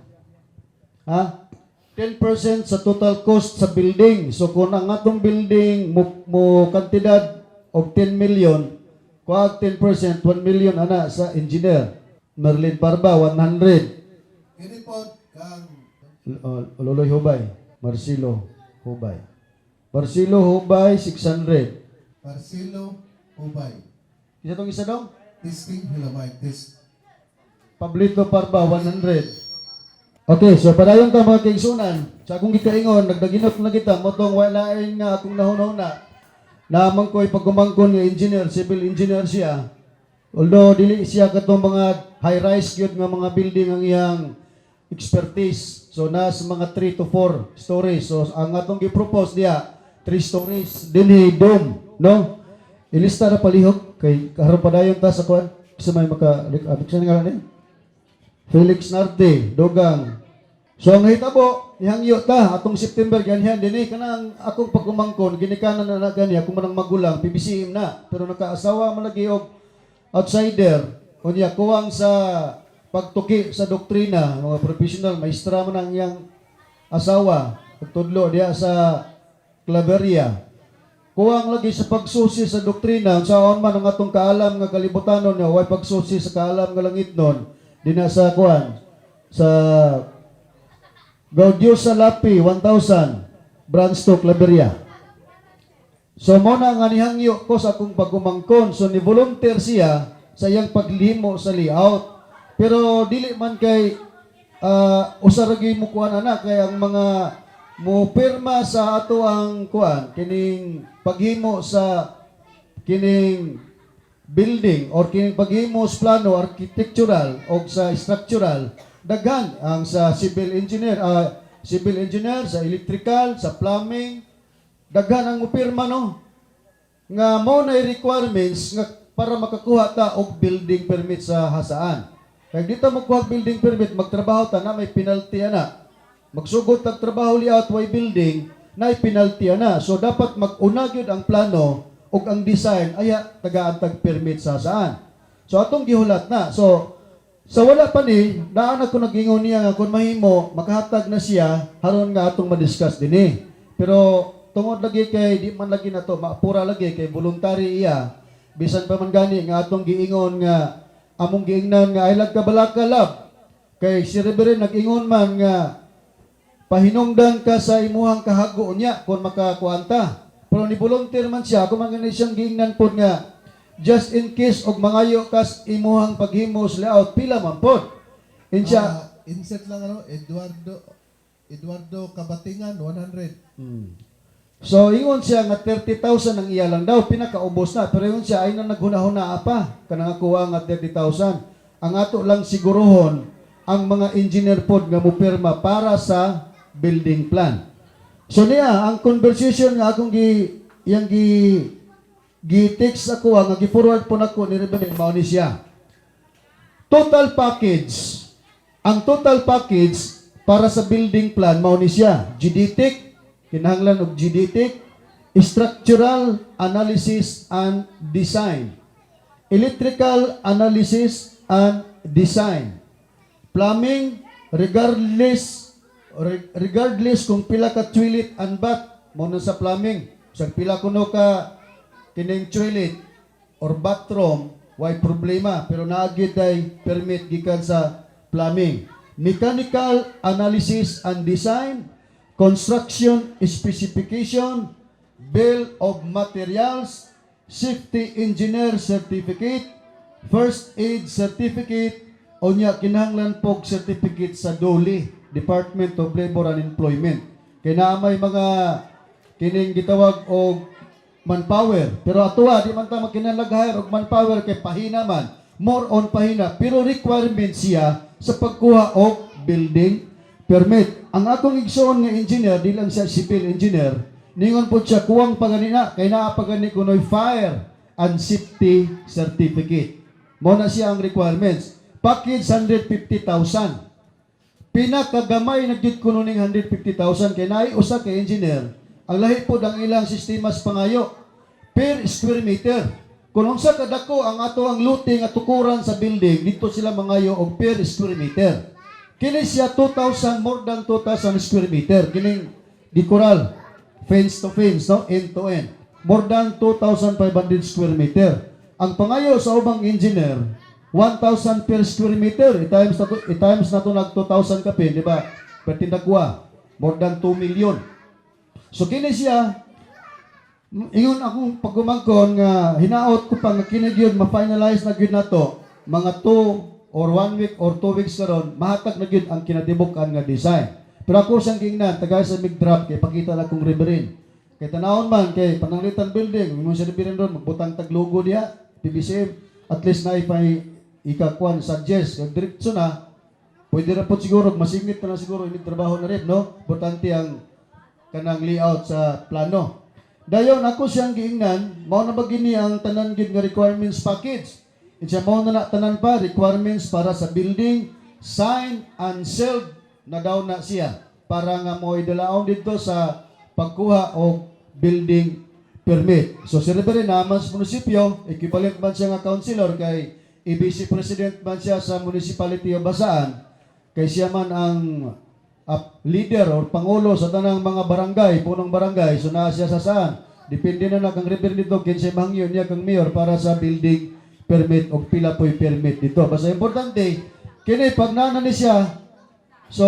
Ha? 10% sa total cost sa building. So kung ang atong building mo kantidad og 10 million, kuag 10%, 1 million ana sa engineer. Merlin Parba, 100. Kini po kang Loloy Hubay, Marcelo Hubay. Marcelo Hubay, 600. Marcelo Ubay. Isa tong isa dong? Testing, hello mic test. Pablito Parba, 100. Okay, so padayon ta, mga kaigsunan. Sa akong gikaingon, nagdaginot na kita, motong walain nga akong nahunahuna. Naman ko'y pagkumangkon nga engineer, civil engineer siya. Although dili siya katong mga high-rise gyud nga mga building ang iyang expertise. So nas mga 3 to 4 stories. So ang atong gi-propose diya, 3 stories dinhi dome, no? Ilista ra palihog kay karon padayon ta sa kuan. Sa may maka sa ngalan ni? Felix Narte, Dogang. So ang hitabo, nihangyo ta atong September ganyan dinhi kanang akong pagkumangkon ginikanan na na gani ako manang magulang PBCM na, pero nakaasawa man lagi og outsider, unya kuwang sa pagtuki sa doktrina, mga professional maestra man ang iyang asawa, pagtudlo diya sa Claveria, kuwang lagi sa pagsusi sa doktrina. Unsaon man ang atong kaalam nga kalibutanon nga way pagsusi sa kaalam nga langitnon dinha sa kuan sa Gaudiosa Lapi, 1,000, branch to Claveria. So mo na nga nihangyo ko sa akong pagumangkon. So ni volunteer siya sa iyang paglimo sa layout. Pero dili man kay usa ra gyud mo kuan ana, kay ang mga mo pirma sa ato ang kuan kining paghimo sa kining building or kining paghimo sa plano architectural o sa structural, daghan ang sa civil engineer, sa electrical, sa plumbing, daghan ang mopirma, no, nga mao na requirements nga para makakuha ta og building permit sa Jasaan. Kay dito mo kuha og building permit, magtrabaho ta na may penalty ana. Magsugod tag trabaho layout way building, na penalty ana. So dapat mag-una gyud ang plano ug ang design aya tagaan tag permit sa Jasaan. So atong gihulat na. So sa wala pa ni, daan ako nag-ingon niya nga kung mahimo, makahatag na siya, haron nga atong madiscuss dinhi. Pero tungod lagi kay di man lagi na to, maapura lagi kay voluntary iya, bisan pa man gani nga atong giingon nga among giingnan nga ay ka balaka lab. Kay si Reverend nag-ingon man nga pahinungdan ka sa imuhang kahago niya kung makakuanta. Pero ni volunteer man siya, kung man gani siyang giingnan pod nga just in case og mangayo kas imuhang paghimo sa layout, pila man pod. Insya, Ah, Insert lang ano, Eduardo Eduardo Kabatingan, 100. So ingon siya nga 30,000 ang iya lang daw, pinakaubos na. Pero ingon siya ay na naghuna-huna pa kanang akuha nga 30,000. Ang ato lang siguruhon ang mga engineer pod nga mupirma para sa building plan. So niya ang conversation nga akong gi iyang gi gi text ako nga gi-forward po nako ni Reverend, mao ni siya. Total package. Ang total package para sa building plan mao ni siya. Geodetic, kinahanglan og geodetic, structural analysis and design, electrical analysis and design, plumbing, regardless kung pila ka toilet and bath, mao na sa plumbing. Sa pila kuno ka kining toilet or bathroom, way problema, pero naa gyud ay permit gikan sa plumbing. Mechanical analysis and design, construction specification, bill of materials, safety engineer certificate, first aid certificate, unya kinahanglan pog certificate sa DOLE, Department of Labor and Employment. Kay naa may mga kining gitawag og manpower. Pero atoa di man ta magkinahanglan hire og manpower kay pahina man. More on pahina. Pero requirement siya sa pagkuha og building permit. Ang akong igsoon nga engineer, di lang siya civil engineer, ningon po siya kuwang paganina kay naa pa gani kunoy fire and safety certificate. Mao na siya ang requirements. Package 150,000. Pinakagamay na gyud kuno ning 150,000 kay naay usa ka engineer. Ang lahi pod ang ilang sistema sa pangayo per square meter. Kung unsa kadako ang ato ang lote nga tukuran sa building, dito sila mangayo og per square meter. Kini siya 2,000, more than 2,000 square meter kining gikural fence to fence, no, end to end, more than 2,500 square meter. Ang pangayo sa ubang engineer, 1,000 per square meter. I-times na to nag 2,000 kapin, di ba? Pertindagwa, more than 2 million. So kini siya, ingon akong pagumangkon nga hinaot ko pa nga kini gyud ma-finalize na gyud nato mga 2 or 1 week or 2 weeks karon, mahatag na gyud ang kinatibuk-an nga design. Pero ako siyang gingnan, tagay sa mig draft kay pakita na kong reverend. Kay tanawon man kay pananglitan building, mo siya reverend ron magbutang tag logo diha, PBCM, at least na ipay ikakuan suggest kag diretso na. Pwede ra po siguro masingit na lang siguro inig trabaho na rin, no? Importante ang kanang layout sa plano. Dayon ako siyang giingnan, mao na ba gini ang tanan gid nga requirements package? Siya mao na na tanan pa requirements para sa building, sign and sealed na daw na siya para nga mo idalaon dito sa pagkuha og building permit. So si Reverend naman sa munisipyo, equivalent man siya nga councilor kay ABC president man siya sa municipality of Basaan, kay siya man ang leader or pangulo sa tanang mga barangay, punong barangay, so naa siya sa saan. Depende na na kang reverend dito, kinsay mangyo niya kang mayor para sa building permit o pila po'y permit dito. Basta importante, kini pag nana ni siya, so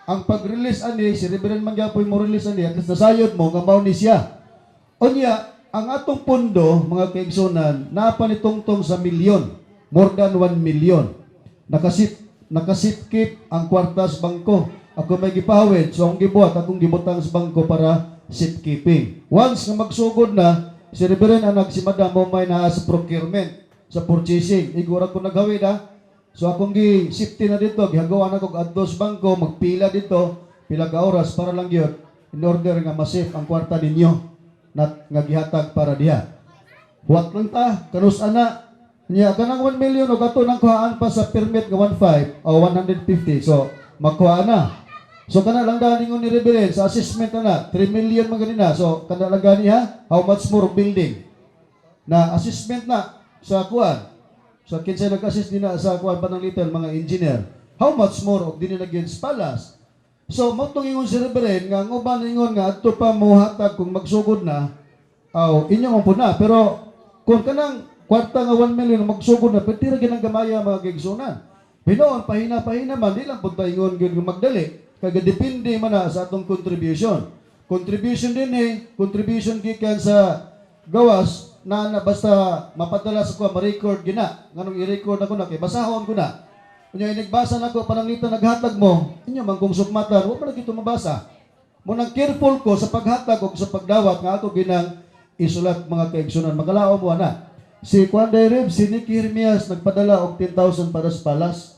ang pag-release ani, si Reverend Mangyapoy mo release ani, at least nasayod mo nga mao ni siya. Unya, ang atong pondo, mga kaigsunan, naa pa nitungtong sa milyon. More than 1 million. Nakasipkip ang kwarta sa bangko. Ako may gipahawid, so akong gibuhat, akong gibutang sa bangko para safekeeping. Once nga magsugod na, si Reverend anak si Madam mo may naa sa procurement, sa purchasing. Igura ko naghawid ha. So akong gi safety na dito, gihagawan ako adto sa bangko, magpila dito, pila ka oras para lang yun, in order nga ma-safe ang kwarta ninyo na nga gihatag para diha. Huwat lang ta, kanus ana, niya kanang 1 million o kato nang kuhaan pa sa permit nga 1.5 o 150. So makuha na. So kana lang gani ni Reverend sa assessment na na 3 million man gani na. So kana lang gani ha, how much more building? Na assessment na sa kuan. So kinsa nag-assist din na sa kuan pananglitan mga engineer. How much more og dinhi na gyud sa palace? So mao tong ingon si Reverend nga ang uban ingon nga adto pa mohatag kung magsugod na aw inyo man pud na, pero kung kanang kwarta nga 1 million magsugod na, pwede ra ginang gamaya, mga kaigsunan. Binuon pahina-pahina man, di lang pud ta ingon gyud nga magdali kay depende man na sa atong contribution. Contribution din eh, contribution gikan sa gawas na, na basta mapadala sa kuha, ma-record gina. Nganong i-record ako na kay basahon ko na. Unya nagbasa nako pananglitan naghatag mo, inyo man kong sukmatan, wa man lagi mabasa. Mo nang careful ko sa paghatag o sa pagdawat nga ako ginang isulat, mga kaigsunan. Magalaom mo ana. Si Juan Reb, si Nicky Hermias nagpadala og 10,000 para sa palas.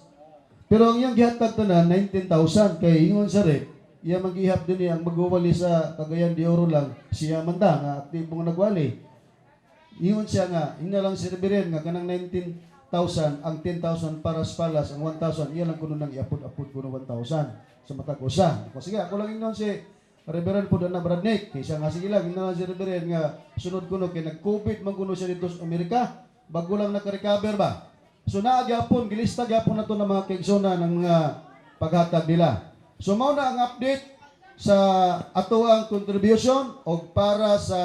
Pero ang iyang gihatag tanan 19,000 kay ingon sa rep, iya magihap din ang magwali sa Cagayan de Oro lang siya man ta nga aktibo nga nagwali. Ingon siya nga, ina lang si Reverend nga kanang 19,000, ang 10,000 para sa palas, ang 1,000 iya lang kuno nang iapod-apod kuno 1,000 sa matag usa. Ako, sige, ako lang ingon si Reverend po na Brad Nick. Kay siya nga sige lang, ina lang si Reverend nga sunod kuno kay nag-COVID man kuno siya dito sa Amerika, bago lang naka-recover ba. So naa gyapon, gilista gyapon nato ng mga kaigsoona ng mga paghatag nila. So mao na ang update sa ato ang contribution og para sa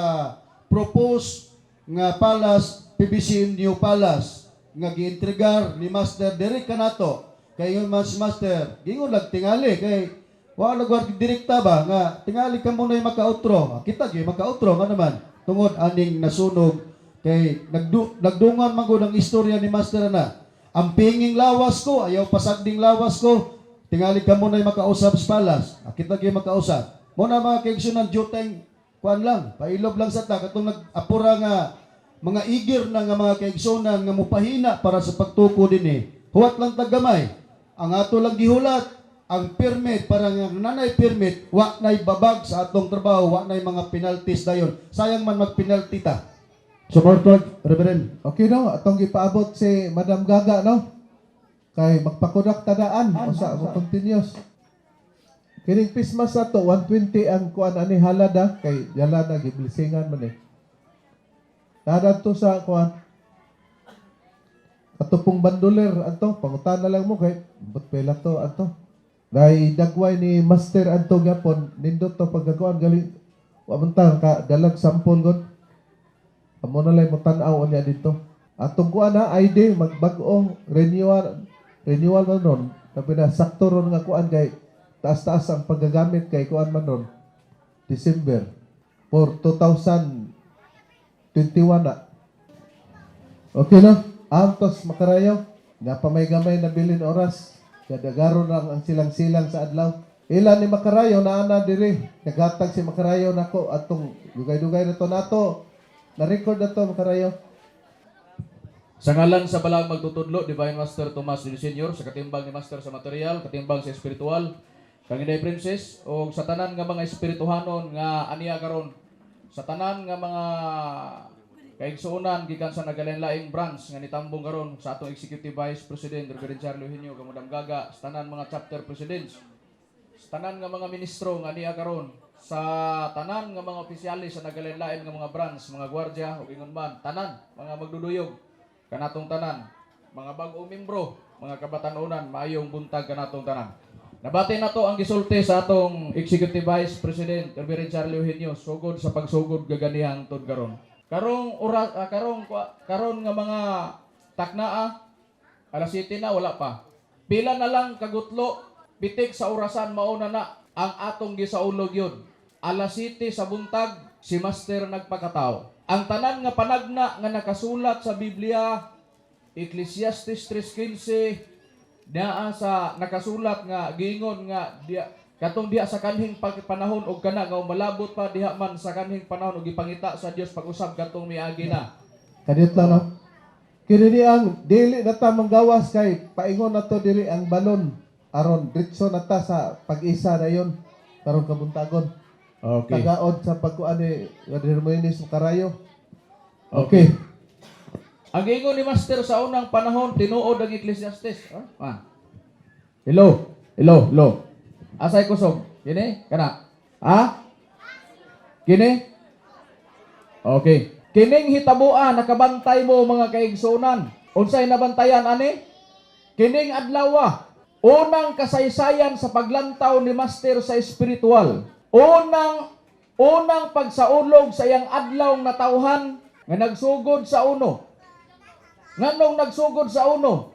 propose nga palace, PBC New Palace nga giintrigar ni Master diri kanato. Kay ingon man si Master, gingon lag tingali kay wa lagwar direkta ba nga tingali ka mo na makautro. Kita gyud makautro nga naman tungod aning nasunog kay nagdungan man gud ang istorya ni Master na ang pinging lawas ko, ayaw pasagding lawas ko, tingali ka mo na makausap sa palace. Kita gyud makausap mo na, mga kaigsunan. Juteng kuan lang, pailob lang sa ta katong nag-apura nga mga igir na nga mga kaigsunan nga mupahina para sa pagtuko dinhi. Huwat lang taggamay. Ang ato lang gihulat, ang permit para nga nanay permit, wa nay babag sa atong trabaho, wa nay mga penalties dayon. Sayang man mag-penalty ta. Support, Reverend. Okay no, atong gipaabot si Madam Gaga no. Kay magpakudak tadaan usa mo continuous. Kining Christmas ato 120 ang kuan ani halad ah, kay yala na giblessingan man eh. Tada to sa kuan. Katupong banduler anto, pangutan na lang mo kay but pela to anto. Dahil dagway ni Master anto gyapon nindot to pagkakuan gali wa man ta ka dalag sampol god. Amo na lang mo tan-aw unya dito. Atong kuan na ID magbag-o renewal renewal man ron. Tapi na sakto ron nga kuan kay taas-taas ang paggagamit kay kuan man ron. December for 2021 na. Okay no? Antos makarayo. Nga pa may gamay na bilin oras. Kadagaro lang ang silang-silang sa adlaw. Ila ni Makarayo na ana diri. Nagatag si Makarayo nako atong dugay-dugay na to nato. Na-record na to, Makarayo. Sa ngalan sa balaang magtutudlo, Divine Master Tomas D. Senior, sa katimbang ni Master sa material, katimbang sa espiritual, kang Inday Princess, o sa tanan nga mga espirituhanon nga aniya karon, sa tanan nga mga kaigsuonan gikan sa nagalain-laing branch nga nitambong karon, sa atong Executive Vice President Reverend Charlie Eugenio, kang Madam Gaga, sa tanan mga chapter presidents, sa tanan nga mga ministro nga niya karon, sa tanan nga mga opisyales sa nagalain-lain nga mga branch, mga gwardiya ug ingon man, tanan mga magduduyog kanatong tanan, mga bag-ong membro, mga kabatanunan, maayong buntag kanatong tanan. Nabati na to ang gisulti sa atong Executive Vice President Reverend Charlie Eugenio sugod sa pagsugod gaganihang tud karon. Karong oras, karon nga mga taknaa, alas 7 na, wala pa. Pila na lang kagutlo, pitik sa orasan mauna na ang atong gisaulog yun. Alas 7 sa buntag, si Master nagpakatao. Ang tanan nga panagna nga nakasulat sa Biblia, Ecclesiastes 3:15, naa sa nakasulat nga giingon nga diya katong diha sa kanhing panahon og kana nga umalabot pa diha man sa kanhing panahon og gipangita sa Dios pag-usab katong miagi na. Kadiyot lang no. Kini ni ang dili na ta manggawas kay paingon na to diri ang balon aron diretso na ta sa pag-isa na yon karong kabuntagon. Okay. Tagaod sa pagkuan ni Hermoines Makarayo. Okay. Ang giingon ni Master sa unang panahon, tinuod ang Ecclesiastes. Ah? Ah. Hello. Hello, hello. Asay kusog? Kini? Kana? Ha? Kini? Okay. Kining hitabua nakabantay mo, mga kaigsunan. Unsay nabantayan ani? Kining adlawa, unang kasaysayan sa paglantaw ni Master sa espiritual. Unang unang pagsaulog sa iyang adlaw natawhan nga nagsugod sa uno. Nganong nagsugod sa uno?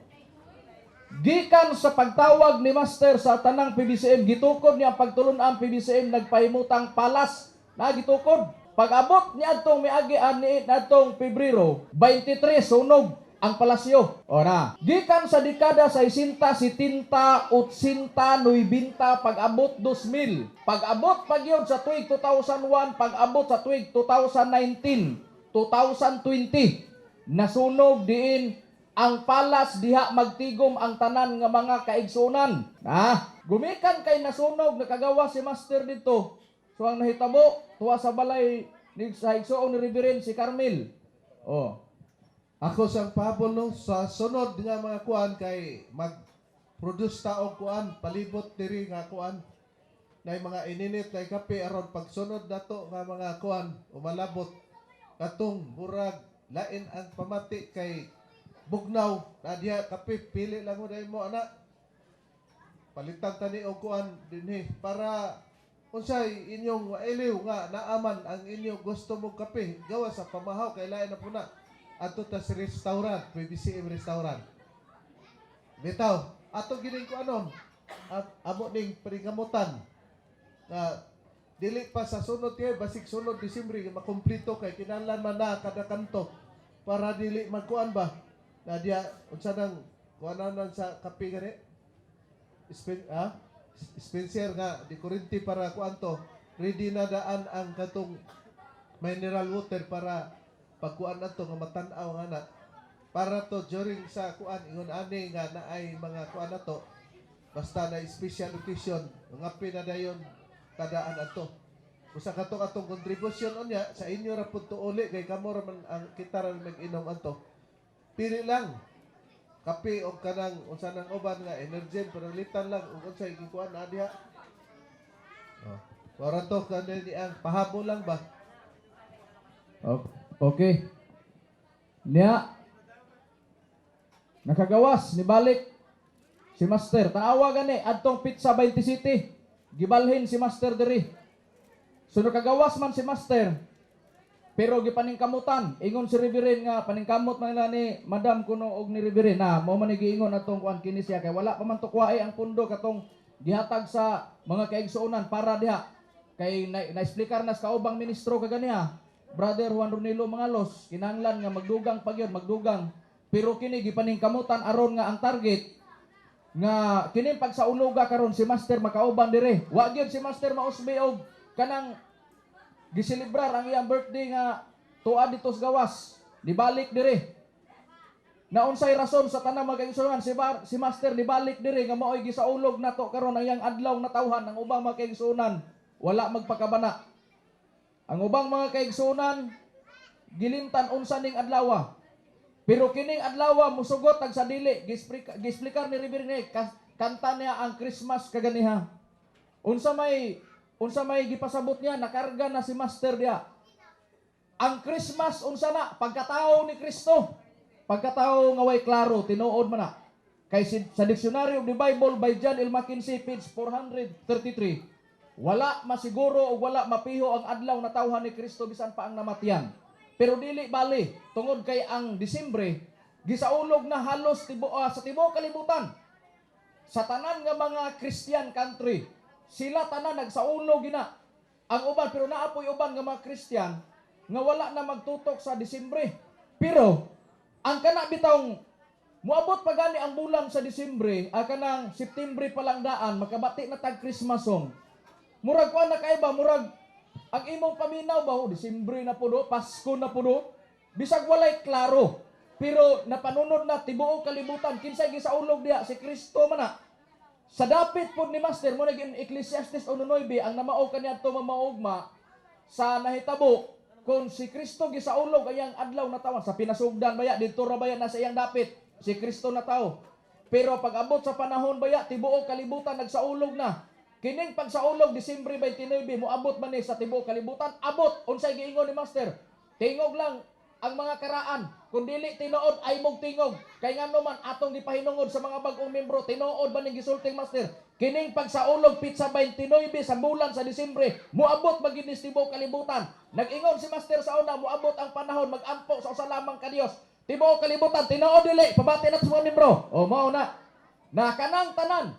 Gikan sa pagtawag ni Master sa tanang PBCM, gitukod niya ang pagtulun-an PBCM nagpahimutang palas na gitukod. Pag-abot ni adtong miagi ani adtong Pebrero 23, sunog. ang palasyo. O na. Gikan sa dekada 60, 70, 80, 90, pag-abot 2000. Pag-abot pag yun sa tuig 2001, pag-abot sa tuig 2019, 2020, nasunog diin ang palace diha magtigom ang tanan nga mga kaigsunan. Na, gumikan kay nasunog, nakagawa si Master dito. So ang nahitabo, tuwa sa balay ni sa igsoon ni Reverend si Carmel. Oh. Ako sang pahabol, no, sa sunod nga mga kuan kay mag-produce ta og kuan palibot diri nga kuan na mga ininit na kape aron pagsunod nato nga mga kuan umalabot katong murag lain ang pamati kay bugnaw na diha kape, pili lang mo dahil mo ana palitan tani og kuan dinhi para unsay inyong mailiw nga naaman ang inyong gusto mong kape gawa sa pamahaw kay lain na puna adto ta sa restaurant, PBCM restaurant bitaw ato gining ko anon at amo ning pringamutan na dili pa sa sunod kay basig sunod Disyembre makumpleto kay kinahanglan man na kada kanto para dili magkuan ba na diya unsa nang kuanan sa kape gani. Spencer nga di kuryente para kuan to ready na daan ang katong mineral water para pagkuan ato nga matan-aw nga na para to during sa kuan ingon ani nga naay mga kuan nato basta na special occasion ngapi na dayon kadaan ato usa kato atong contribution unya sa inyo ra pud to uli kay kamo ra man ang kita ra mag-inom anto pili lang kape o kanang unsa nang uban nga energen pananglitan lang ug unsay gikuan na diha. Oh. Para to kanang ang pahabol lang ba. Okay. Niya nakagawas ni balik si Master. Tanawa gani adtong Pizza 20 City. Gibalhin si Master diri. So nakagawas man si Master. Pero gipaningkamutan, ingon si Reverend nga paningkamot man nila ni Madam kuno og ni Reverend na mao man ni giingon atong kuan kini siya kay wala pa man tukwae ang pundo katong gihatag sa mga kaigsuonan para diha kay na, na-explicar na sa kaubang ministro kaganiha, Brother Juan Ronilo Mangalos, kinahanglan nga magdugang pa gyud, magdugang, pero kini gipaningkamutan aron nga ang target nga kini pagsauluga karon si Master makauban dire. Wa gyud si Master mausbi og kanang giselebrar ang iyang birthday nga tuad dito sa gawas, nibalik dire. Na unsay rason sa tanang mga kaigsuonan si Master nibalik dire nga maoy gisaulog nato karon ang iyang adlaw na tawhan? Ang ubang mga kaigsuonan wala magpakabana. Ang ubang mga kaigsuonan gilimtan unsa ning adlaw. Pero kining adlaw musugot ag sa dili. Giexplikar ni Reverend, kanta niya ang Christmas kaganiha. Unsa may gipasabot niya, nakarga na si Master diya. Ang Christmas unsa na? Pagkatao ni Kristo. Pagkatao nga way klaro, tinuod man na. Kay sa Dictionary of the Bible by John L. Mackenzie, page 433, wala masiguro o wala mapiho ang adlaw na tawhan ni Kristo bisan pa ang namatyan. Pero dili bali tungod kay ang Disyembre gisaulog na halos sa tibuok kalibutan. Sa tanan nga mga Christian country, sila tanan nagsaulog gina. Ang uban, pero naapoy uban nga mga Christian nga wala na magtutok sa Disyembre. Pero ang kana bitawng muabot pa gani ang bulan sa Disyembre, ah, kanang September pa lang daan makabati na tag Christmas song. Murag kuan na kay ba, murag ang imong paminaw ba, oh, Disyembre na puno, Pasko na puno, bisag walay klaro. Pero napanunod na tibuok kalibutan, kinsay gisaulog diha? Si Kristo man na. Sa dapit pod ni Master mo naging Ecclesiastes 1:9 ang namao kaniadto mamaugma sa nahitabo kung si Kristo gisaulog ayang adlaw na tawan sa pinasugdan baya didto ra baya na sa iyang dapit si Kristo na tao. Pero pag abot sa panahon baya tibuok kalibutan nagsaulog na. Kining pagsaulog Disyembre 29 moabot man ni sa tibuok kalibutan, abot. Unsay giingon ni Master? Tingog lang ang mga karaan. Kung dili tinuod ay mong tingog. Kay ngano man atong gipahinungod sa mga bag-ong membro, tinuod ba ning gisulting Master? Kining pagsaulog pitsa 29 sa bulan sa Disyembre, moabot man gyud ni sa tibuok kalibutan. Nag-ingon si Master sa una, moabot ang panahon magampo sa usa lamang ka Dios. Tibuok kalibutan, tinuod dili? Pabati na sa mga membro. O mao na. Na kanang tanan,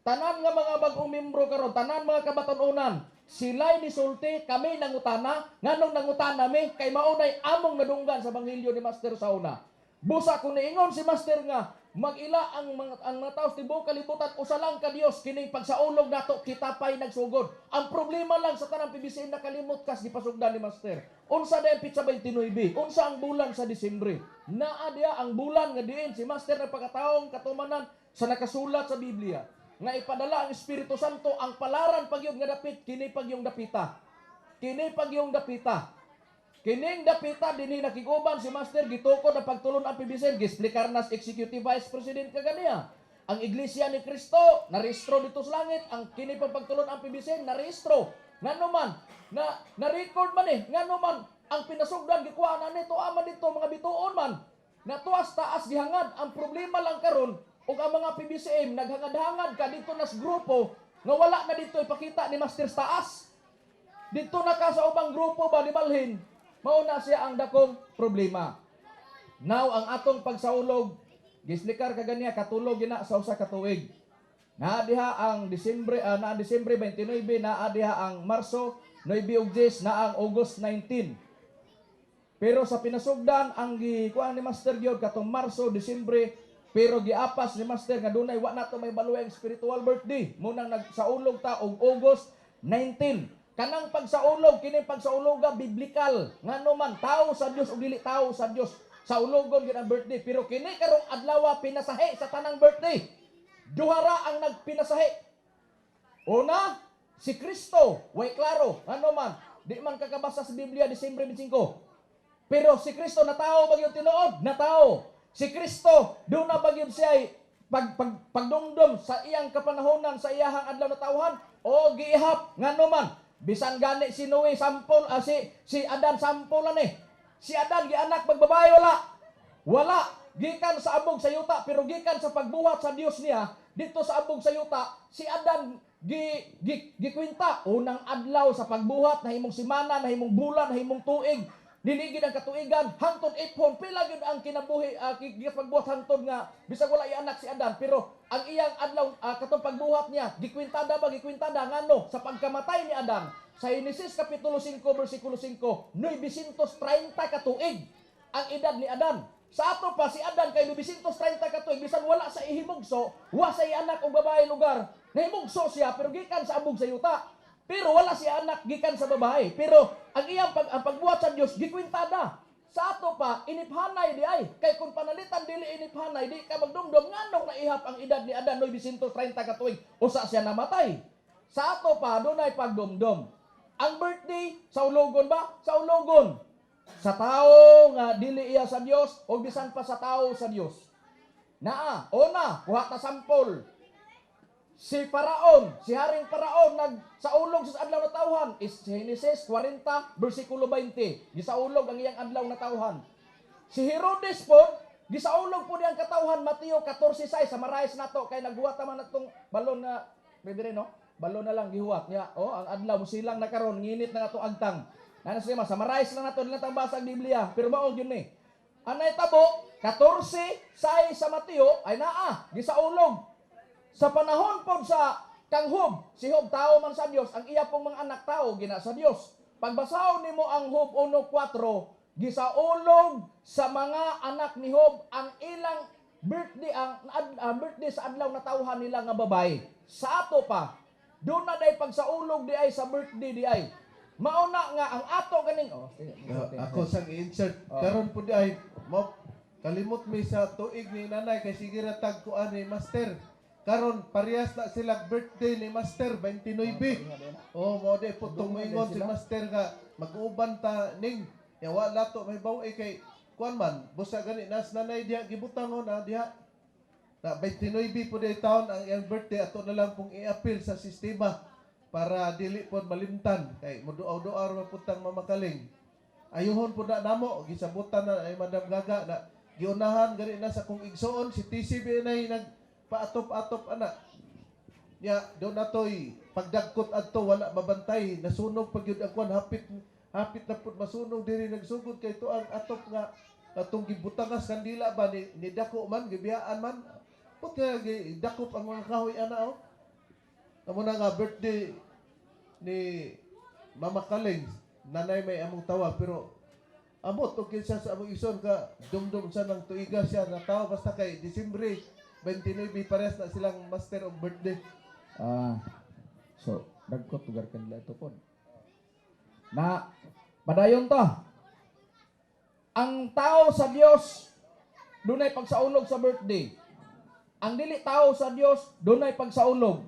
tanan nga mga bag-ong membro karon, tanan mga kabatan-unan, sila'y nisulti, kami nangutana, nganong nangutana mi, kay maunay among nadunggan sa Ebanghelyo ni Master sa una. Busa kung niingon si Master nga mag-ila ang mga tao sa tibuok kalibutan, usa lang ka Dios, kining pagsaulog nato kita pay nagsugod. Ang problema lang sa tanang PBCM, nakalimot kas gipasugdan ni Master. Unsa na ang petsa 29? Unsa ang bulan sa Disyembre? Naa diya ang bulan nga diin si Master nagpakataong katumanan sa nakasulat sa Biblia nga ipadala ang Espiritu Santo. Ang palaran pagyud nga dapit kini pagyong dapita. Kini pagyong dapita. Kining dapita dinhi nakiguban si Master, gitukod ang pagtulon ang PBCM, giexplikar nas Executive Vice President kaganiya. Ang Iglesia ni Cristo narehistro dito sa langit, ang kini pang pagtulon ang PBCM narehistro. Ngano man na na-record man eh, ngano man ang pinasugdan gikuha na nito ama dito mga bituon man. Natuas taas gihangad. Ang problema lang karon ug ang mga PBCM naghangad-hangad ka dito nas grupo nga wala na dito ipakita ni Master sa taas. Dito na ka sa ubang grupo ba di balhin. Mao na siya ang dakong problema. Now, ang atong pagsaulog, gislikar kaganiya, katulog gina sa usa ka tuig. Naa diha ang Disyembre, naa Disyembre 29, naa diha ang Marso 9 ug 10, naa ang August 19. Pero sa pinasugdan ang gikuan ni Master gyud katong Marso, Disyembre, pero giapas ni Master nga dunay wa nato may baluay ang spiritual birthday. Munang nagsaulog ta og August 19. Kanang pagsaulog, kini pagsauluga biblical. Ngano man tao sa Dios ug dili tao sa Dios, saulogon gyud ang birthday. Pero kini karong adlaw pinasahi sa tanang birthday. Duha ra ang nagpinasahi. Una, si Kristo, way klaro. Ano man, di man kakabasa sa Biblia Disyembre 25. Pero si Kristo natao ba gyud tinuod? Natao. Si Kristo, doon na ba gyud siya ay pagdumdum sa iyang kapanahonan, sa iyahang adlaw na tawhan o giihap? Ngano man bisan gani si Noe sampol, si si Adan sampol ani. Si Adan gianak magbabae wala? Wala. Gikan sa abog sa yuta, pero gikan sa pagbuhat sa Dios niya dito sa abog sa yuta, si Adan gi, gi gikwenta unang adlaw sa pagbuhat, nahimong simana, nahimong bulan, nahimong tuig, niligid ang katuigan hangtod iphon pila gyud ang kinabuhi, pagbuhat hangtod nga bisag wala anak si Adan, pero ang iyang adlaw, katong pagbuhat niya gikwintada ba, gikwintada. Ngano sa pagkamatay ni Adan sa Genesis kapitulo 5 bersikulo 5, 930 ka tuig ang edad ni Adan. Sa ato pa si Adan kay 930 ka tuig, bisan wala sa ihimugso, wa sa anak og babae lugar. Nahimugso siya pero gikan sa abog sa yuta. Pero wala siya anak gikan sa babae. Pero ang iyang ang pagbuhat sa Dios gikwintada. Sa ato pa iniphanay di ay kay kung panalitan dili iniphanay, di ka magdumdum nganong naihap ang edad ni Adan 930 ka tuig, usa siya namatay. Sa ato pa dunay pagdumdum. Ang birthday sa ulogon ba? Sa ulogon. Sa tao nga dili iya sa Dios o bisan pa sa tao sa Dios. Naa, una, kuha ta sampol. Si Paraon, si Haring Paraon nagsaulog sa adlaw na tawhan is Genesis 40 bersikulo 20. Gisaulog ang iyang adlaw na tawhan. Si Herodes po, gisaulog po niyang katawhan, Mateo 14:6. Sa marais nato kay naghuwat man natong balon na Reverend, no? Balon na lang gihuwat niya. Oh, ang adlaw silang na karon, nginit na atong agtang. Nana siya, sa marais lang nato nilang basa ang Biblia, pero mao gyud ni. Anay tabo 14:6 sa Mateo ay naa gisaulog. Sa panahon pod sa kang Job, si Job tao man sa Dios, ang iya pong mga anak tao gina sa Dios. Pagbasahon nimo ang Job 1:4, gisaulog sa mga anak ni Job ang ilang birthday, ang birthday sa adlaw na tawhan nila nga babae. Sa ato pa, doon na day pagsaulog di ay sa birthday di ay. Mauna nga ang ato ganing oh, sige, Ako sang i-insert. Karon pud ay mo kalimot mi sa tuig ni nanay kay sige ra tag kuan ni Master. Karon parehas na sila birthday ni Master 29. Oh, mo di po tumingon si Master nga mag-uban ta ning ya wala to may baw kay kuan man busa gani nas nanay diha gibutang na diha na 29 po di taon ang iyang birthday. Ato na lang pong i-appeal sa sistema para dili pod malimtan kay muduaw-duaw ra pud tang mamakaling. Ayuhon pud na namo, gisabutan na ay Madam Gaga na giunahan gani na sa kong igsuon si TCB nay nagpaatop-atop ana nya do na toy pagdagkot adto wala mabantay, nasunog pag gyud ang kuan, hapit hapit na pud masunog diri nagsugod kay to ang atop nga atong gibutangas kandila ba ni dako man gibiyaan man put nga gidakop ang mga kahoy ana. Oh, amo na nga birthday ni Mama Kaling, nanay may among tawa pero Amot og kinsa sa among igsoon ka dumdum sa nang tuiga siya na tao, basta kay Disyembre 29 parehas na silang master og birthday. Ah, so, dagko tugar kanila ito po. Na, padayon ta. Ang tao sa Dios dunay pagsaulog sa birthday. Ang dili tao sa Dios dunay pagsaulog.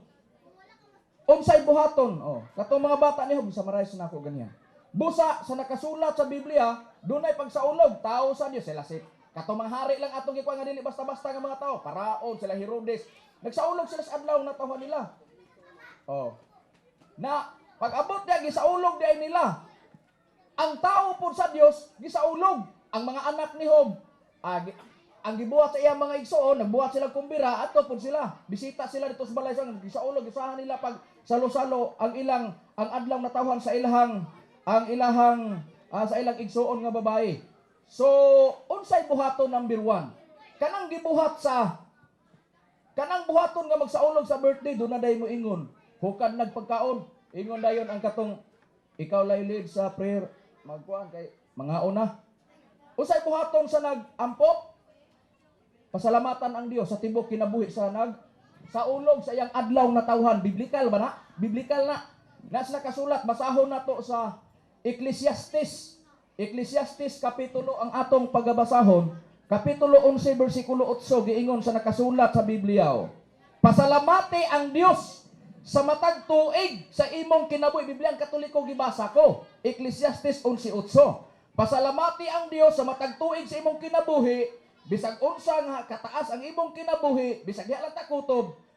Unsay buhaton? Oh, katong mga bata ni Hob, summarize na ako ganyan. Busa sa nakasulat sa Biblia, dunay pagsaulog, tao sa Dios sila si katong mga hari lang atong gikuha nga dili basta-basta nga mga tao, Paraon, sila Herodes. Nagsaulog sila sa adlaw na tawhan nila. Oh. Na pag abot diya, gisaulog diay nila. Ang tao po sa Dios gisaulog. Ang mga anak ni Hob, ang gibuhat sa iyang mga igsoon, nagbuhat sila kumbira, ato pud sila. Bisita sila dito sa balay sa gisaulog, gisahan nila pag salo-salo ang ilang ang adlaw na tawhan sa ilahang ang ilahang sa ilang igsoon nga babae. So, unsay buhaton number 1? Kanang gibuhat sa kanang buhaton nga magsaulog sa birthday, doon na day mo ingon. Hukad nagpagkaon. Ingon dayon ang katong ikaw lay lead sa prayer. Magkuan kay mga una. Unsay buhaton sa nagampok? Pasalamatan ang Dios sa tibok kinabuhi sa nag saulog sa iyang adlaw na tawhan. Biblical ba na? Biblical na. Nas nakasulat, basahon nato sa Ecclesiastes. Ecclesiastes kapitulo ang atong pagabasahon. Kapitulo 11 bersikulo 8, giingon sa nakasulat sa Biblia. Oh. Pasalamati ang Dios sa matag tuig sa imong kinabuhi. Biblia ang Katoliko gibasa ko. Ecclesiastes 11:8. Pasalamati ang Dios sa matag tuig sa imong kinabuhi, bisag unsa nga kataas ang imong kinabuhi, bisag diha lang ta kutob,